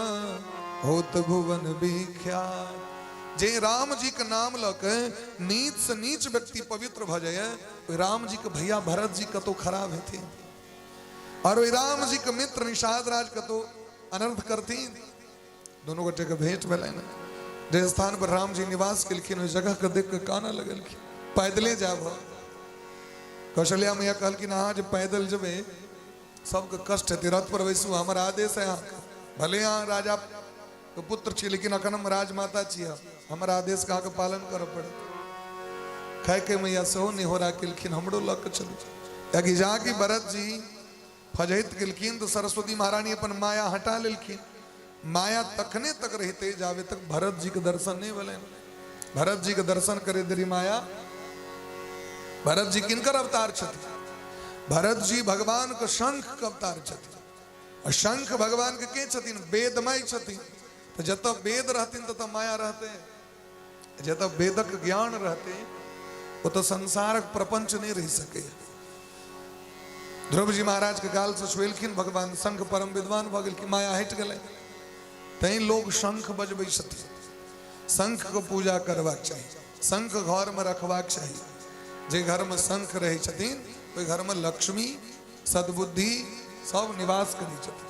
होत भुवन विख्यात। जे राम जी के नाम ल के नीच से नीच व्यक्ति पवित्र भ जाए, ओहि राम जी के भैया भरत जी कतो खराब हेथिन, और ओहि राम जी के मित्र निषाद राज कतो अनर्थ करथिन। दोनों गोटे के भेंट भेलनि। जे स्थान पर राम जी निवास केलखिन ओहि जगह के देख के कानऽ लगलखिन, पैदले जायब। कौशल्या मैया कहलखिन अहाँ जे पैदल जेबै सबके कष्ट हेतै, रथ पर बैसू, हमर आदेश है अहाँके, भले अहाँ राजा के पुत्र छी लेकिन अखन हम राजमाता छी, हमर आदेश के अहाँके पालन करऽ पड़त। खाय के मैया सेहो निहोरा केलखिन हमरो लऽ के चलू। कियाकि जहाँ की भरत जी फजैत गेलखिन तऽ सरस्वती महारानी अपन माया हटा लेलखिन। माया तखने तक रहिते जाबे तक भरत जी के दर्शन नहीं भेलनि। भरत जी के दर्शन करे देरी माया। भरत जी किनकर अवतार छथिन? भरत जी भगवान के शंख के अवतार छथिन। और शंख भगवान के के छथिन? वेदमय छथिन। तो जतऽ वेद रहथिन ततऽ माया रहते, जतऽ वेदक ज्ञान रहते ओतऽ संसारक प्रपंच नहीं रह सके। ध्रुव जी महाराज के गाल से छुएलखिन भगवान, शंख परम विद्वान भऽ गेलखिन, माया हटि गेलै। तैं लोग शंख बजबै छथिन। शंख के पूजा करबाक चाही, शंख घर में रखबाक चाही। जे घर में शंख रहै छथिन ओहि घर में लक्ष्मी सद्बुद्धि सब निवास करै छथिन।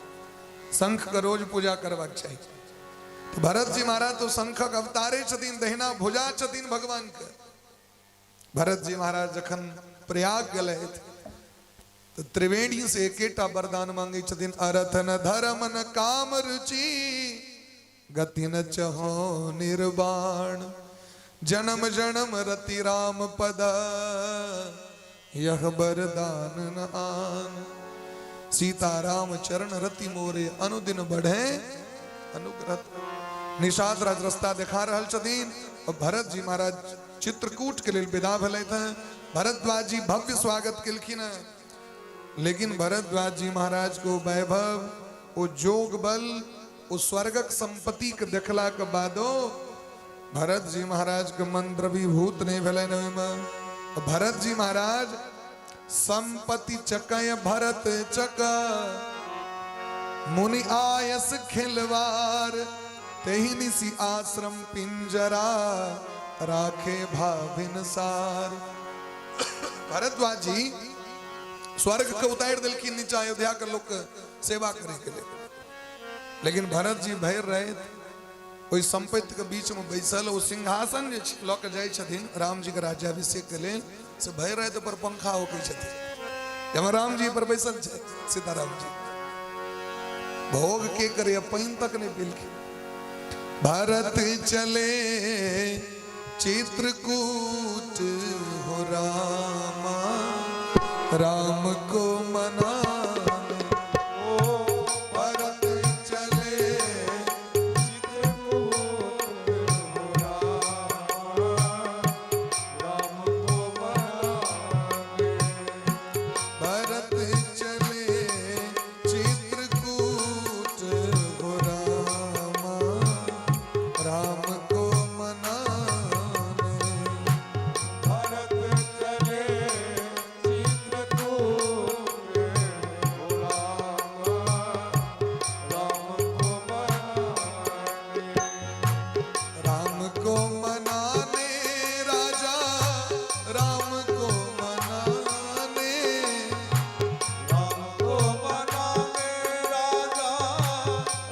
शंख के रोज पूजा करबाक चाही। तो भरत जी महाराज तो शंखक अवतारे छथिन, दहिना भुजा छथिन भगवान के। भरत जी महाराज जखन प्रयाग गेलथि तो त्रिवेणी से एकेटा वरदान मांगे छथिन, अरथ न धर्म न काम रुचि गति न चहो निर्वाण, जन्म जन्म रति राम पद यह वरदान न आन। सीता राम चरण रति मोरे अनुदिन बढ़े अनुग्रह। निषाद राज रास्ता देखा रहल छथिन और भरत जी महाराज चित्रकूट के लेल विदा भेलथि हैं। भरद्वाज जी भव्य स्वागत केलखिन हैं, लेकिन भरद्वाज जी महाराज को वैभव, वो जोग बल, वो स्वर्गक संपत्ति के देखला के बादो भरत जी महाराज के मन द्रवीभूत नहीं भेलनि ओहिमे। भरत जी महाराज संपत्ति चकय भरत चक मुनि आयस खिलवार, तेहि निसी आश्रम पिंजरा राखे भाविन सार। भरद्वाज जी स्वर्ग के उतार दिलखिन नीचा अयोध्या के लोग सेवा करे के लिए, लेकिन भरत जी भर रहे ओहि संपत्ति के बीच में बैसल, ओ सिंहासन जे लऽ के जाइ छथिन राम जी के राज्याभिषेक के लेल, से भरि राति पर पंखा होकै छथिन। जब राम जी पर बैसल छै सीताराम जी, भोग के करे पानि तक नहीं पीलखिन। भरत चले चित्रकूट हो रामा, राम को मना। भरत चले चित्रकूट हो रामा, राम को मनाने। भरत चले चित्रकूट हो रामा, राम को मनाने। भरत चले चित्रकूट हो रामा, राम को मनाने। राम को मनाने राजा, राम को मनाने। राम को मनाने राजा,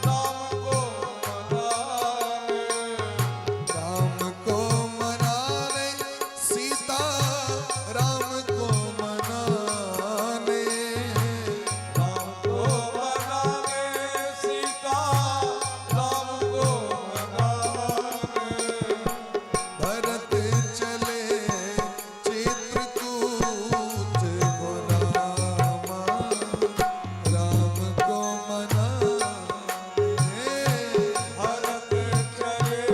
राम को मनाने। राम को मनाने सीता, राम को मनाने। राम को मनाने सीता, राम को मनाने। भरत चले चित्रकूट हो रामा, राम को मनाने। भरत चले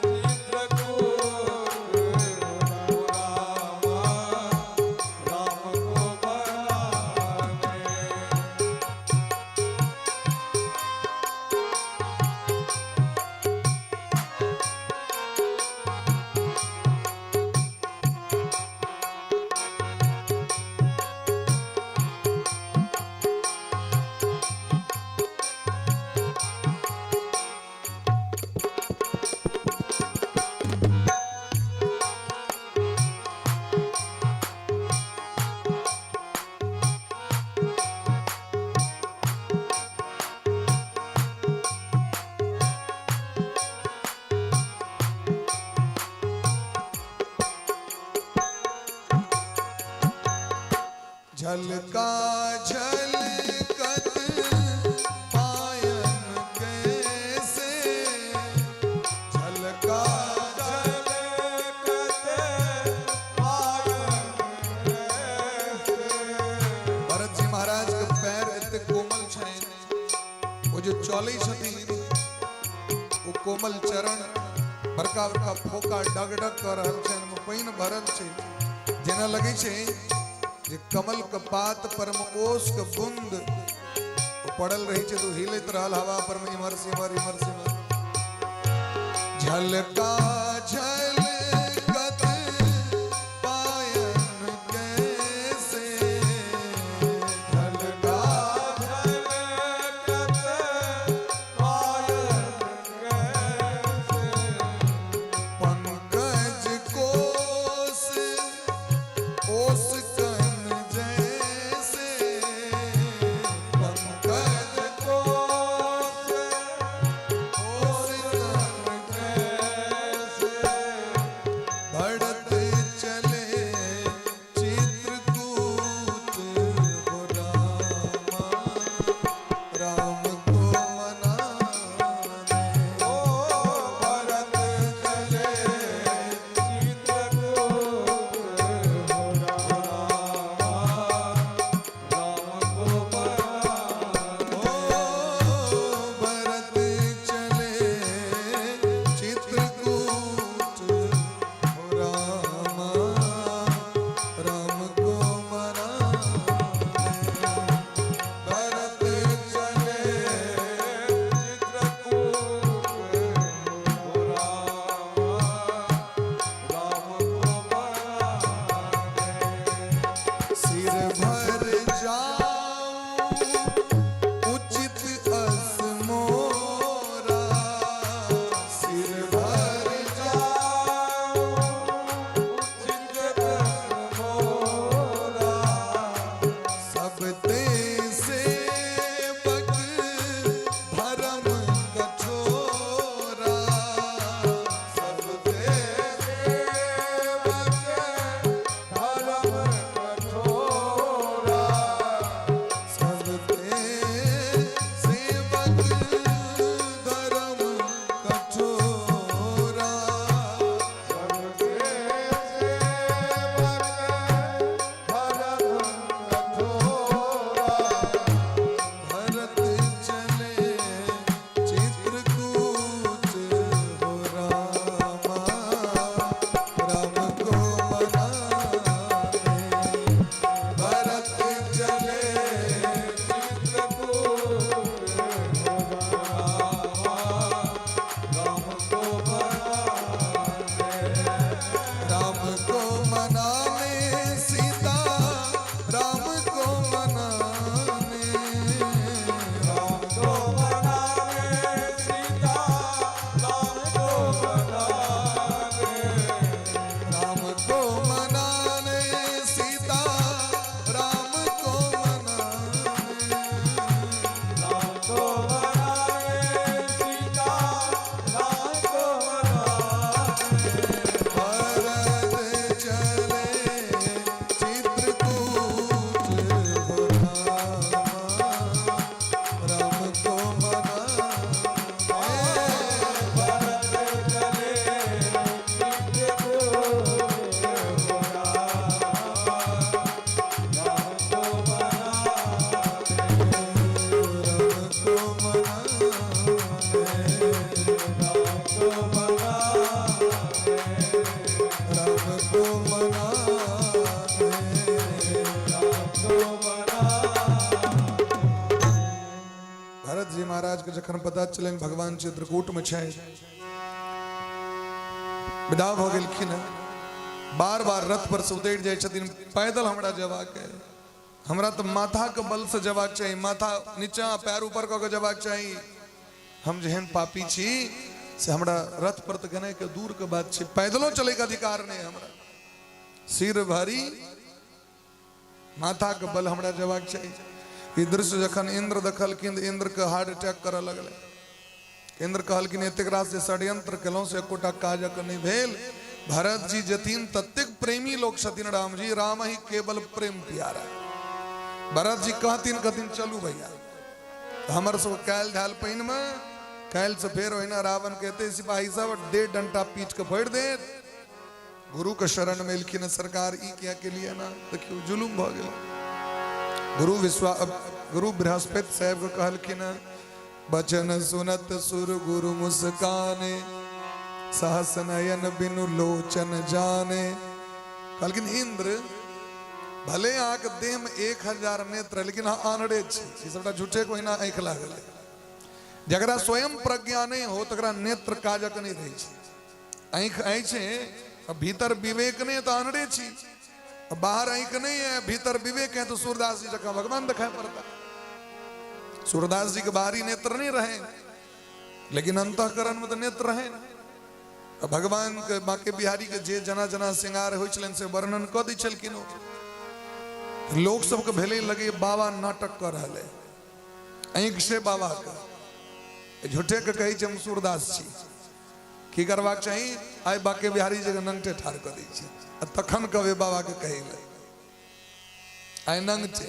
चित्रकूट हो रामा, राम को मनाने। झलका झलकत पायन कैसे, झलका झलकत पायन कैसे। भरत जी महाराज के पैर एते कोमल छनि, ओ जे चलै छथिन ओ कोमल चरण बड़का बड़का फोका डग डग कऽ रहल छनि, ओहिमे पानि भरल छै, जेना लगै छै जे कमल के पात पर मे ओस के बूंद ओ पड़ल रहै छै तो हिलैत रहल हवा पर मे इम्हर से इम्हर, इम्हर से इम्हर। झलका झलकत पायन कैसे, झलका झलकत पायन कैसे। सो बना। भरत जी महाराज के जखन पता चलनि भगवान चित्रकूट में छै, विदा भऽ गेलखिन हँ। बार बार रथ पर से उतरि जाइ छथिन, पैदल हमरा जेबाक है, हमरा तऽ माथा के बल से जेबाक चाही, माथा नीचा पैर ऊपर कऽ के जेबाक चाही। हम जेहन पापी छी से हमरा रथ पर तऽ गेनाइ के दूर के बात छै, पैदलो चलै के अधिकार नहि हमरा। सिर भरी माथा के बल हमरा जेबाक चाही। ई दृश्य जखन इंद्र देखलखिन तऽ इंद्र के हार्ट अटैक करऽ लगलै। इंद्र कहलखिन एतेक रास जे षड्यंत्र केलहुँ से एकोटा काजक नहि भेल। भरत जी जथिन ततेक प्रेमी लोक छथिन राम जी, राम ही केवल प्रेम प्यारा। भरत जी कहथिन कहथिन चलू भैया, हमर सब काल्हि धायल पानिमे, काल्हि से फेर ओहिना रावण के एते सिपाही सब 1.5 डंटा पीट के फोड़ि देत। गुरु के शरण में एलखिन सरकार, ई किया के लिए ना देखियौ जुलुम भऽ गेल। गुरु विश्वा गुरु बृहस्पति साहेब के कहलखिन बचन सुनत सुर गुरु मुस्काने, सहस नयन बिनु लोचन जाने। कहलखिन इंद्र भले अहाँके देह में 1000 नेत्र, लेकिन अहाँ आन्हरे छी, ई सबटा झूठे के ओहिना आँखि लागल है। जकरा स्वयं प्रज्ञा नहि हो तकरा नेत्र काजक नहि रहै छै। आँखि अछि आ भीतर विवेक नहि तऽ आन्हरे छी, बाहर आँखि नहीं है भीतर विवेक है तो सूरदास जी जकाँ भगवान दिखाई पड़ता। सूरदास जी के बाहरी नेत्र नहीं रहे, लेकिन अंतःकरण में तो नेत्र रहे। भगवान के बाके बिहारी के जे जना जना श्रृंगार होइ छलनि से वर्णन कऽ दै छलखिन। लोक सबके भेलै लगे बाबा नाटक कऽ रहल है, आँखि से बाबा के झूठे के कहै छै हम सूरदास छी। की करबाक चाही, आइ बाके बिहारी जगह नंगटे ठाढ़ कऽ दै छै आ तखन कहबै बाबा के कहै लए आइ नंगटे।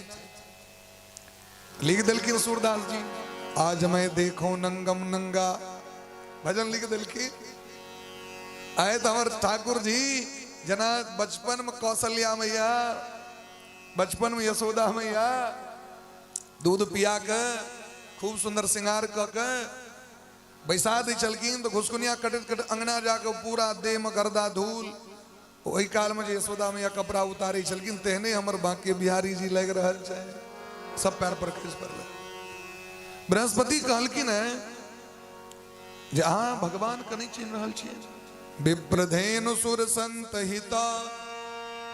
लिख देलखिन सूरदास जी, आज मैं देखो नंगम नंगा, भजन लिख देलखिन। आए तऽ हमर ठाकुर जी जेना बचपन में कौशल्या मैया, बचपन में यशोदा मैया दूध पिया के खूब सुंदर श्रृंगार कऽ के बैसा दै छलखिन तऽ घुसकुनिया कटैत कटैत अंगना जाके पूरा देह में गर्दा धूल, ओहि काल में जे यशोदा मैया कपड़ा उतारै छलखिन तेहने हमर बाँके बिहारी जी लागि रहल छै, सब पैर पर खसि पड़लै। बृहस्पति कहलखिन है जे अहाँ भगवान के नहि चिन्ह रहल छियै। विप्रधेनु सुर संत हिता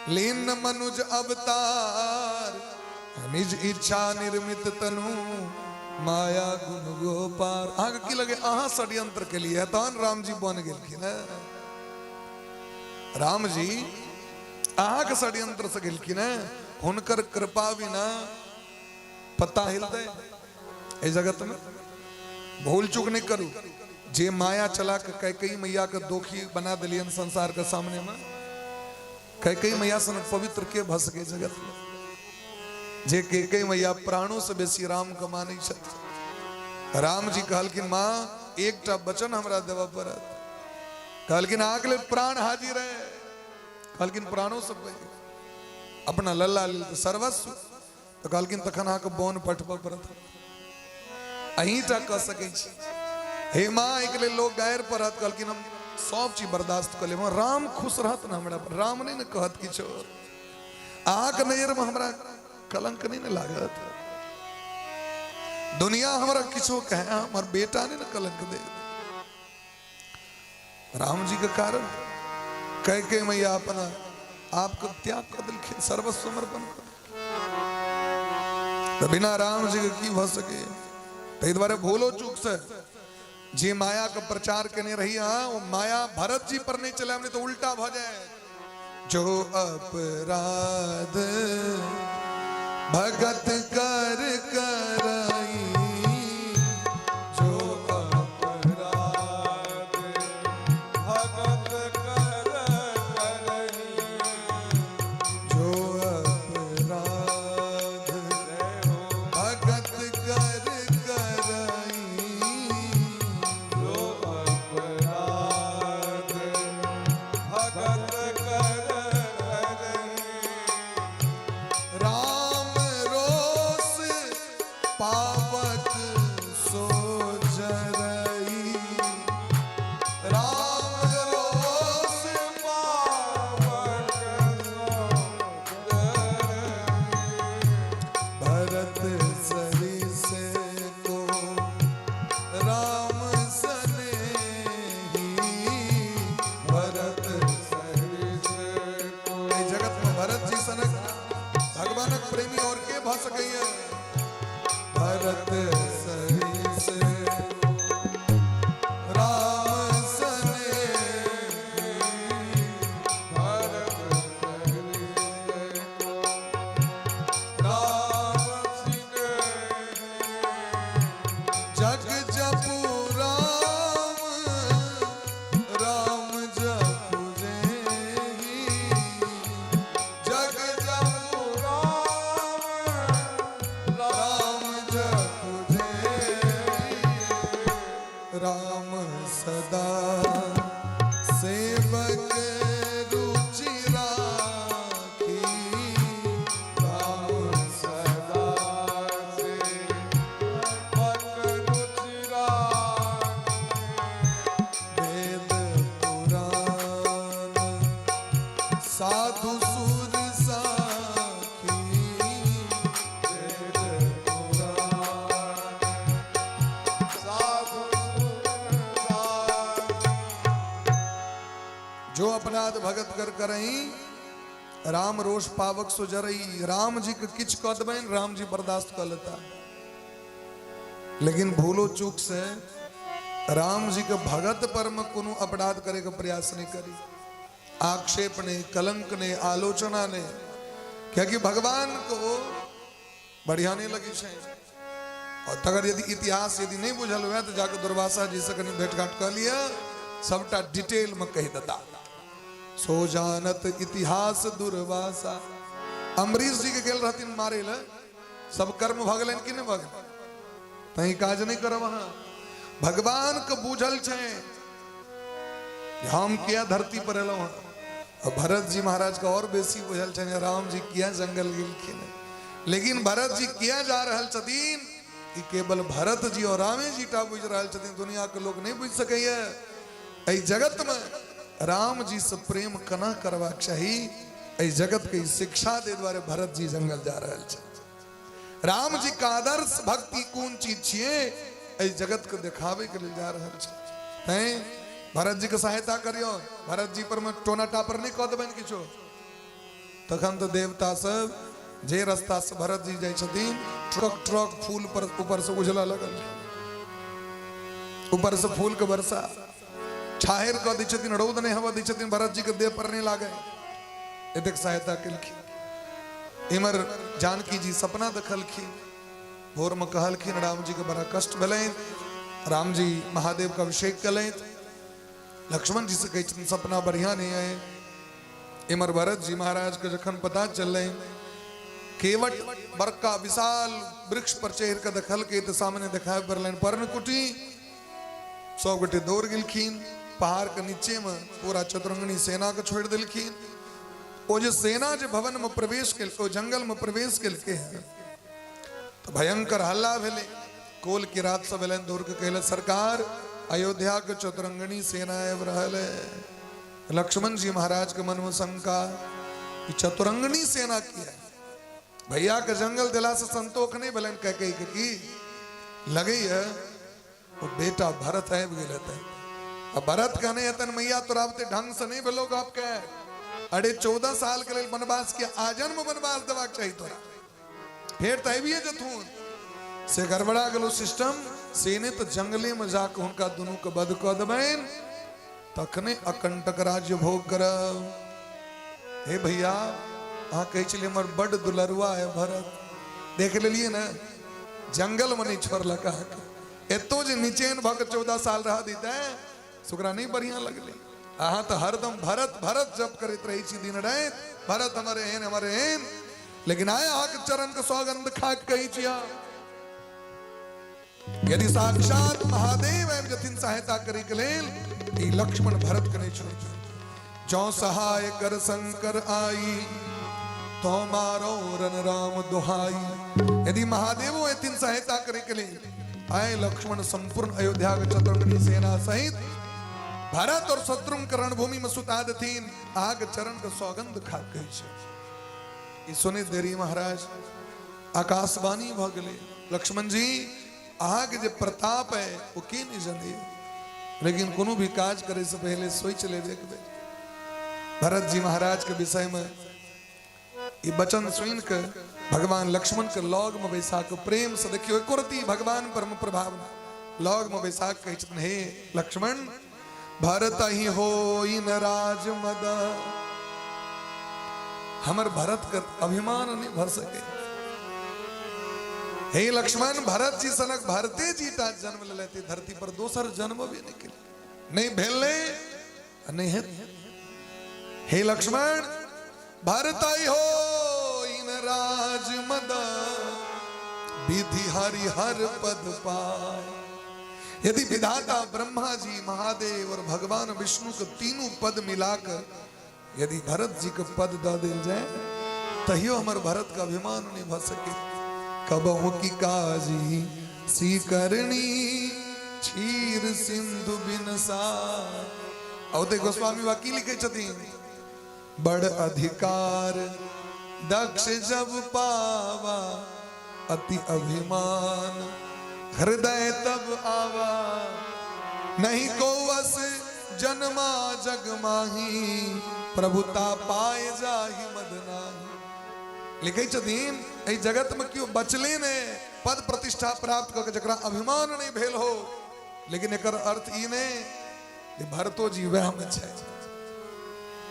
लीन मनुज अवतार, निज इच्छा निर्मित तनु माया गुण गोपार। अहाँके की लगे अहाँ षड्यंत्र के लिए तहन राम जी बन गेलखिन है। राम जी अहाँके षड्यंत्र से गेलखिन है, हुनकर कृपा बिना पत्ता हिलते एहि जगत में। भूल चूक नहीं करू, जे माया चला के कैकई मैया के दोखी बना दिलियन संसार के सामने में, कैकई मैया सन पवित्र के भस के जगत में, जे कैकई मैया प्राणों से बेसी राम के मानै छथि। राम जी कहलखिन माँ एकटा वचन हमरा देबऽ पड़त। कहलखिन अहाँके लेल प्राण हाजिर है। कहलखिन प्राणों से पैघ अपना लल्ला लेल तऽ सर्वस्व। तऽ कहलखिन तखन अहाँके बोन पठबऽ पड़त, अहींटा कऽ सकै छी। हे माँ एहिके लेल लोक गारि पढ़त। कहलखिन हम सब चीज बर्दाश्त कऽ लेब, राम खुश रहत ने हमरा पर, राम नहि ने कहत किछो, अहाँके नजरिमे हमरा कलंक नहि ने लागत, दुनिया हमरा किछो कहे हमर बेटा नहि ने कलंक दे। राम जी के कारण कह के मैया अपना आपको त्याग कर दिलखिन, सर्वस्व समर्पण कर। तो बिना राम जी के की भ सके। ताहि दुआरे भूलो चूक से जे माया के प्रचार केने रही अहाँ, वो माया भरत जी पर नहीं चले, नहीं तो उल्टा भ जाए। जो अपराध भगत कर करई, जो अपराध भगत कर करई, जो अपराध भगत कर करई, जो अपराध भगत कर करई, राम रोष प्रेमी और के भऽ सकैया? भरत सरिस राम सनेही, भरत सरिस राम सिनेही। जग जपु राम, राम जपु जेहि, जग जपु राम राम जपु जेहि, राम सदा सेवक रुचि राखी, राम सदा सेवक रुचि राखी। वेद पुराण साधु सुर साखी, वेद पुराण साधु सुर साखी। जो अपराध भगत कर करई, राम रोष पावक सो जरई। राम जी के किछ कह देबनि, राम जी बर्दाश्त कर लेता, लेकिन भूलो चूक से राम जी के भगत पर में कोनो अपराध करे के प्रयास नहीं करी, आक्षेप नहीं, कलंक नहीं, आलोचना नहीं, क्योंकि भगवान को बढ़िया नहीं लगी छै। और तगर यदि इतिहास यदि नहीं बुझल हुए तो जाके दुर्वासा जी से कनी भेंट घाट कर लिया, सबटा डिटेल में कह देता। सो जानत इतिहास दुर्वासा। अम्बरीश जी के गेल रहथिन मारे ल, सब कर्म भऽ गेलनि कि नहि भऽ गेलनि? तहीं काज नहीं करब अहाँ। भगवान के बुझल छै हम किया धरती पर एलहुँ हँ। और भरत जी महाराज के और बेसी बुझल छै राम जी किया जंगल गेलखिन, लेकिन भरत जी किया जा रहल छथिन ई केवल भरत जी और रामे जी टा बुझि रहल छथिन, दुनिया के लोग नहीं बुझि सकैया। एहि जगत में राम जी से प्रेम केना करबाक चाही, एहि जगत के शिक्षा दे द्वारे भरत जी जंगल जा रहल छथि। राम जी का आदर्श भक्ति कोन चीज छियै, एहि जगत के देखावे के लिए जा रहल छै। तैं भरत जी के सहायता करियो, भरत जी पर में टोना टापर नहीं कह देबनि किछो। तखन तो देवता सब जे रास्ता से भरत जी जाइ छथिन, ट्रक ट्रक फूल पर ऊपर से उजला लगल, ऊपर से फूल के वर्षा छाहेर कऽ दै छथिन, रौद नहीं हवा दै छथिन, भरत जी के देह पर नहीं लागे, एतेक सहायता केलखिन। इमर जानकी जी सपना देखलखिन, भोर में कहलखिन राम जी के बड़ा कष्ट भेलनि, राम जी महादेव के अभिषेक केलनि, लक्ष्मण जी से कहै छथिन सपना बढ़िया नहीं है। इमर भरत जी महाराज के जखन पता चलनि, केवट बड़का विशाल वृक्ष पर चढ़ि के देखलकै तऽ सामने देखाय पड़लनि पर्णकुटी, सब गोटे दौड़ गेलखिन, पहाड़ के नीचे में पूरा चतुरंगनी सेना के छोड़ि देलखिन। ओ जे सेना जे भवन में प्रवेश केलकै, ओ जंगल में प्रवेश केलकै हैं तऽ भयंकर हल्ला भेलै। कोल की रात सब एलनि दौड़ के कहले सरकार अयोध्या के चतुरंगनी सेना आबि रहल है। लक्ष्मण जी महाराज के मन में शंका कि चतुरंगनी सेना किया है, भैया के जंगल दिला से संतोख नहीं भेलनि कैकेयी के, की लगैया ओ बेटा भरत आबि गेल हेतै। आ भरत कहने हेतनि मैया तोरा बुते ढंग से नहीं भेलो गप के, अरे 14 साल के लेल वनवास के आजन्म वनवास देबाक चाही तोरा, फेर तऽ आबिए जेथुन। से गड़बड़ा गेलो सिस्टम, से नहि तऽ जंगले में जाके हुनका दुनू के वध कऽ देबनि, तखने अकंटक राज्य भोग करब। हे भैया अहाँ कहै छलियै हमर बड्ड दुलरुआ है भरत, देख लेलियै ने जंगल में नहीं छोड़लक अहाँके, एतो जे निचेन भऽ के 14 साल रह दितै से ओकरा नहीं बढ़िया लगलै। अहाँ तऽ हरदम भरत भरत जप करैत रहै छी दिन राति, भरत हमर एहन हमर एहन, लेकिन आइ अहाँके चरण के सौगंध खा के कहै छी यदि साक्षात महादेव आबि जथिन सहायता करे के लेल, ई लक्ष्मण भरत के नहीं छोड़तै। जौ सहाय कर शंकर आई, तो मारो रन राम दुहाई। यदि महादेवो एथिन सहायता करे के लेल, आए लक्ष्मण संपूर्ण अयोध्या के चतुर्गणी सेना सहित भरत और शत्रुघ्न के रणभूमि में सुता देथिन, आग चरण के सौगंध खा के छै। ई सुनि देरी महाराज आकाशवाणी भ गेलै, लक्ष्मण जी अहाँके जे प्रताप है वो के नहीं जाने, लेकिन कोनो भी काज करे से पहले सोच लेबे एक बेर। भरत जी महाराज के विषय में ई वचन सुन के भगवान लक्ष्मण के लग में बैसा के प्रेम से देखियो, एको रती भगवान परम प्रभाव लग में बैसा के कहै छथिन, हे लक्ष्मण, भरत ही हो इन राज मद, हमर भरत के अभिमान नहीं भर सके। हे लक्ष्मण, भरत जी सनक भरते जी टा जन्म लेते धरती पर, दोसर जन्म भी नहीं केलकै, नहीं भेल नहीं है। हे लक्ष्मण, भरत आई हो इन राज मद, विधि हरि हर पद पाए। यदि विधाता ब्रह्मा जी, महादेव और भगवान विष्णु के तीनों पद मिलाकर यदि भरत जी के पद the दिल जाए, तहियो हमर भरत का अभिमान नहीं भ सके। कबहु की काजी सी करनी, क्षीर सिंधु बिनसा। औते गोस्वामी बाबा की लिखे छथिन, बड़ अधिकार दक्ष जब पावा, अति अभिमान हृदय तब आवा। नहीं को वस जन्मा जग माही, प्रभुता पाए जाहि मद नाही। लिखे छथिन, एहि जगत में केओ बचले ने पद प्रतिष्ठा प्राप्त कऽ के जकरा अभिमान नहीं भेल हो, लेकिन एकर अर्थ ई नहीं जे भरतो जी वएह में छै।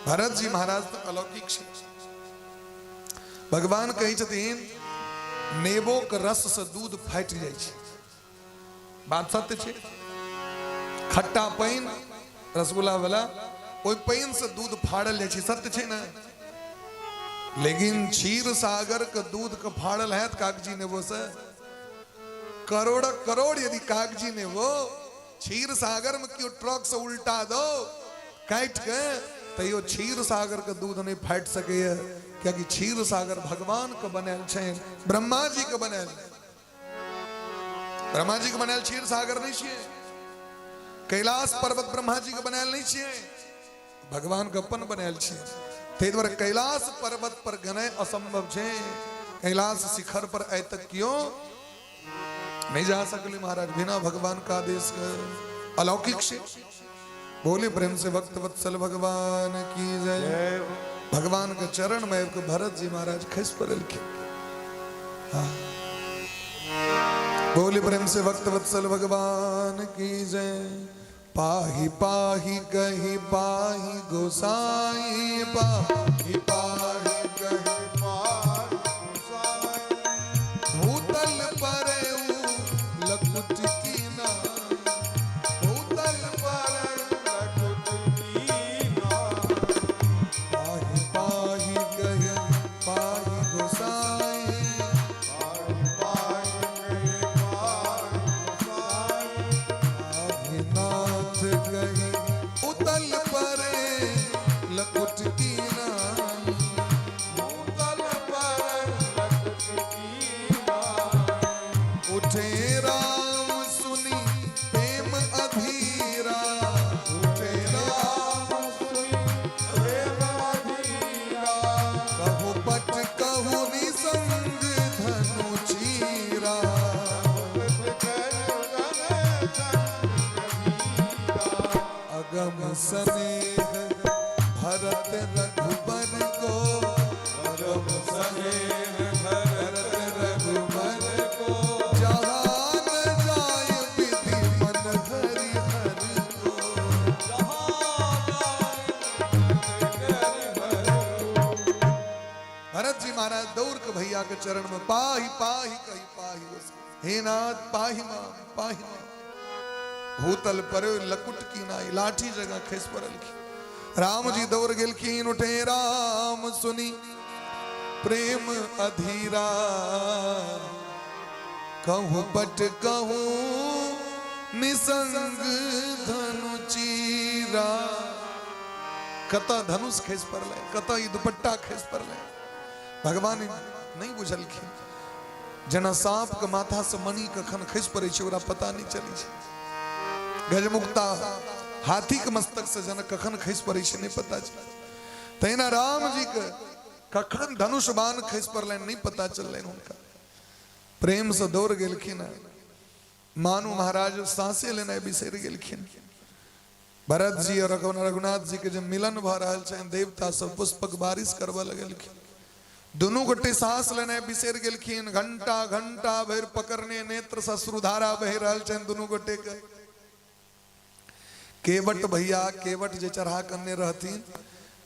भरत जी महाराज तऽ अलौकिक छै। भगवान कहै छथिन, नेबो के रस से दूध फाटि जाइ छै। बात सत्य छै। खट्टा पानि रसगुल्ला वाला, ओहि पानि से दूध फाड़ल जाइ छै, सत्य छै ने? लेकिन क्षीर सागर के दूध के फाड़ल हैत कागजी नेबो से? करोड़ करोड़ यदि कागजी नेबो क्षीर सागर में केओ ट्रक से उल्टा दो काटि के, तैयो क्षीर सागर के दूध नहीं फाटि सकैए, कियाकि क्षीर सागर भगवान के बनायल छै, ब्रह्मा जी के बनायल। ब्रह्मा जी के बनायल क्षीर सागर नहीं छियै। कैलाश पर्वत ब्रह्मा जी के बनायल नहीं छियै, भगवान के अपन बनायल छियै। ताहि दुआरे कैलाश पर्वत पर गनाइ असंभव छै। कैलाश शिखर पर आइ तक केओ नहीं जा सकले महाराज बिना भगवान का आदेश के। अलौकिक से बोले प्रेम से भक्त वत्सल भगवान की जय। भगवान के चरण में आबि के भरत जी महाराज खसि पड़लखिन। हाँ। बोले प्रेम से भक्त वत्सल भगवान की जय। पाही पाही कही पाही गोसाई, पाही पाही कही पाही गोसाई, भूतल पर लकुट की ना, भूतल पर लकुट की ना। पाही पाही कही पाही गोसाई, पाही पाही कही पाही गोसाई, पाही नाथ कही भूतल पर लकुट की ना, भूतल पर लकुट की ना। उठे राम सुनी प्रेम अधीरा, उठे राम सुनी प्रेम अधीरा, कहु पट कहु निसंग धनु चीरा। अगम सनेह भरत रघुबर को, अगम सनेह भरत रघुबर को, जहाँ न जाय विधि मन हरि हर को। भरत जी महाराज दौड़ के भैया के चरण में पाही पाही कही पाही, हे नाथ पाही मां पाही मां। भूतल पर लकुट की नाई, लाठी जगह खसि पड़लखिन। राम जी दौड़ गेलखिन। उठे राम सुनी प्रेम अधीरा, कहूँ पट कहूँ निसंग धनु चीरा। कतऽ धनुष खसि पड़लै, कतऽ ई दुपट्टा खसि पड़लै, भगवान नहि बुझलखिन। जेना साँप के माथा से मणि कखन खसि पड़ै छै ओकरा पता नहि चलै छै, गजमुक्ता हाथी के मस्तक से जेना कखन खसि पड़ै छै नहि पता चलै, तहिना राम जी के कखन धनुष बाण खसि पड़लनि नहि पता चललनि हुनका। प्रेम से दौड़ गेलखिन, मानू महाराज सांसे लेनाइ बिसरि गेलखिन। भरत जी और रघुनाथ जी के जे मिलन भऽ रहल छनि, देवता सब पुष्पक बारिश करबऽ लगलखिन। दुनू गोटे साहस लेनाइ बिसरि गेलखिन। घंटा घंटा भरि पकड़ने नेत्र सश्रुधारा बहि रहल छनि दुनू गोटे के। केवट भैया, केवट जे चढ़ा कने रहथिन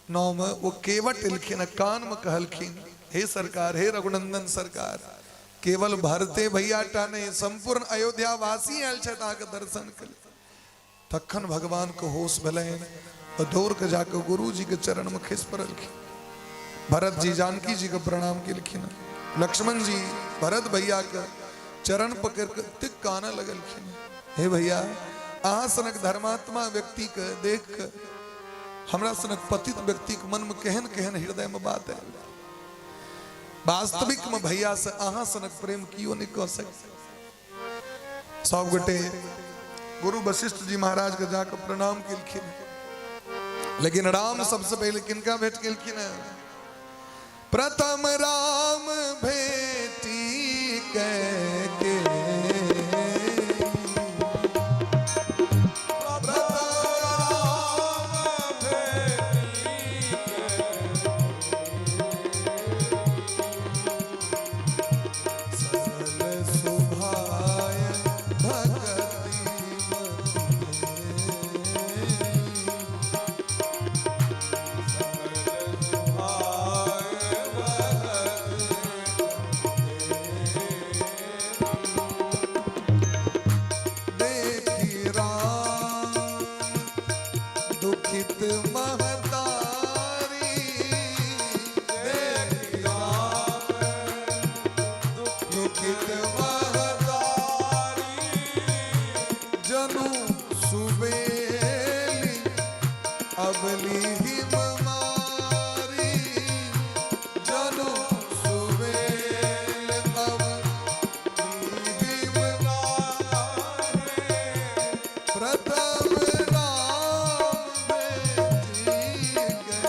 नाव में, वो केवट एलखिन, कान में कहलखिन, हे सरकार, हे रघुनंदन सरकार, केवल भरते भैया टा नहीं, संपूर्ण अयोध्या वासी आयल छथि अहाँके दर्शन के लिए। तखन भगवान के होश भेलनि, दौड़ के जाके गुरु जी के चरण में खसि पड़लखिन। भरत जी जानकी जी के प्रणाम केलखिन, लक्ष्मण जी भरत भैया के चरण पकड़ के तिक कानऽ लगलखिन, हे भैया, अहाँ सनक धर्मात्मा व्यक्ति के देख के हमरा सनक पतित व्यक्ति के मन में केहन केहन हृदय में बात आयल। वास्तविक में भैया से अहाँ सनक प्रेम कियो नहीं कह सके। सब गोटे गुरु वशिष्ठ जी महाराज के जाकर प्रणाम केलखिन। लेकिन राम सबसे पहले किनका भेंट केलखिन? प्रथम राम भेटी के सरल सुभाय भगति देखी राम दुखित महतारी, देखी राम दुखित महतारी, जनु सुबेली अबली हिम मारी, जनु सुबेल अबली हिम मारी, प्रथम राम बेटी के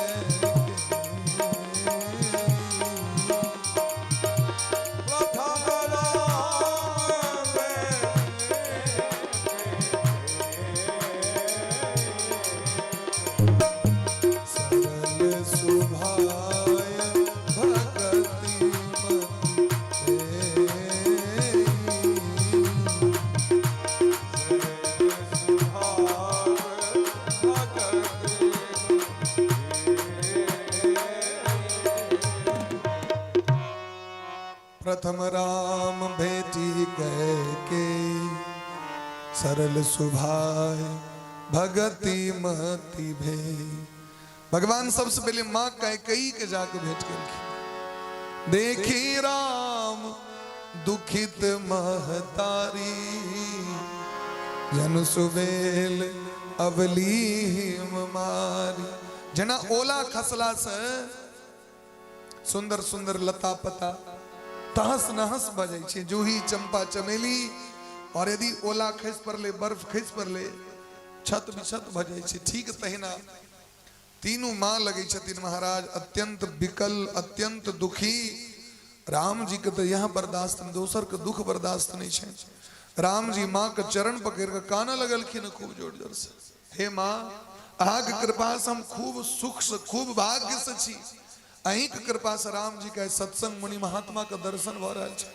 प्रथम राम सरल सुभाय भगति मति प्रथम राम भेटी के सरल सुभाय भगति मति भे। भगवान सबसे पहले माँ कैकेयी के जाके भेंट केलखिन। देखी राम दुखित महतारी, जन सुबेल अबली हिम मारी। जेना ओला खसला से सुंदर सुंदर लता पता तहस नहस भऽ जाइ छै, जूही चंपा चमेली, और यदि ओला खसि पड़लै, बर्फ खसि पड़लै, छत विछत भऽ जाइ छै। ठीक तहिना तीनू माँ लगै छथिन महाराज अत्यंत विकल, अत्यंत दुखी। राम जी के तो यह बर्दाश्त नहीं, दोसर के दुख बर्दाश्त नहीं छै। राम जी माँ के चरण पकड़ के कानऽ लगलखिन खूब जोर जोर से, हे माँ, अहाँके कृपा से हम खूब सुख से, खूब भाग्य से छी, अहींके कृपा से राम जी के सत्संग मुनि महात्मा के दर्शन भऽ रहल छै।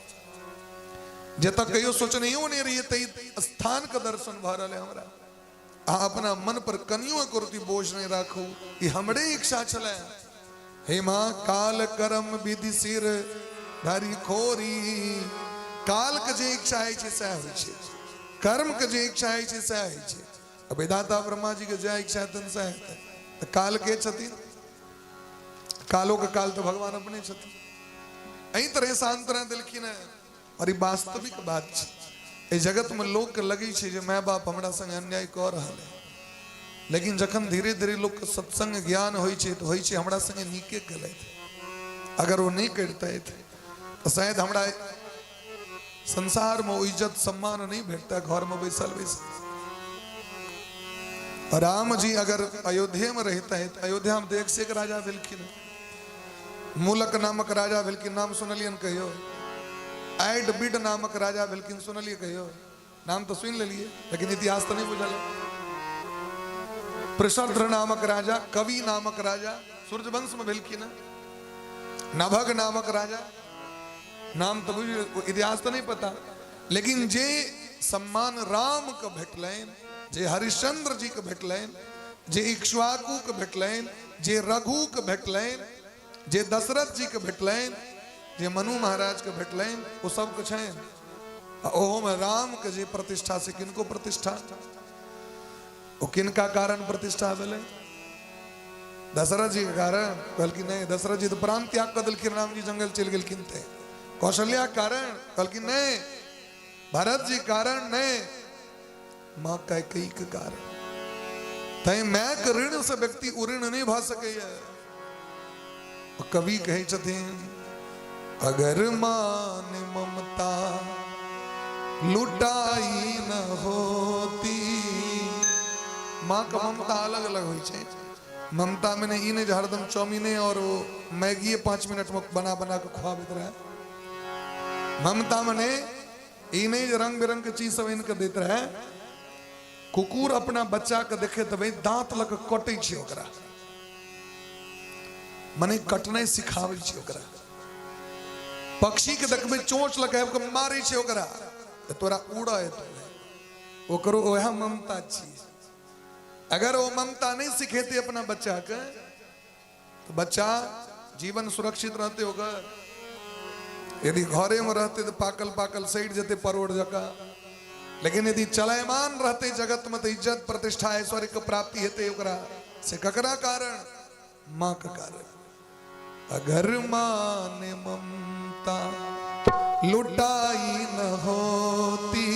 जतऽ कहियो सोचनहियो नहि रहियै तै स्थान के दर्शन भऽ रहल है हमरा। अहाँ अपना मन पर कनियो एको रत्ती बोझ नहि राखू, ई हमरे इच्छा छलै। हे माँ, काल कर्म विधि सिर धरि खोरी, काल के जे इच्छा होइ छै सएह होइ छै, कर्म के जे इच्छा होइ छै सएह होइ छै। आ विधाता ब्रह्मा जी के जे इच्छा हेतनि सएह हेतनि। तऽ काल के छथिन? कालो के काल तऽ भगवान अपने छथिन। एहि तरह सांत्वना देलखिन हेँ। और ई वास्तविक बात छै, एहि जगत में लोक के लगै छै जे माय बाप हमरा संग अन्याय कऽ रहल है, लेकिन जखन धीरे धीरे लोक के सत्संग ज्ञान होइ छै तऽ होइ छै हमरा संगे नीके केलथि। अगर ओ नहि करितथि तऽ शायद हमरा संसार में ओ इज्जत सम्मान नहि भेटता घर में बैसल बैसल। राम जी अगर अयोध्या में रहते हैं तो अयोध्या में एक से एक राजा भेलखिन। मूलक नामक राजा भेलखिन, नाम सुनलियन कहियो? ऐड बिड नामक राजा भेलखिन, सुनलिए कहियो? नाम तो सुन लेलिए लेकिन इतिहास तो नहीं बुझल। प्रसद्र नामक राजा, कवि नामक राजा सूर्यवंश में भेलखिन। नभग नामक राजा, नाम तो बुझ, इतिहास तो नहीं पता, लेकिन जे सम्मान राम के भेटलनि, जे हरिश्चंद्र जी के भेटलनि, जे इक्ष्वाकु के भेटलनि, जे रघु के भेटलनि, जे दशरथ जी के भेटलनि, जे मनु महाराज के भेटलनि, ओ सबके छनि। आ ओहो में राम के जे प्रतिष्ठा से किनको प्रतिष्ठा, ओ किनका कारण प्रतिष्ठा भेलै? दशरथ जी के कारण। कहलखिन नहीं, दशरथ जी तो प्राण त्याग कर देलखिन, राम जी जंगल चलि गेलखिन ते। कौशल्या के कारण? कहलखिन नहीं। भरत जी कारण? नहीं, माँ कैकेयी के कारण। तैं my के ऋण से व्यक्ति उऋण नहीं भऽ सकैया। कवि कहै छथिन, अगर मान ममता लुटाई न होती। माँ के ममता अलग अलग होइ छै। ममता में ई नहीं जे हरदम चाउमीने और वो मैगीए 5 मिनट में बना बना के खुआबैत रहे। ममता मने ई नहीं जे रंग बिरंग के चीज सब आनि के दैत रहे। कुकुर अपना बच्चा के देखे तऽ भाई दांत लऽ के कटै छै ओकरा, मने कटनाइ सिखाबै छै ओकरा। पक्षी के देखबै चोंच लऽ के आबि के मारै छै ओकरा, तऽ तोरा उड़ऽ एतौ। ओकरो वएह ममता छियै। अगर ओ ममता नहीं सिखेते अपना बच्चा के तो बच्चा जीवन सुरक्षित रहते ओकर। यदि घरे में रहते तो पाकल पाकल सड़ि जेते परोड़ जकाँ, लेकिन यदि चलायमान रहते जगत में तो इज्जत प्रतिष्ठा ऐश्वर्य के प्राप्ति हेतै ओकरा। से ककरा कारण? माँ के कारण। अगर माँ ने ममता लुटाई न होती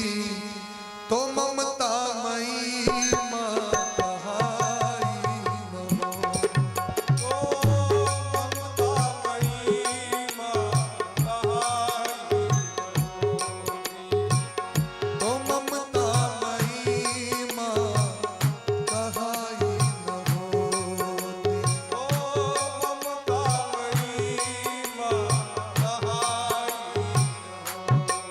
तो ममता मई माँ कहाई न होती। तो ममता मई माँ कहाई न होती। तो ममता मई माँ कहाई न होती। तो ममता मई माँ कहाई न होती।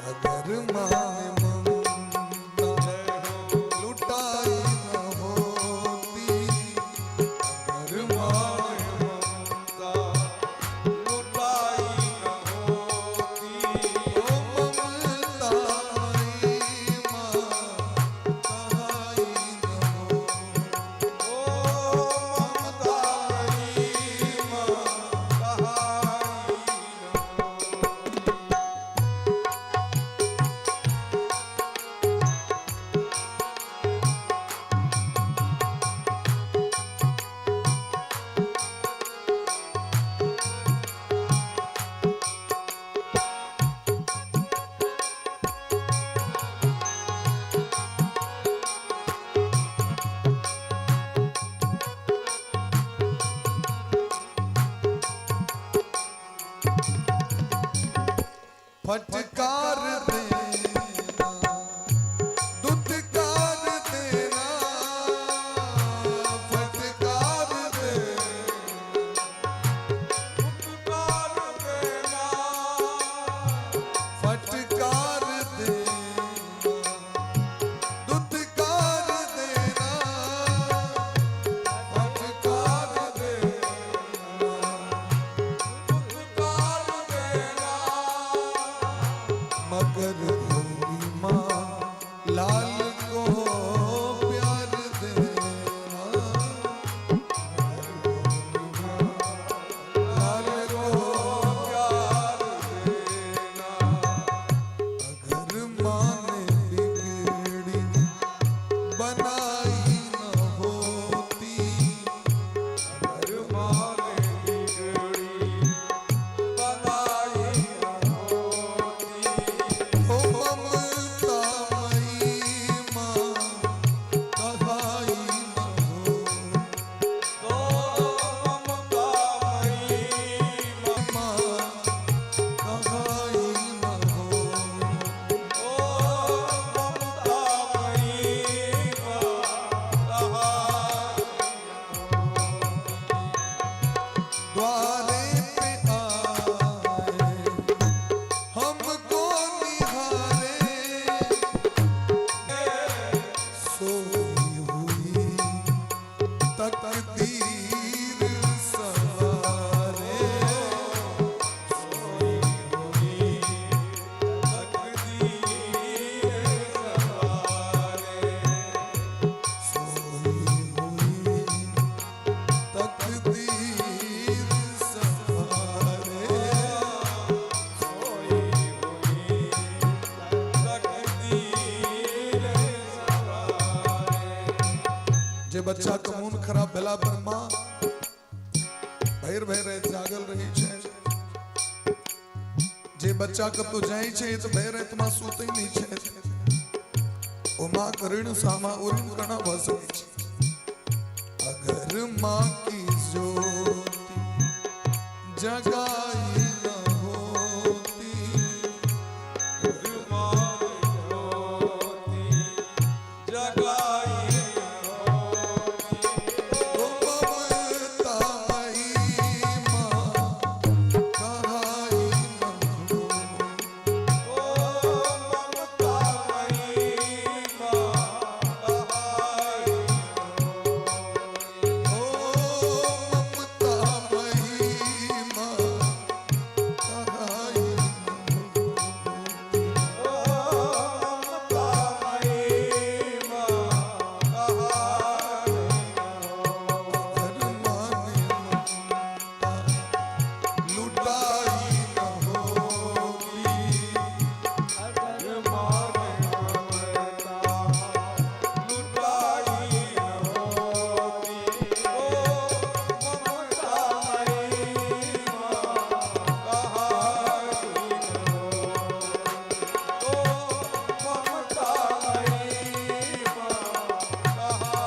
अगर माँ ने ममता लुटाई न होती, अगर माँ ने ममता लुटाई न होती। तो ममता मई माँ कहाई न होती। ओ ममता मई माँ कहाई न होती। फटकार देना दुत्कार देना, फटकार देना उपकार देना, फटकार देना दुत्कार देना, फटकार देना उपकार देना, मगर बच्चा के मोन खराब भेला पर माँ भरि भरि राति जागल रहै छै, जे बच्चा कतौ जाइ छै तऽ भरि राति माँ सुतै नहि छै, ओ माँ के ऋण सामा ओ ऋण केना भऽ सकै छै? अगर माँ की ज्योति जगाई न होती, जगाई ओ ममता मई माँ कहाई न होती। ओ ममता मई माँ कहाई, ओ ममता मई माँ कहाई न होती। ओ ममता मई माँ कहाई। अगर माने ममता लुटाई न होती, अगर मान ममता लुटाई होती, ओ ममता मई माँ कहाई, ओ ममता मई माँ कहाई।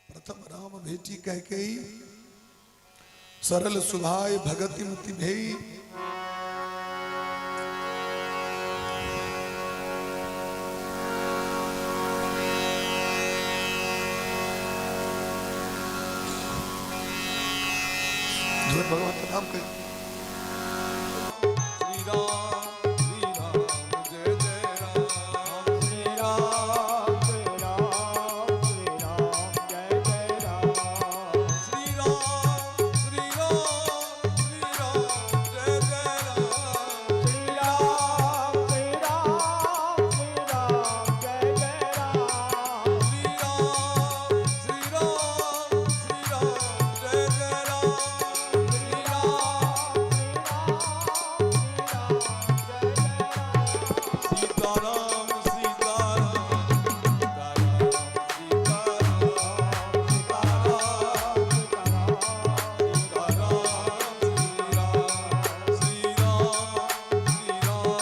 प्रथम राम भेटी कैकेयी, सरल सुभाय भगति मति भेई। धुन भगवान का नाम कही। श्री राम श्री राम जय जय राम, श्री राम श्री राम श्री राम जय जय राम, श्री राम श्री राम श्री राम जय जय राम, श्री राम श्री राम श्री राम जय जय राम, श्री राम श्री राम श्री राम जय जय राम, श्री राम श्री राम श्री राम जय जय राम। सीताराम सीताराम सीताराम सीताराम सीताराम श्री राम श्री राम श्री राम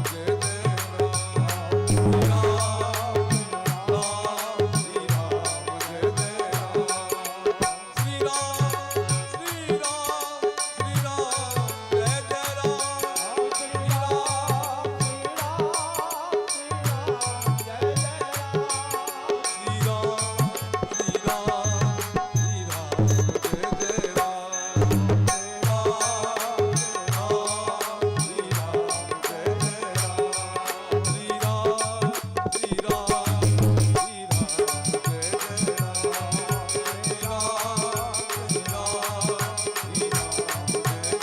जय जय राम, श्री राम राम श्री राम जय जय राम, श्री राम श्री राम श्री राम जय जय राम, श्री राम श्री राम श्री राम जय जय राम, श्री राम श्री राम श्री राम जय जय राम, राम राम श्री राम जय जय राम, श्री राम श्री राम श्री राम जय जय राम, श्री राम श्री राम श्री राम जय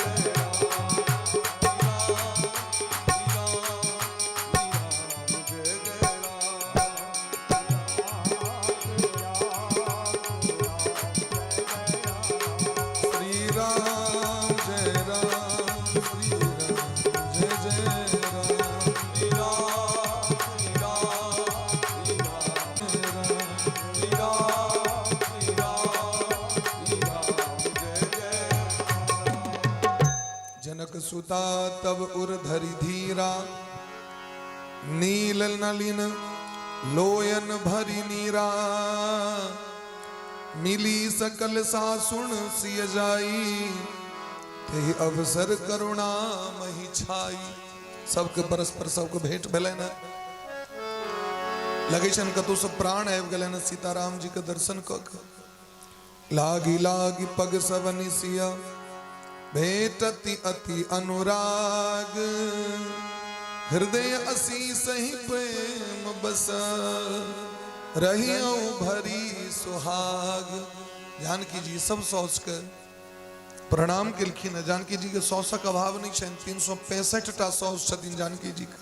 जय राम, श्री राम श्री राम श्री राम जय जय राम। श्री राम जय राम, श्री राम जय जय राम, श्री राम श्री राम श्री राम जय राम। श्री राम श्री राम श्री राम जय जय राम। जनक सुता तब उर धरि धीरा, नील नलिन लोयन भरि नीरा। मिली सकल सासुन सिय जाई, ते अवसर करुणा मही छाई। सबके परस्पर सबके भेंट भेलनि हँ, लगै छनि कतौ से प्राण आबि गेलनि हँ सीताराम जी के दर्शन कऽ के। लागी लागी पग सबनि सिया, भेटति अति अनुराग। हृदय असी सही प्रेम बस, रहियो भरी सुहाग। जानकी जी सब साउस के प्रणाम केलखिन हँ। जानकी जी के साउसक अभाव नहि छनि, 365 टा साउस छथिन जानकी जी के।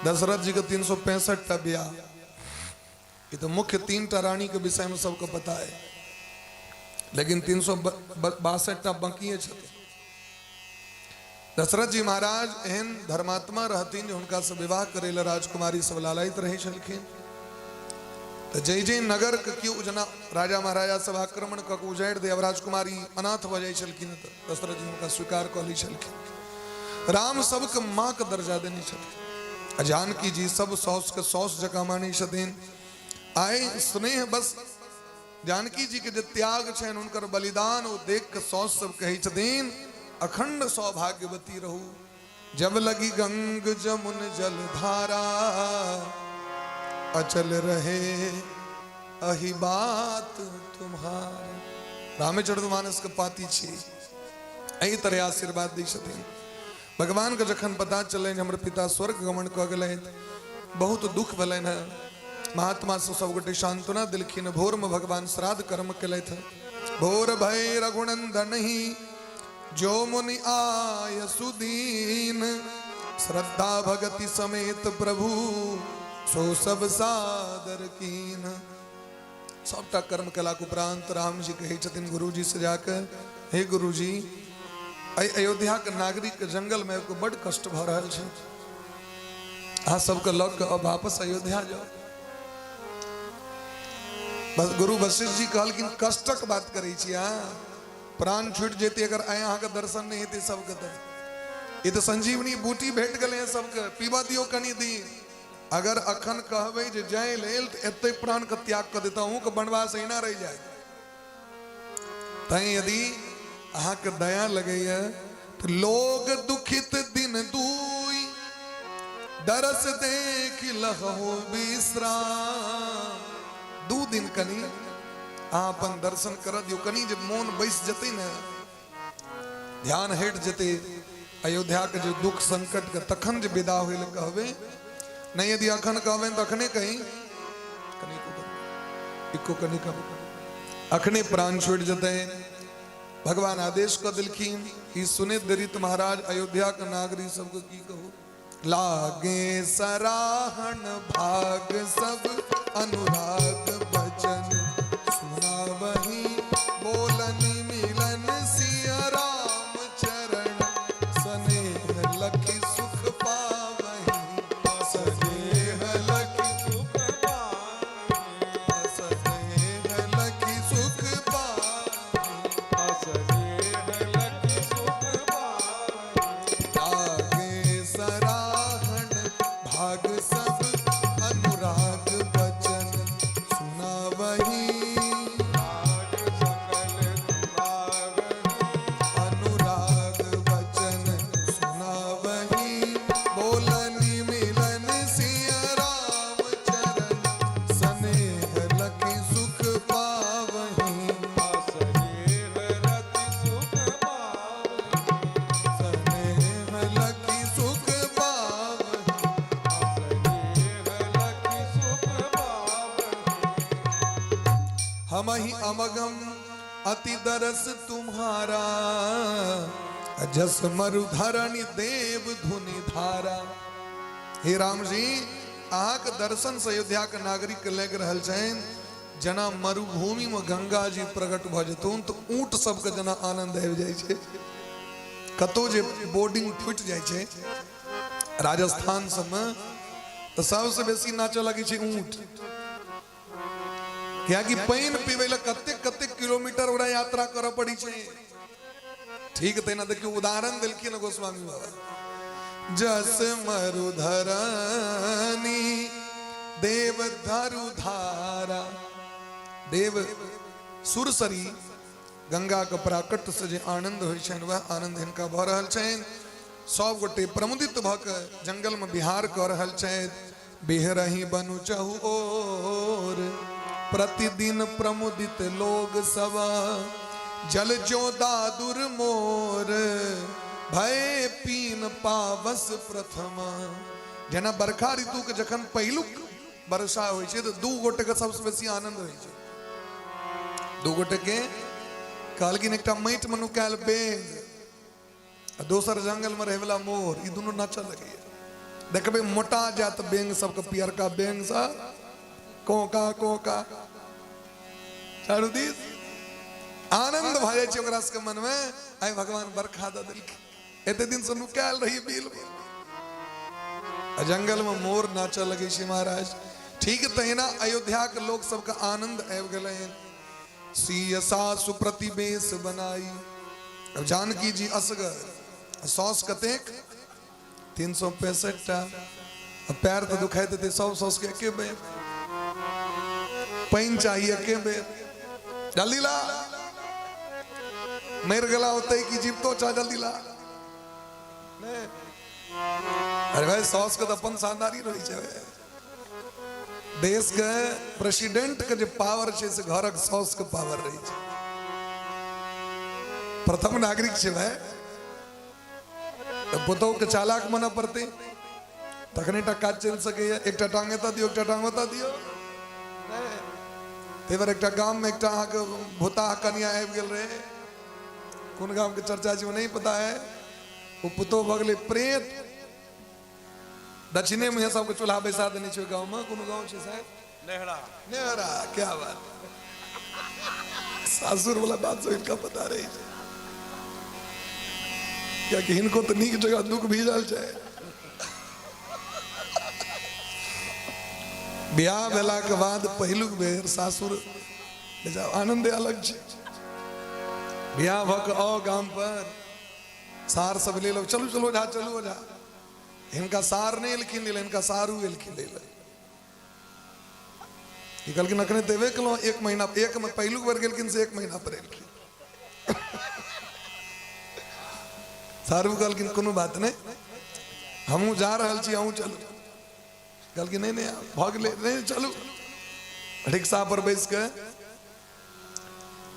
दशरथ जी के 365 टा ब्याह। ई तऽ मुख्य 3 टा रानी के विषय में सबके पता है, लेकिन 362 टा बाकिए छथिन। दशरथ जी महाराज एहन धर्मात्मा रहथिन जे हुनकासँ विवाह करै लए राजकुमारी सब लालायित रहै छलखिन। तऽ जै जै नगरके केओ जेना राजा महाराजा सब आक्रमण कऽ के उजाड़ि दे, अब राजकुमारी अनाथ भऽ जाइ छलखिन, तऽ दशरथ जी हुनका स्वीकार कऽ लै छलखिन। राम सबके माँके दर्जा देने छथिन आ जानकी जी सब साउसके साउस जकाँ मानै छथिन। आइ स्नेह बस जानकी जी के जे त्याग छनि, हुनकर बलिदान, ओ देख के साउस सब कहै छथिन अखंड सौभाग्यवती रहू। जब लगी गंग जमुन जल धारा, अचल रहे अही बात तुम्हार। रामचरित मानस के पाती छी, एहि तरह आशीर्वाद दै छथिन। भगवान के जखन पता चलनि हमर पिता स्वर्ग गमन कऽ गेलथि, बहुत दुख भेलनि हेँ। महात्मा से सब गोटे सांत्वना दिलखिन। भोर में भगवान श्राद्ध कर्म केलथि। भोर भय रघुनंदन ही जो मुनि आय सुदीन, श्रद्धा भगति समेत प्रभु सो सब सादर कीन। सबटा कर्म केलाक उपरांत राम जी कहै छथिन गुरुजी से जाके, हे गुरुजी, एहि अयोध्याके नागरिक जंगलमे आबि कऽ बड्ड कष्ट भऽ रहल छै, अहाँ सबके लऽ कऽ अब वापस अयोध्या जाउ। बस गुरु वशिष्ठ जी कहलखिन कष्टक बात करै छी अहाँ, प्राण छूटि जेतै अगर आइ अहाँके दर्शन नहि हेतै सबके। तऽ ई तऽ संजीवनी बूटी भेट गेलै हँ सबके, पीबऽ दियौ कनि दिन। अगर अखन कहबै जे जाय लेल तऽ एते प्राणके त्याग कऽ देता, अहूँके वनवास एहिना रहि जायत। तैं यदि अहाँके दया लगैया तऽ लोग दुखित दिन दुई, दरस देख लहु विश्राम। 2 दिन कनि अहाँ अपन दर्शन कर दियौ, कनि जे मोन बैस जेतै ने, ध्यान हटि जेतै अयोध्या के जे दुख संकट के, तखन जे विदा होय लए कहबै। नहीं यदि अखन कहबै तऽ अखने कही कनि इको कनि कम अखने प्राण छूटि जेतै। भगवान आदेश कऽ देलखिन। ई सुनैत देरी तऽ महाराज अयोध्या के नागरिक सबके की कहू, लागे सराहन भाग सब अनुराग बचन सुनावही, बोलन मिलन सिया राम चरण, स्नेह लखि सुख पावही, स्नेह लखि सुख पावही, स्नेह लखि सुख पावही, स्नेह लखि सुख पावही। लागे सराहन भाग सब अनुराग बचन सुनावही, राग सकल दुरावही, अनुराग बचन सुनावही, बोलनि मिलन सिया राम चरण, स्नेह लखि सुख पावही, स्नेह रति सुख पावही, स्नेह लखि सुख पावही, स्नेह लखि सुख पावही। हमहि अमगम अति दरस तुम्हारा, जस मरु धरणि देव धुनि धारा। हे राम जी, अहाँके दर्शन से अयोध्या के नागरिक के लागि रहल छनि जेना मरुभूमि में गंगा जी प्रकट भऽ जेतुन तऽ ऊँट सबके जेना आनंद आबि जाइ छै। कतौ जे बोर्डिंग फुटि जाइ छै राजस्थान सबमे तऽ सबसँ बेसी नाचऽ लगै छै ऊँट, कियाकि पानि पीबै लए कतेक कतेक किलोमीटर ओकरा यात्रा करऽ पड़ै छै। ठीक तहिना देखियौ उदाहरण देलखिन गोस्वामी बाबा, जस मरुधरनी देव धरु धारा। देव सुरसरी गंगा के प्राकट्य से जे आनंद होइ छनि वएह आनंद हिनका भऽ रहल छनि। सब गोटे प्रमुदित भऽ के जंगल में विहार कऽ रहल छथि। बिहरही बनु चहु ओर, प्रतिदिन प्रमुदित लोग सब, जल जो दादुर मोर, भय पीन पावस प्रथम। जेना बरखा ऋतु के जखन पहिलुक वर्षा होइ छै तऽ 2 गोटे के सबसँ बेसी आनंद होइ छै। 2 गोटे के कहलखिन एकटा माटि मे नुकायल बेंग आ दोसर जंगल में रहै वाला मोर, ई दुनू नाचऽ लगैया। देखबै मोटा जात बेंग सबके, पियरका बेंग सब कोका कोका चारू दिस आनंद भऽ जाइ छै ओकरा सबके मन में, आइ भगवान बरखा दऽ देलखिन। एते दिन से नुकायल रही बिल में। आ जंगल में मोर नाचऽ लगै छै महाराज। ठीक तहिना अयोध्या के लोक सबके आनंद आबि गेलै। सीय सासु प्रतिवेश बनाई। अब जानकी जी असगर, साउस कतेक? 365 टा। पैर तऽ दुखाइत हेतै सब साउस के एके बेर, पानि चाही एके बेर, जल्दी ला, मरि गेला होतै कि जीवतो छा, जल्दी ला। अरे भाई, साउस के तऽ अपन शानदारी रहै छै। देश के प्रेसिडेंट के जे पावर छै से घरक साउस के पावर रहै छै। प्रथम नागरिक छै भाई, तऽ पुतोहु के चालाक बनऽ पड़तै तखने टा काज चलि सकैए। एकटा टांग एतऽ दियौ, एकटा टांग ओतऽ दियौ। ताहि पर एकटा गाममे एकटा अहाँके भूताह कनिया आबि गेल रहै, कोन गामके चर्चा छै ओ नहि पता है। ओ पुतोहु भऽ गेलै प्रेत, दक्षिणे मुँहे सबके चूल्हा बैसा देने छै ओहि गाँवमे। कोनो गाँव छै शायद नेहरा। नेहरा, क्या बात, सासुर वाला बात सब हिनका पता रहै छै, कियाकि हिनको तऽ नीक जगह दुख भीजल छै। बियाह भेलाके बाद पहिलुक बेर सासुर आनंदे अलग छै। बियाह भऽ कऽ आओ गाम पर, सार सब ले लो, चलू चलू ओझा, चलू ओझा। हिनका सार नहि एलखिन लै, हिनका सारू एलखिन लै। ई कहलखिन अखने देबे केलहुँ एक महीना, एक में पहिलुक बेर गेलखिन से एक महीना पर एलखिन। सारू कहलखिन कोनो बात नहि, हमहूँ जा रहल छी, अहूँ चलू। कहलखिन नहि नहि भऽ गेलै, नहि चलू। रिक्शा पर बैस कऽ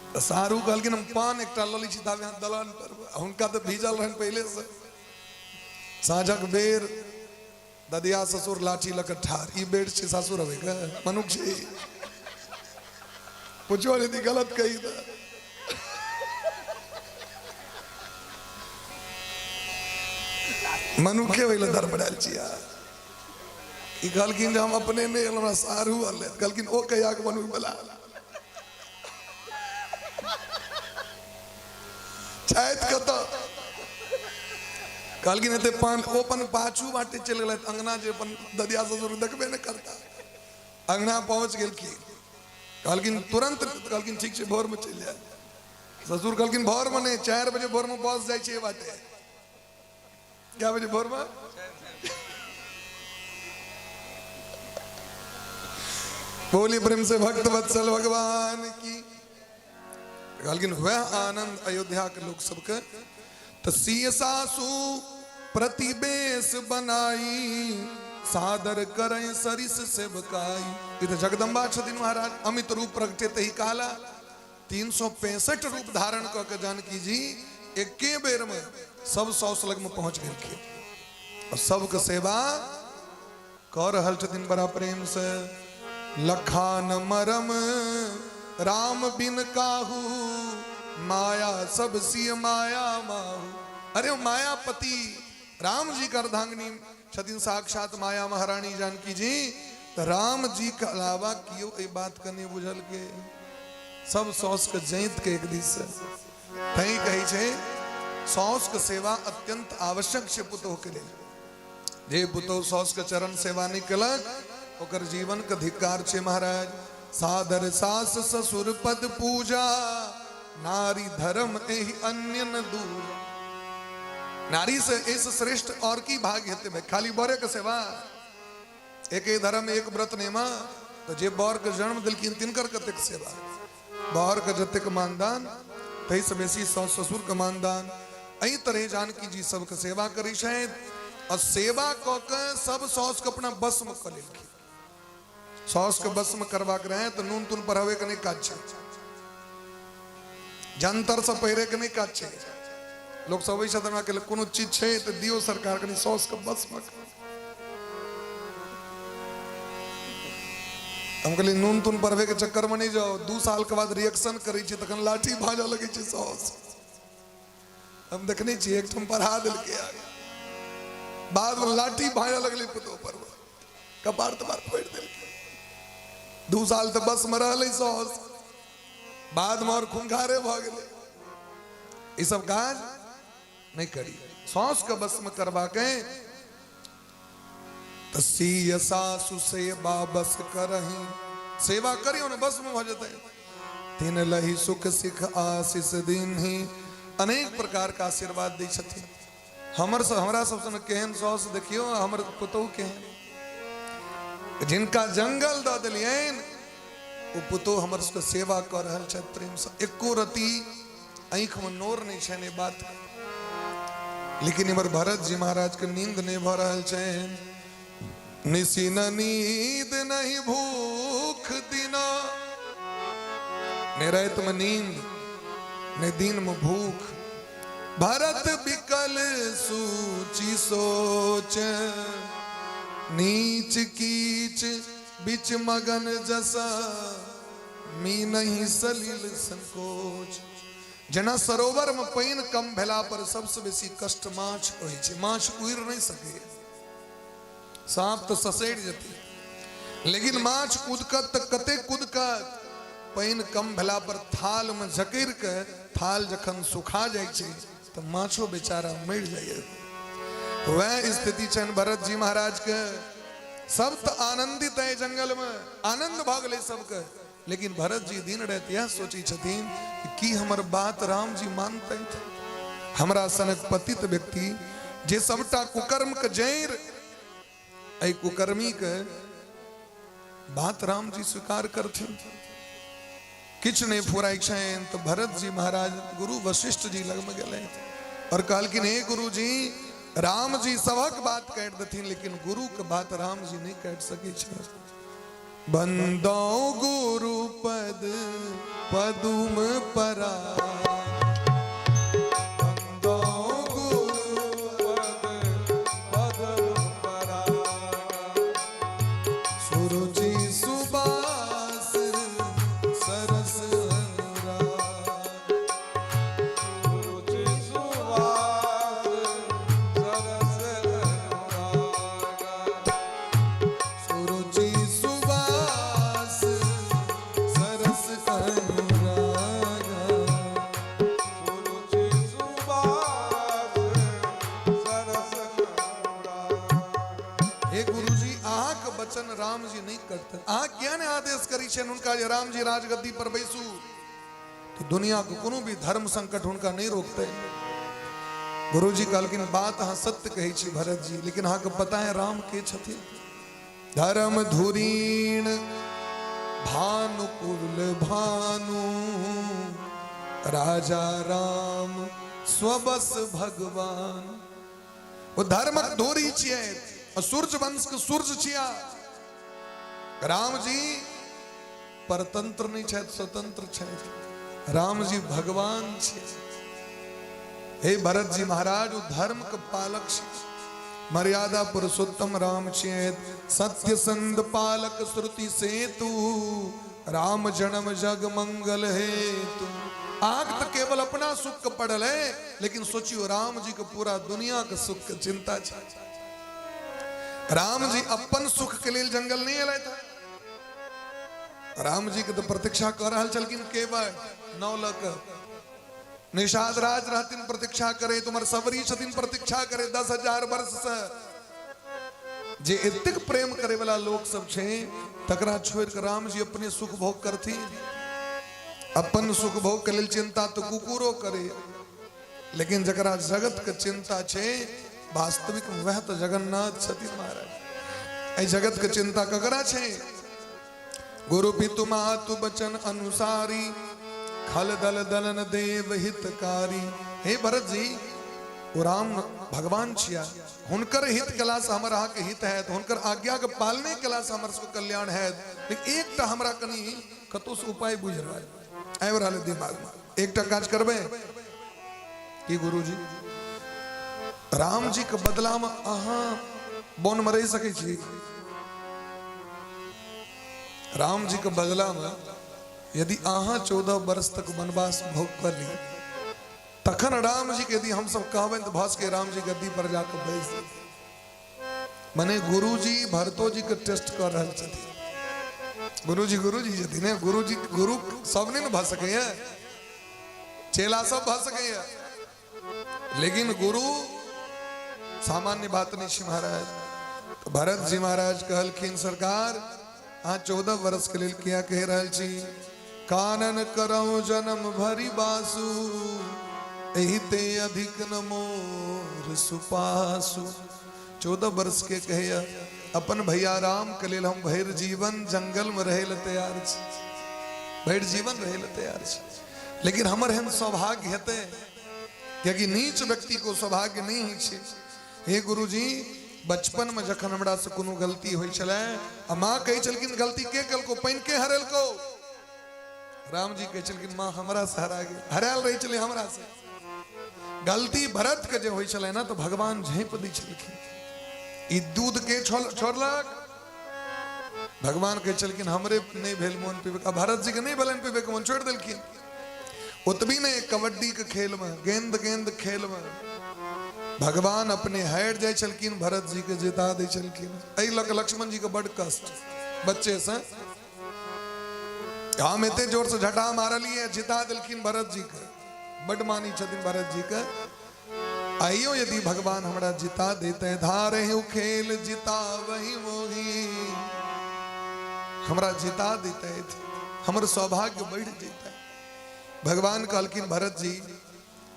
तऽ सारू कहलखिन हम पान एकटा लऽ लै छी ताबे अहाँ दलान पर। हुनका तऽ भीजल रहनि पहिलेसँ। साँझक बेर, ददिया ससुर लाठी लऽ कऽ ठाढ़। ई बेर छै सासुर अबैके, मनुख छै, पुछो यदि गलत कही तऽ मनुखे ओहि लए धड़फड़ायल छी यार। ई कहलखिन जे हम अपने नहि एलहुँ, हमरा सारू अनलथि। कहलखिन ओ कहियाके मनुख बला छथि कतऽ? कहलखिन एते पान। ओ अपन पाछू बाटे चलि गेलथि अंगना, जे अपन ददिया ससुर देखबे नहि करता। अंगना पहुँच गेलखिन, कहलखिन तुरंत, कहलखिन ठीक छै भोरमे चलि जायब। ससुर कहलखिन भोरमे नहि, 4 बजे भोरमे बस जाइ छै एहि बाटे। कए बजे भोरमे? बोली प्रेम से भक्त वत्सल भगवान की। कहलखिन वह आनंद अयोध्या के लोग सबके। तो सिय सासू प्रतिबेश बनाई, सादर करें सरिस सेवकाई। ई तऽ जगदम्बा छथिन महाराज, अमित रूप प्रगटे तही काला। 365 रूप धारण कऽ के जानकी जी एके बेर में सब साउस लग में पहुंच गेलखिन और सबके सेवा कऽ रहल छथिन बड़ा प्रेम से। लखान मरम राम बिन काहू, माया सब सिय माया माहू। अरे मायापति राम जी का अर्धांगिनी छथिन साक्षात माया महारानी जानकी जी। तऽ राम जी के अलावा केओ एहि बात के नहि बुझल के सब साउस के जैत के एक दिस से। तैं कहै छै साउस के सेवा अत्यंत आवश्यक छै पुतोह के लेल। जे पुतोह साउस के चरण सेवा नहि केलक ओकर जीवन के धिक्कार छै महाराज। सादर सास ससुर पद पूजा, नारी धर्म एहि अन्य न दूजा। नारी से एहिसँ श्रेष्ठ और की भाग्य हेतै भाई? खाली बरे के सेवा, एक ही धर्म एक व्रत नेमा। तऽ जे बर के जन्म देलखिन तिनकर कतेक सेवा, बर के जतेक मानदान ताहिसँ बेसी साउस ससुर के मानदान। एहि तरहे जानकी जी सबके सेवा करै छथि आ सेवा कऽ के सब साउस के अपना बस में कऽ लेलखिन। साउस के बस में करबाक रहै तऽ नून तून पढ़ाबै के नहि काज छै, जंतर सब पहिरे के नहि काज छै। लोक सब अबै छथि हमरा कहलक कोनो चीज छै तऽ दियौ सरकार, कनि साउस के बस में। हम कहलियै नून तून पढ़बै के चक्कर में नहि जाओ, 2 साल के बाद रिएक्शन करै छै तखन लाठी भाजऽ लगै छै साउस। हम देखने छियै एकठाम पढ़ा देलकै, बाद में लाठी भाजऽ लगलै पुतोह पर, कपार तपार फोड़ि देलकै। 2 साल तऽ बस में रहलै साउस, बाद में और खूंखारे भऽ गेलै। ई सब काज नहि करी। साउसके बसमे करबाक अइ तऽ सीय सासु सेवा बस करही, सेवा करियौ ने बसमे भऽ जेतै। तिन लही सुख सिख आशीष दिनही, अनेक प्रकार के आशीर्वाद दै छथिन। हमर सब हमरा सब सन केहन साउस देखियौ, हमर पुतहु केहन, जिनका जंगल दऽ देलियनि ओ पुतहु हमर सबके सेवा कऽ रहल छथि प्रेमसँ, एको रति आँखिमे नोर नहि छनि एहि बात। लेकिन इम्हर भरत जी महाराज के नींद नहि भऽ रहल छनि। निशी न नींद नहीं भूख दिना, ने राति में नींद ने दिन में भूख। भरत बिकल सूची सोच, नीच कीच बिच मगन जसा, मी नहीं सलील संकोच। जेना सरोवर में पानि कम भेला पर सबसे बेसी कष्ट माछ होइ छै, माछ उड़ि नहीं सके, सांप तो ससैर जेतै, लेकिन माछ कूदकत तऽ कते कूदकत। पानि कम भेला पर थाल में झकरि के थाल जखन सुखा जाइ छै तऽ माछो बेचारा मरि जाइए। वएह स्थिति छनि भरत जी महाराज के। सब तऽ आनंदित है जंगल में, आनंद भऽ गेलै सबके, लेकिन भरत जी दिन राति यह सोचै छथिन कि की हमर बात राम जी मानतै? हमरा सनक पतित व्यक्ति जे सबटा कुकर्म के जड़ि, एहि कुकर्मी के बात राम जी स्वीकार करथिन? किछु नहि फुराइ छनि तऽ भरत जी महाराज गुरु वशिष्ठ जी लगमे गेलै और कहलखिन, हे गुरु जी, राम जी सबक बात काटि देथिन, लेकिन गुरु के बात राम जी नहि काटि सकै छै। बंदो गुरु पद पदुम परा, बंदो गुरु पद पदुम परा, सुरुचि सुबास सरस अनुराग, सुरुचि सुवास सरस अनुराग, सुरुचि सुबास सरस अनुराग, सुरुचि सुवास सरस अनुराग। हे गुरुजी, अहाँके वचन राम जी नहीं करते, अहाँ किया ने आदेश करी छनि हुनका जे राम जी राजगद्दी पर बैसू, तो दुनिया के कोनो भी धर्म संकट हुनका नहीं रोकते। गुरुजी कहलखिन, बात अहाँ सत्य कहै छी भरत जी, लेकिन अहाँके पता है राम के छथिन? धर्म धुरीण भानुकुल भानु, राजा राम स्वबस भगवान। ओ धर्मक धुरी छियै, सूर्य वंश के सूर्य छिया। राम जी परतंत्र नहीं छथि, स्वतंत्र छथि। राम जी भगवान छियै। हे भरत जी महाराज, ओ धर्म के पालक छियै, मर्यादा पुरुषोत्तम राम छियै, सत्य संद पालक श्रुति सेतु, राम जन्म जग मंगल हेतु। आग तो केवल अपना सुख के पड़ल है, लेकिन सोचियो राम जी के पूरा दुनिया के सुख के चिंता छै। राम जी अपन सुख के लेल जंगल नहीं एलथि था। राम जी के तो प्रतीक्षा कर रहल छलखिन केवल नाव लऽ कऽ निषाद राज रहथिन प्रतीक्षा करे, तुम्हार सबरी छथिन प्रतीक्षा करे 10,000 वर्ष से। जे एतेक प्रेम करे वाला लोक सब छै तकरा छोड़ के राम जी अपने सुख भोग करथिन? अपन सुख भोग के लेल चिंता तो कुकुरो करे, लेकिन जकरा जगत के चिंता छै वास्तविक वह तो जगन्नाथ छथिन महाराज। एहि जगत के चिंता ककरा छै? गुरु पितु मातु बचन अनुसारी, खल दल दलन देव हितकारी। हे भरत जी, ओ राम भगवान छिया, हुनकर हित कला से हमर अहाँके हित है, हुनकर आज्ञा के पालने कला से हमर सबके कल्याण है। लेकिन एकटा हमरा कनी कतौ से उपाय बुझि रहल आबि रहल दिमाग में, एकटा काज करबै की गुरुजी? राम जी के बदला में अहाँ वन में रहि सकै छी? राम जी के बदला में यदि अहाँ 14 वर्ष तक वनवास भोग कर ली, तखन राम जी के यदि हम सब कहबनि तऽ भऽ सकै राम जी गद्दी पर जाके बैस। मने गुरुजी भरतो जी के टेस्ट कर रहल छथिन। गुरुजी गुरुजी छथिन ने, गुरुजी गुरु सब नहीं ने भऽ सकैया, चेला सब भऽ सकैया। लेकिन गुरु सामान्य बात नहीं छै महाराज। तो भरत जी महाराज कहलखिन, सरकार अहाँ 14 वर्ष के लेल किया कहि रहल छी? कानन करौ जन्म भरि बासु, एहि ते अधिक न मोर सुपासु। 14 वर्ष के कहैया, अपन भैया राम के लेल हम भरि जीवन जंगल में रहै लए तैयार छी, भरि जीवन रहै लए तैयार छी, लेकिन हमर एहन सौभाग्य हेतै? कियाकि नीच व्यक्ति को सौभाग्य नहीं होइ छै। हे गुरुजी, बचपन में जखन हमरा से कोनो गलती होइ छलै आ माँ कहै छलखिन, गलती के केलको, पानि के हरेलको? राम जी कहै छलखिन, माँ हमरा से हरा गेल, हरायल रहै छलै हमरा से। गलती भरत के जे होइ छलै ना, तऽ भगवान झाँपि दै छलखिन, ई दूध के छोड़लक? भगवान कहै छलखिन, हमरे नहि भेल मोन पीबे के। भरत जी के नहि भेलनि पीबे के मोन, छोड़ि देलखिन। ओतबी नहि, कबड्डी के खेल में, गेंद गेंद खेल में भगवान अपने हारि जाइ छलखिन, भरत जी के जिता दै छलखिन। एहि लऽ कऽ लक्ष्मण जी के बड कष्ट बच्चे से, हम एते जोर से झटा मारलियै, जिता देलखिन भरत जी के। बड मानी छथिन भरत जी के। आइयो यदि भगवान हमरा जिता देते, धारे खेल जिता वही मोही, हमरा जिता देते, हमर सौभाग्य बढ़ि जेतै। भगवान कहलखिन, भरत जी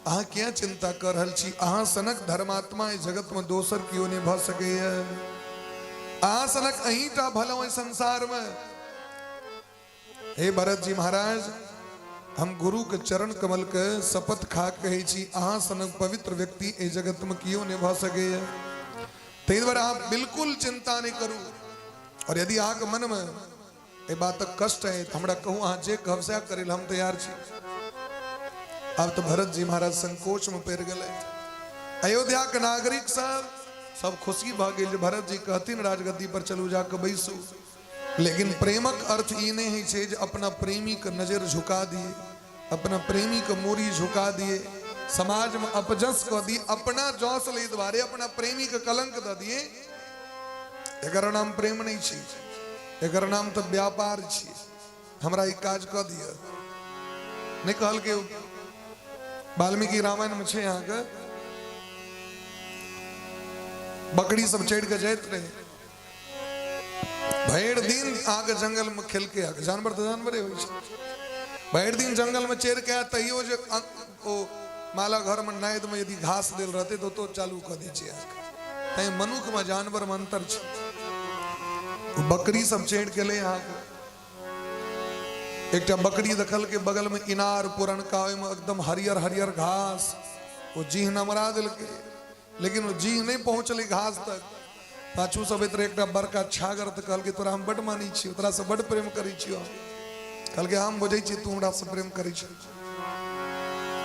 अहाँ किया चिंता कर रहल छी? अहाँ सनक धर्मात्मा एहि जगत में दोसर केओ नहि भऽ सकैया। अहाँ सनक अहींटा भलौ एहि संसार में। हे भरत जी महाराज, हम गुरु के चरण कमल के शपथ खा के कहै छी, अहाँ सनक पवित्र व्यक्ति एहि जगत में केओ नहि भऽ सकैया। ताहि दुआरे अहाँ बिल्कुल चिंता नहि करू। और यदि अहाँके मनमे एहि बातक कष्ट है तऽ हमरा कहू, अहाँ जे कहब सएह करै लए हम तैयार छी। आब तऽ भरत जी महाराज संकोच में पड़ि गेलै। अयोध्या के नागरिक सब सब खुशी भऽ गेल जे भरत जी कहथिन राजगद्दी पर चलू, जाके बैसू। लेकिन प्रेमक अर्थ ई नहि होइ छै जे अपना प्रेमी के नजर झुका दिए, अपना प्रेमी के मूड़ी झुका दिए, समाज में अपजस कऽ दिए, अपना जस लै दुआरे अपना प्रेमी के कलंक दऽ दिए। एकर नाम प्रेम नहि छी, एकर नाम तऽ व्यापार छी। हमरा ई काज कऽ दिअ। नहि कहलकै, वाल्मीकि रामायण में छै अहाँके, बकरी सब चढ़ि कऽ जाइत रहे भरि दिन अहाँके जंगल में खेलके आके, जानवर तऽ जानवरे होइ छै, भरि दिन जंगल में चढ़ि के आयत, तैयो जे ओ माला घर में नादि में यदि घास देल रहतै तऽ ओतौ चालू कऽ दै छै अहाँके। तैं मनुख में जानवर में अंतर छै। ओ बकरी सब चढ़ि गेलै अहाँके, एकटा बकरी देखलकै बगल में इनार पुरनका, ओहिमे एकदम हरियर हरियर घास। ओ जीह नमरा देलकै, लेकिन ओ जीह नहि पहुँचलै घास तक। पाछू सब अबैत रहै एकटा बड़का छागर, तऽ कहलकै, तोरा हम बड्ड मानै छियौ, तोरासँ बड्ड प्रेम करै छियौ। कहलकै, हम बुझै छियै तू हमरासँ प्रेम करै छी,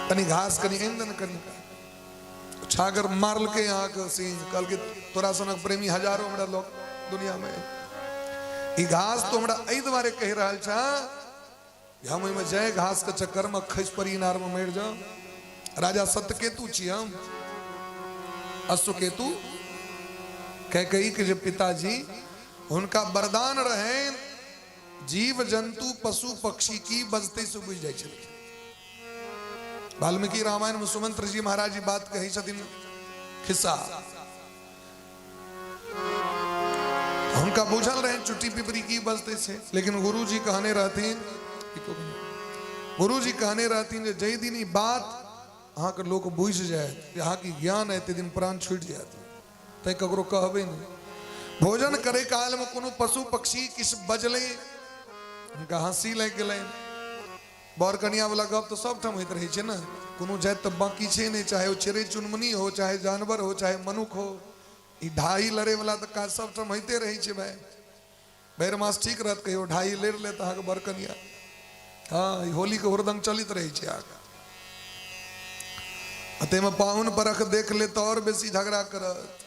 कनि घास कनि आनि दे ने कनि। छागर मारलकै अहाँके सिंह, कहलकै, तोरा सनक प्रेमी हजारो हमरा लोग दुनियामे, ई घास तो हमरा एहि दुआरे कहि रहल छह जे हम ओहिमे जाय घास के चक्कर में खसि पड़ी, इनार में मरि जाउ। राजा सत्यकेतु छी हम, अश्वकेतु कैकेयी के जे पिताजी, हुनका वरदान रहे, जीव जंतु पशु पक्षी की बजते से बुझि जाइ छलखिन। वाल्मीकि रामायण में सुमंत्र जी महाराज जी बात कहै छथिन खिस्सा। हुनका बुझल रहनि चुट्टी पिपरी की बजते छै, लेकिन गुरुजी कहने रहथिन, गुरुजी कहने रहथिन जे जाहि दिन ई बात अहाँके लोक बुझि जायत जे अहाँके ज्ञान है, ताहि दिन प्राण छूटि जायत, तैं ककरो कहबै नहि। भोजन करे कालमे कोनो पशु पक्षी किछु बजलै, हुनका हँसी लागि गेलनि। बर कनिया वाला गप तऽ सबठाम होइत रहै छै ने, कोनो जाति तऽ बाँकी छै नहि, चाहे ओ चिड़ै चुनमुनी हो, चाहे जानवर हो, चाहे मनुख हो, ई ढाई लड़े वाला तऽ काज सबठाम होइते रहै छै भाय। भरि मास ठीक रहत, कहियो ढाई लड़ि लेत अहाँके बर कनिया। हँ, ई होलीके हुरदंग चलैत रहै छै अहाँके, आ ताहिमे पाहुन परख देख लेत तऽ आओर बेसी झगड़ा करत।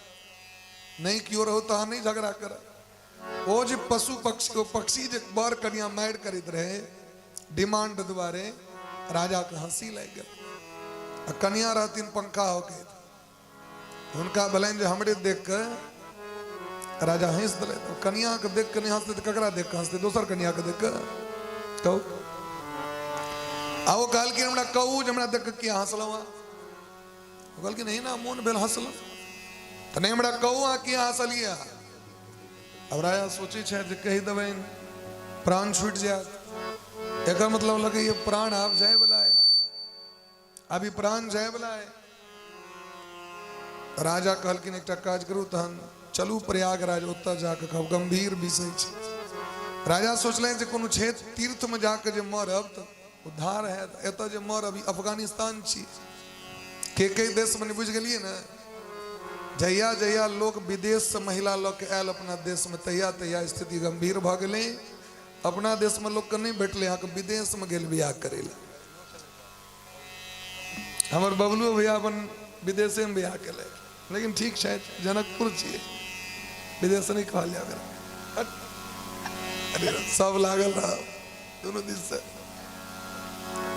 नहि केओ रहू तऽ अहाँ नहि झगड़ा करत। ओ जे पशु पक्षी, ओ पक्षी जे बर कनिया मारि करैत रहे डिमांड दुआरे, राजा के हंसी लागि गेल। आ कनिया रहथिन पंखा होके, हुनका भेलनि जे हमरे देख के राजा हंसि देलथि। कनिया के देख के नहि हंसतै तऽ ककरा देख के हंसतै? दोसर कनिया के देख के कहू। आ ओ कहलखिन, हमरा कहू जे हमरा देख के किया हंसलहुँ? कहलखिन एहिना मोन भेल हँसलहुँ। तऽ नहि, हमरा कहू अहाँ किया हँसलियै? आब राजा सोचै छथि जे कहि देबनि प्राण छूटि जायत, एकर मतलब लगैए प्राण आब जायवला है, अभी प्राण जायवला है। राजा कहलखिन एकटा काज करू, तहन चलू प्रयागराज, ओतऽ जाकऽ कहब, गंभीर विषय छै। राजा सोचलनि जे कोनो क्षेत्र तीर्थमे जाकऽ जे मरब तऽ उद्धार हैत, एतऽ जे मरब, ई अफगानिस्तान छी के कई देशमे, नहि बुझि गेलियै ने? जहिया जहिया लोक विदेशसँ महिला लऽ के आयल अपना देशमे, तहिया तहिया स्थिति गंभीर भऽ गेलै। अपना देशमे लोकके नहि भेटलै, अहाँके विदेशमे गेल बियाह करै लए। हमर बबलू भैया अपन विदेशेमे बियाह केलै, लेकिन ठीक छथि, जनकपुर छियै, विदेश नहि कहल जाय। अरे सब लागल रह दुनू दिस से,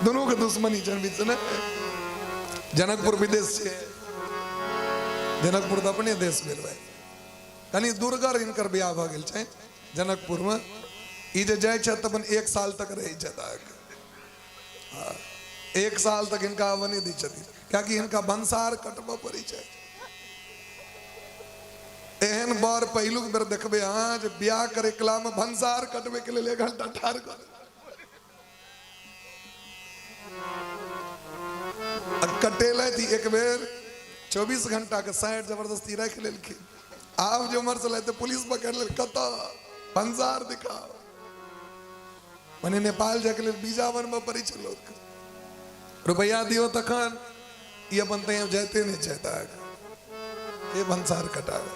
दुनू के दुश्मनी छनि बीच ने। जनकपुर विदेश छियै? जनकपुर तऽ अपने देश भेल भाई। कनि दुर्गर हिनकर बियाह भऽ गेल छै जनकपुरमे। ई जे जाइ छथि तऽ अपन 1 साल तक रहै छथि अहाँके। हँ, 1 साल तक हिनका आबऽ नहि दै छथिन, कियाकि हिनका भंसार कटबऽ पड़ै छै। एहन बर पहिलुक बेर देखबै अहाँ जे बियाह करे कला में भंसार कटबै के लेल 1 घंटा ठाढ़ कर आ कटेलथि। एक बेर 24 घंटा के साइड जबरदस्ती राखि लेलखिन। आब जे उम्हर से लाते पुलिस पकड़ लेल, कतऽ भंसार दिखाओ। मने नेपाल जाके लेल वीजा बनबऽ पड़ै छै लोक, रुपैआ दियौ तखन। ई अपन तैयो जाइते नहि छथि अहाँके ये भंसार कटाबे।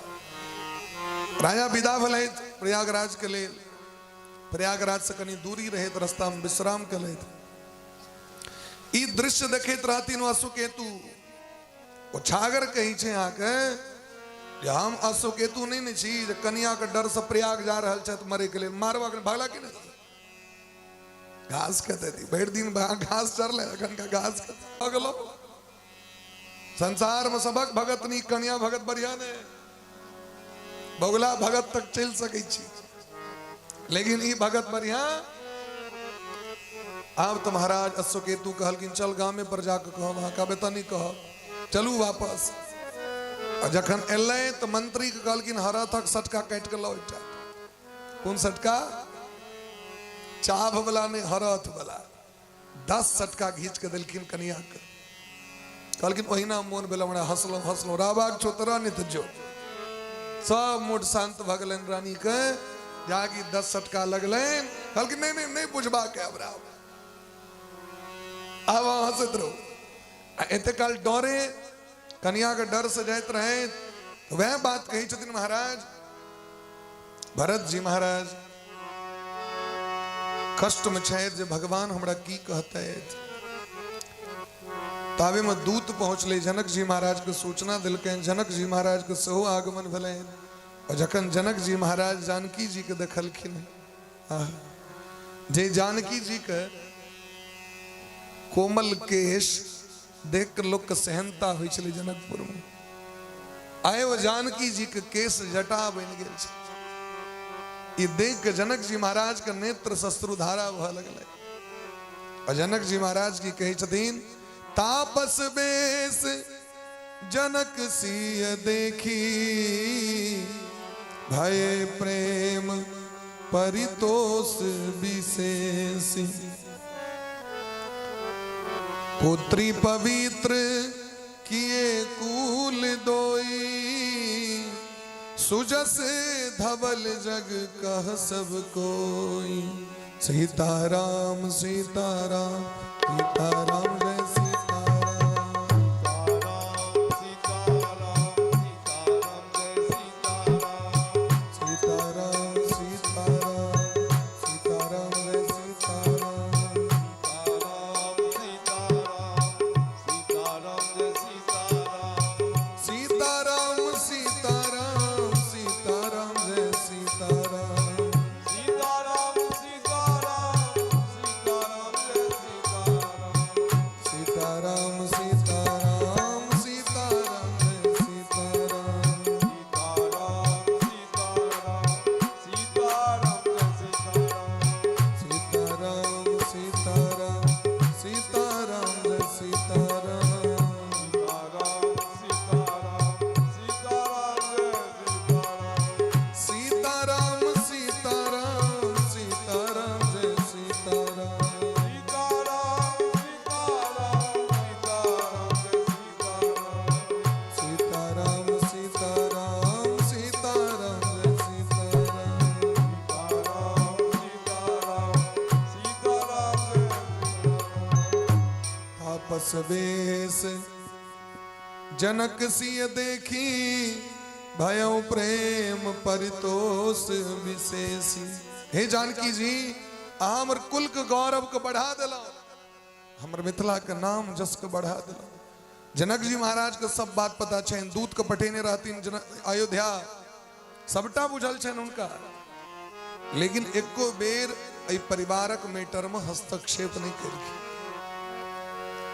राजा विदा भेलथि प्रयागराज के लेल। प्रयागराज से कनि दूरी रहैत, रास्ता में विश्राम केलथि। ई दृश्य देखैत रहथिन अशुकेतु। ओ छागर कहै छै अहाँके जे हम अशुकेतु नहि ने छी जे कनिया के डर से प्रयाग जा रहल छथि मरे के लेल, मारबा के भागला कि नहि। घास खेते थी भरि दिन, घास चरले, एखन का घास खेते गेलो। संसार में सबक भगत नीक, कनिया भगत बढ़िया ने। बगुला भगत तक चलि सकै छी, लेकिन ई भगत बढ़िया। आब तऽ महाराज अश्वकेतु कहलखिन चल गामे पर जाके कहब, अहाँ कहबै तऽ नहि कहब, चलू वापस। आ जखन एलै तऽ मंत्री के कहलखिन हरथक सटका काटि कऽ लाउ एकटा। कोन सटका? चाभ वाला नहि, हरथ वाला। 10 सटका घीच के देलखिन कनिया के। कहलखिन ओहिना मोन भेल हमरा, हंसलहुँ हंसलहुँ, रहबाक छौ तऽ रह, नहि तऽ जो। सब मूड शांत भऽ गेलनि रानी के। जाकि 10 सटका लगलनि, कहलखिन नहि नहि नहि बुझबाक है हमरा, आब अहाँ हंसैत रहू। आ एते काल डरे कनिया के डर से जाइत रहे। वएह बात कहै छथिन महाराज भरत जी। महाराज कष्ट में छथि जे भगवान हमरा की कहते। ताबे में दूत पहुंचले, जनक जी महाराज के सूचना दिलकनि। जनक जी महाराज के सेहो आगमन भेलनि। और जखन जनक जी महाराज जानकी जी के देखलखिन, जे जानकी जी के कोमल केश देख के लोक के सेहनता होइ छलै जनकपुर में, आइ ओ जानकी जी के केश जटा बनि गेल छै। ई देख के जनक जी महाराज के नेत्र शश्रुधारा भऽ लगलै। और जनक जी महाराज की कहै छथिन, तापस बेस जनक सिय देखी, भय प्रेम परितोष विशेष। पुत्री पवित्र किए कूल दोई, सुजस धवल जग कह सब कोई। सीताराम सीताराम सीताराम जय सीताराम। सीताराम सीताराम सीताराम जय सीताराम। सीताराम सीताराम सीताराम जय सीताराम। सीताराम सीताराम सीताराम जय सीताराम। हर्ष वेश। जनक सिय देखी भयो प्रेम परितोष विशेष। हे जानकी जी, अहाँ हमर कुल के गौरव के बढ़ा देलहुँ, हमर मिथिला के नाम जस के बढ़ा देलहुँ। जनक जी महाराज के सब बात पता छनि, दूत के पठेने रहथिन जनक अयोध्या, सबटा बुझल छनि हुनका, लेकिन एको बेर एहि परिवारक मैटर में हस्तक्षेप नहीं केलखिन।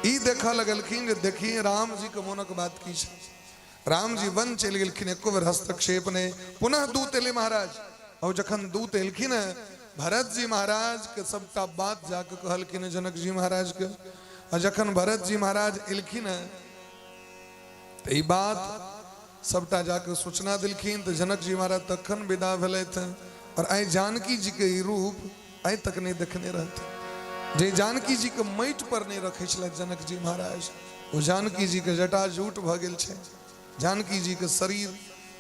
ई देखऽ लगलखिन जे देखिए राम जी के मोनक बात की छै। राम जी वन चलि गेलखिन, एको बेर हस्तक्षेप नहि। पुनः दूत एलै महाराज, और जखन दूत एलखिन भरत जी महाराज के सबटा बात जाके कहलखिन जनक जी महाराज के। और जखन भरत जी महाराज एलखिन तऽ ई बात सबटा जाके सूचना देलखिन, तऽ जनक जी महाराज तखन विदा भेलथि। और आइ जानकी जी के ई रूप आइ तक नहि देखने रहथिन। जे जानकी जी के माटि पर नहि रखै छलथि जनक जी महाराज, ओ जानकी जी के जटाजूट भऽ गेल छै, जानकी जी के शरीर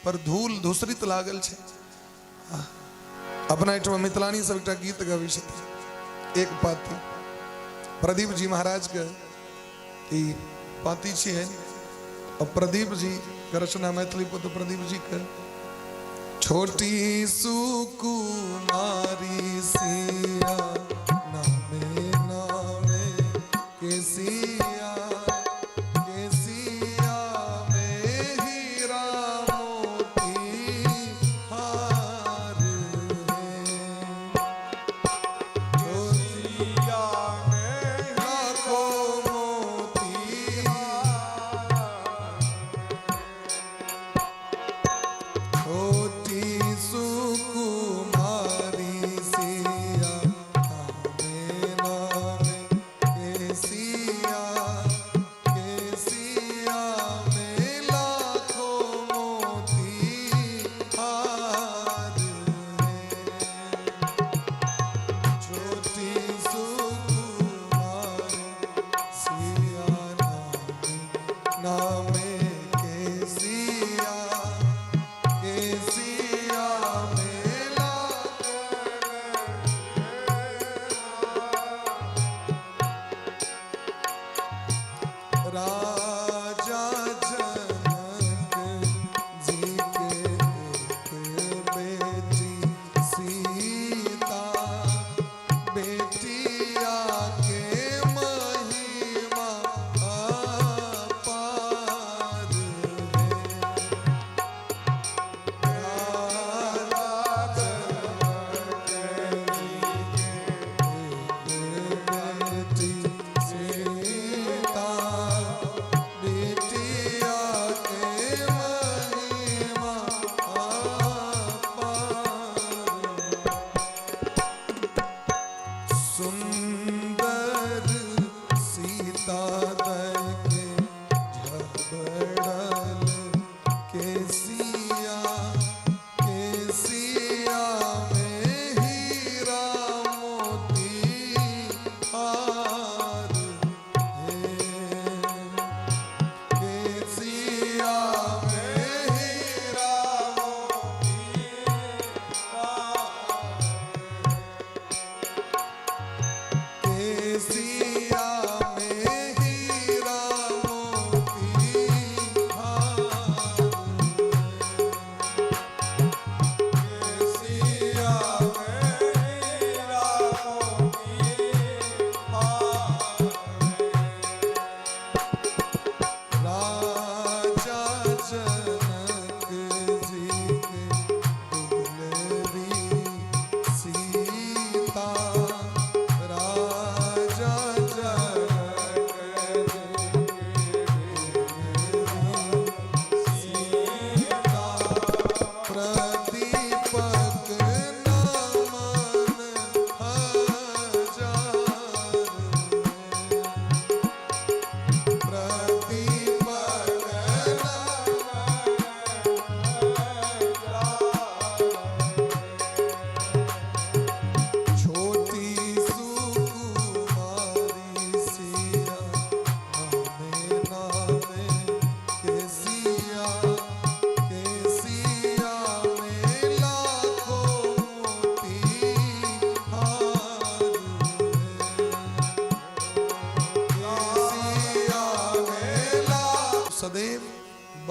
पर धूल धूसरित लागल छै। अपना एहिठाम मिथिलानी सब एकटा गीत गबै छथिन, एक पाती प्रदीप जी महाराज के ई पाती छियै, और प्रदीप जी के रचना मैथिली पुत्र प्रदीप जी के। छोटी सुकुमारी सिया नामे नामे के सिया, के सिया में हीरा मोती हार है। सिया में लाखों मोती छोटी सुकुमारी सिया नामे नामे के सिया, के सिया में लाखों मोती हार है। छोटी सुकुमारी सिया नामे नामे के सिया, के सिया में लाखों। राजा जनक जी के एक बेटी सीता, बेटिया के महिमा अपार।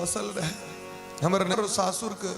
बसल रहे। हमर सासुरके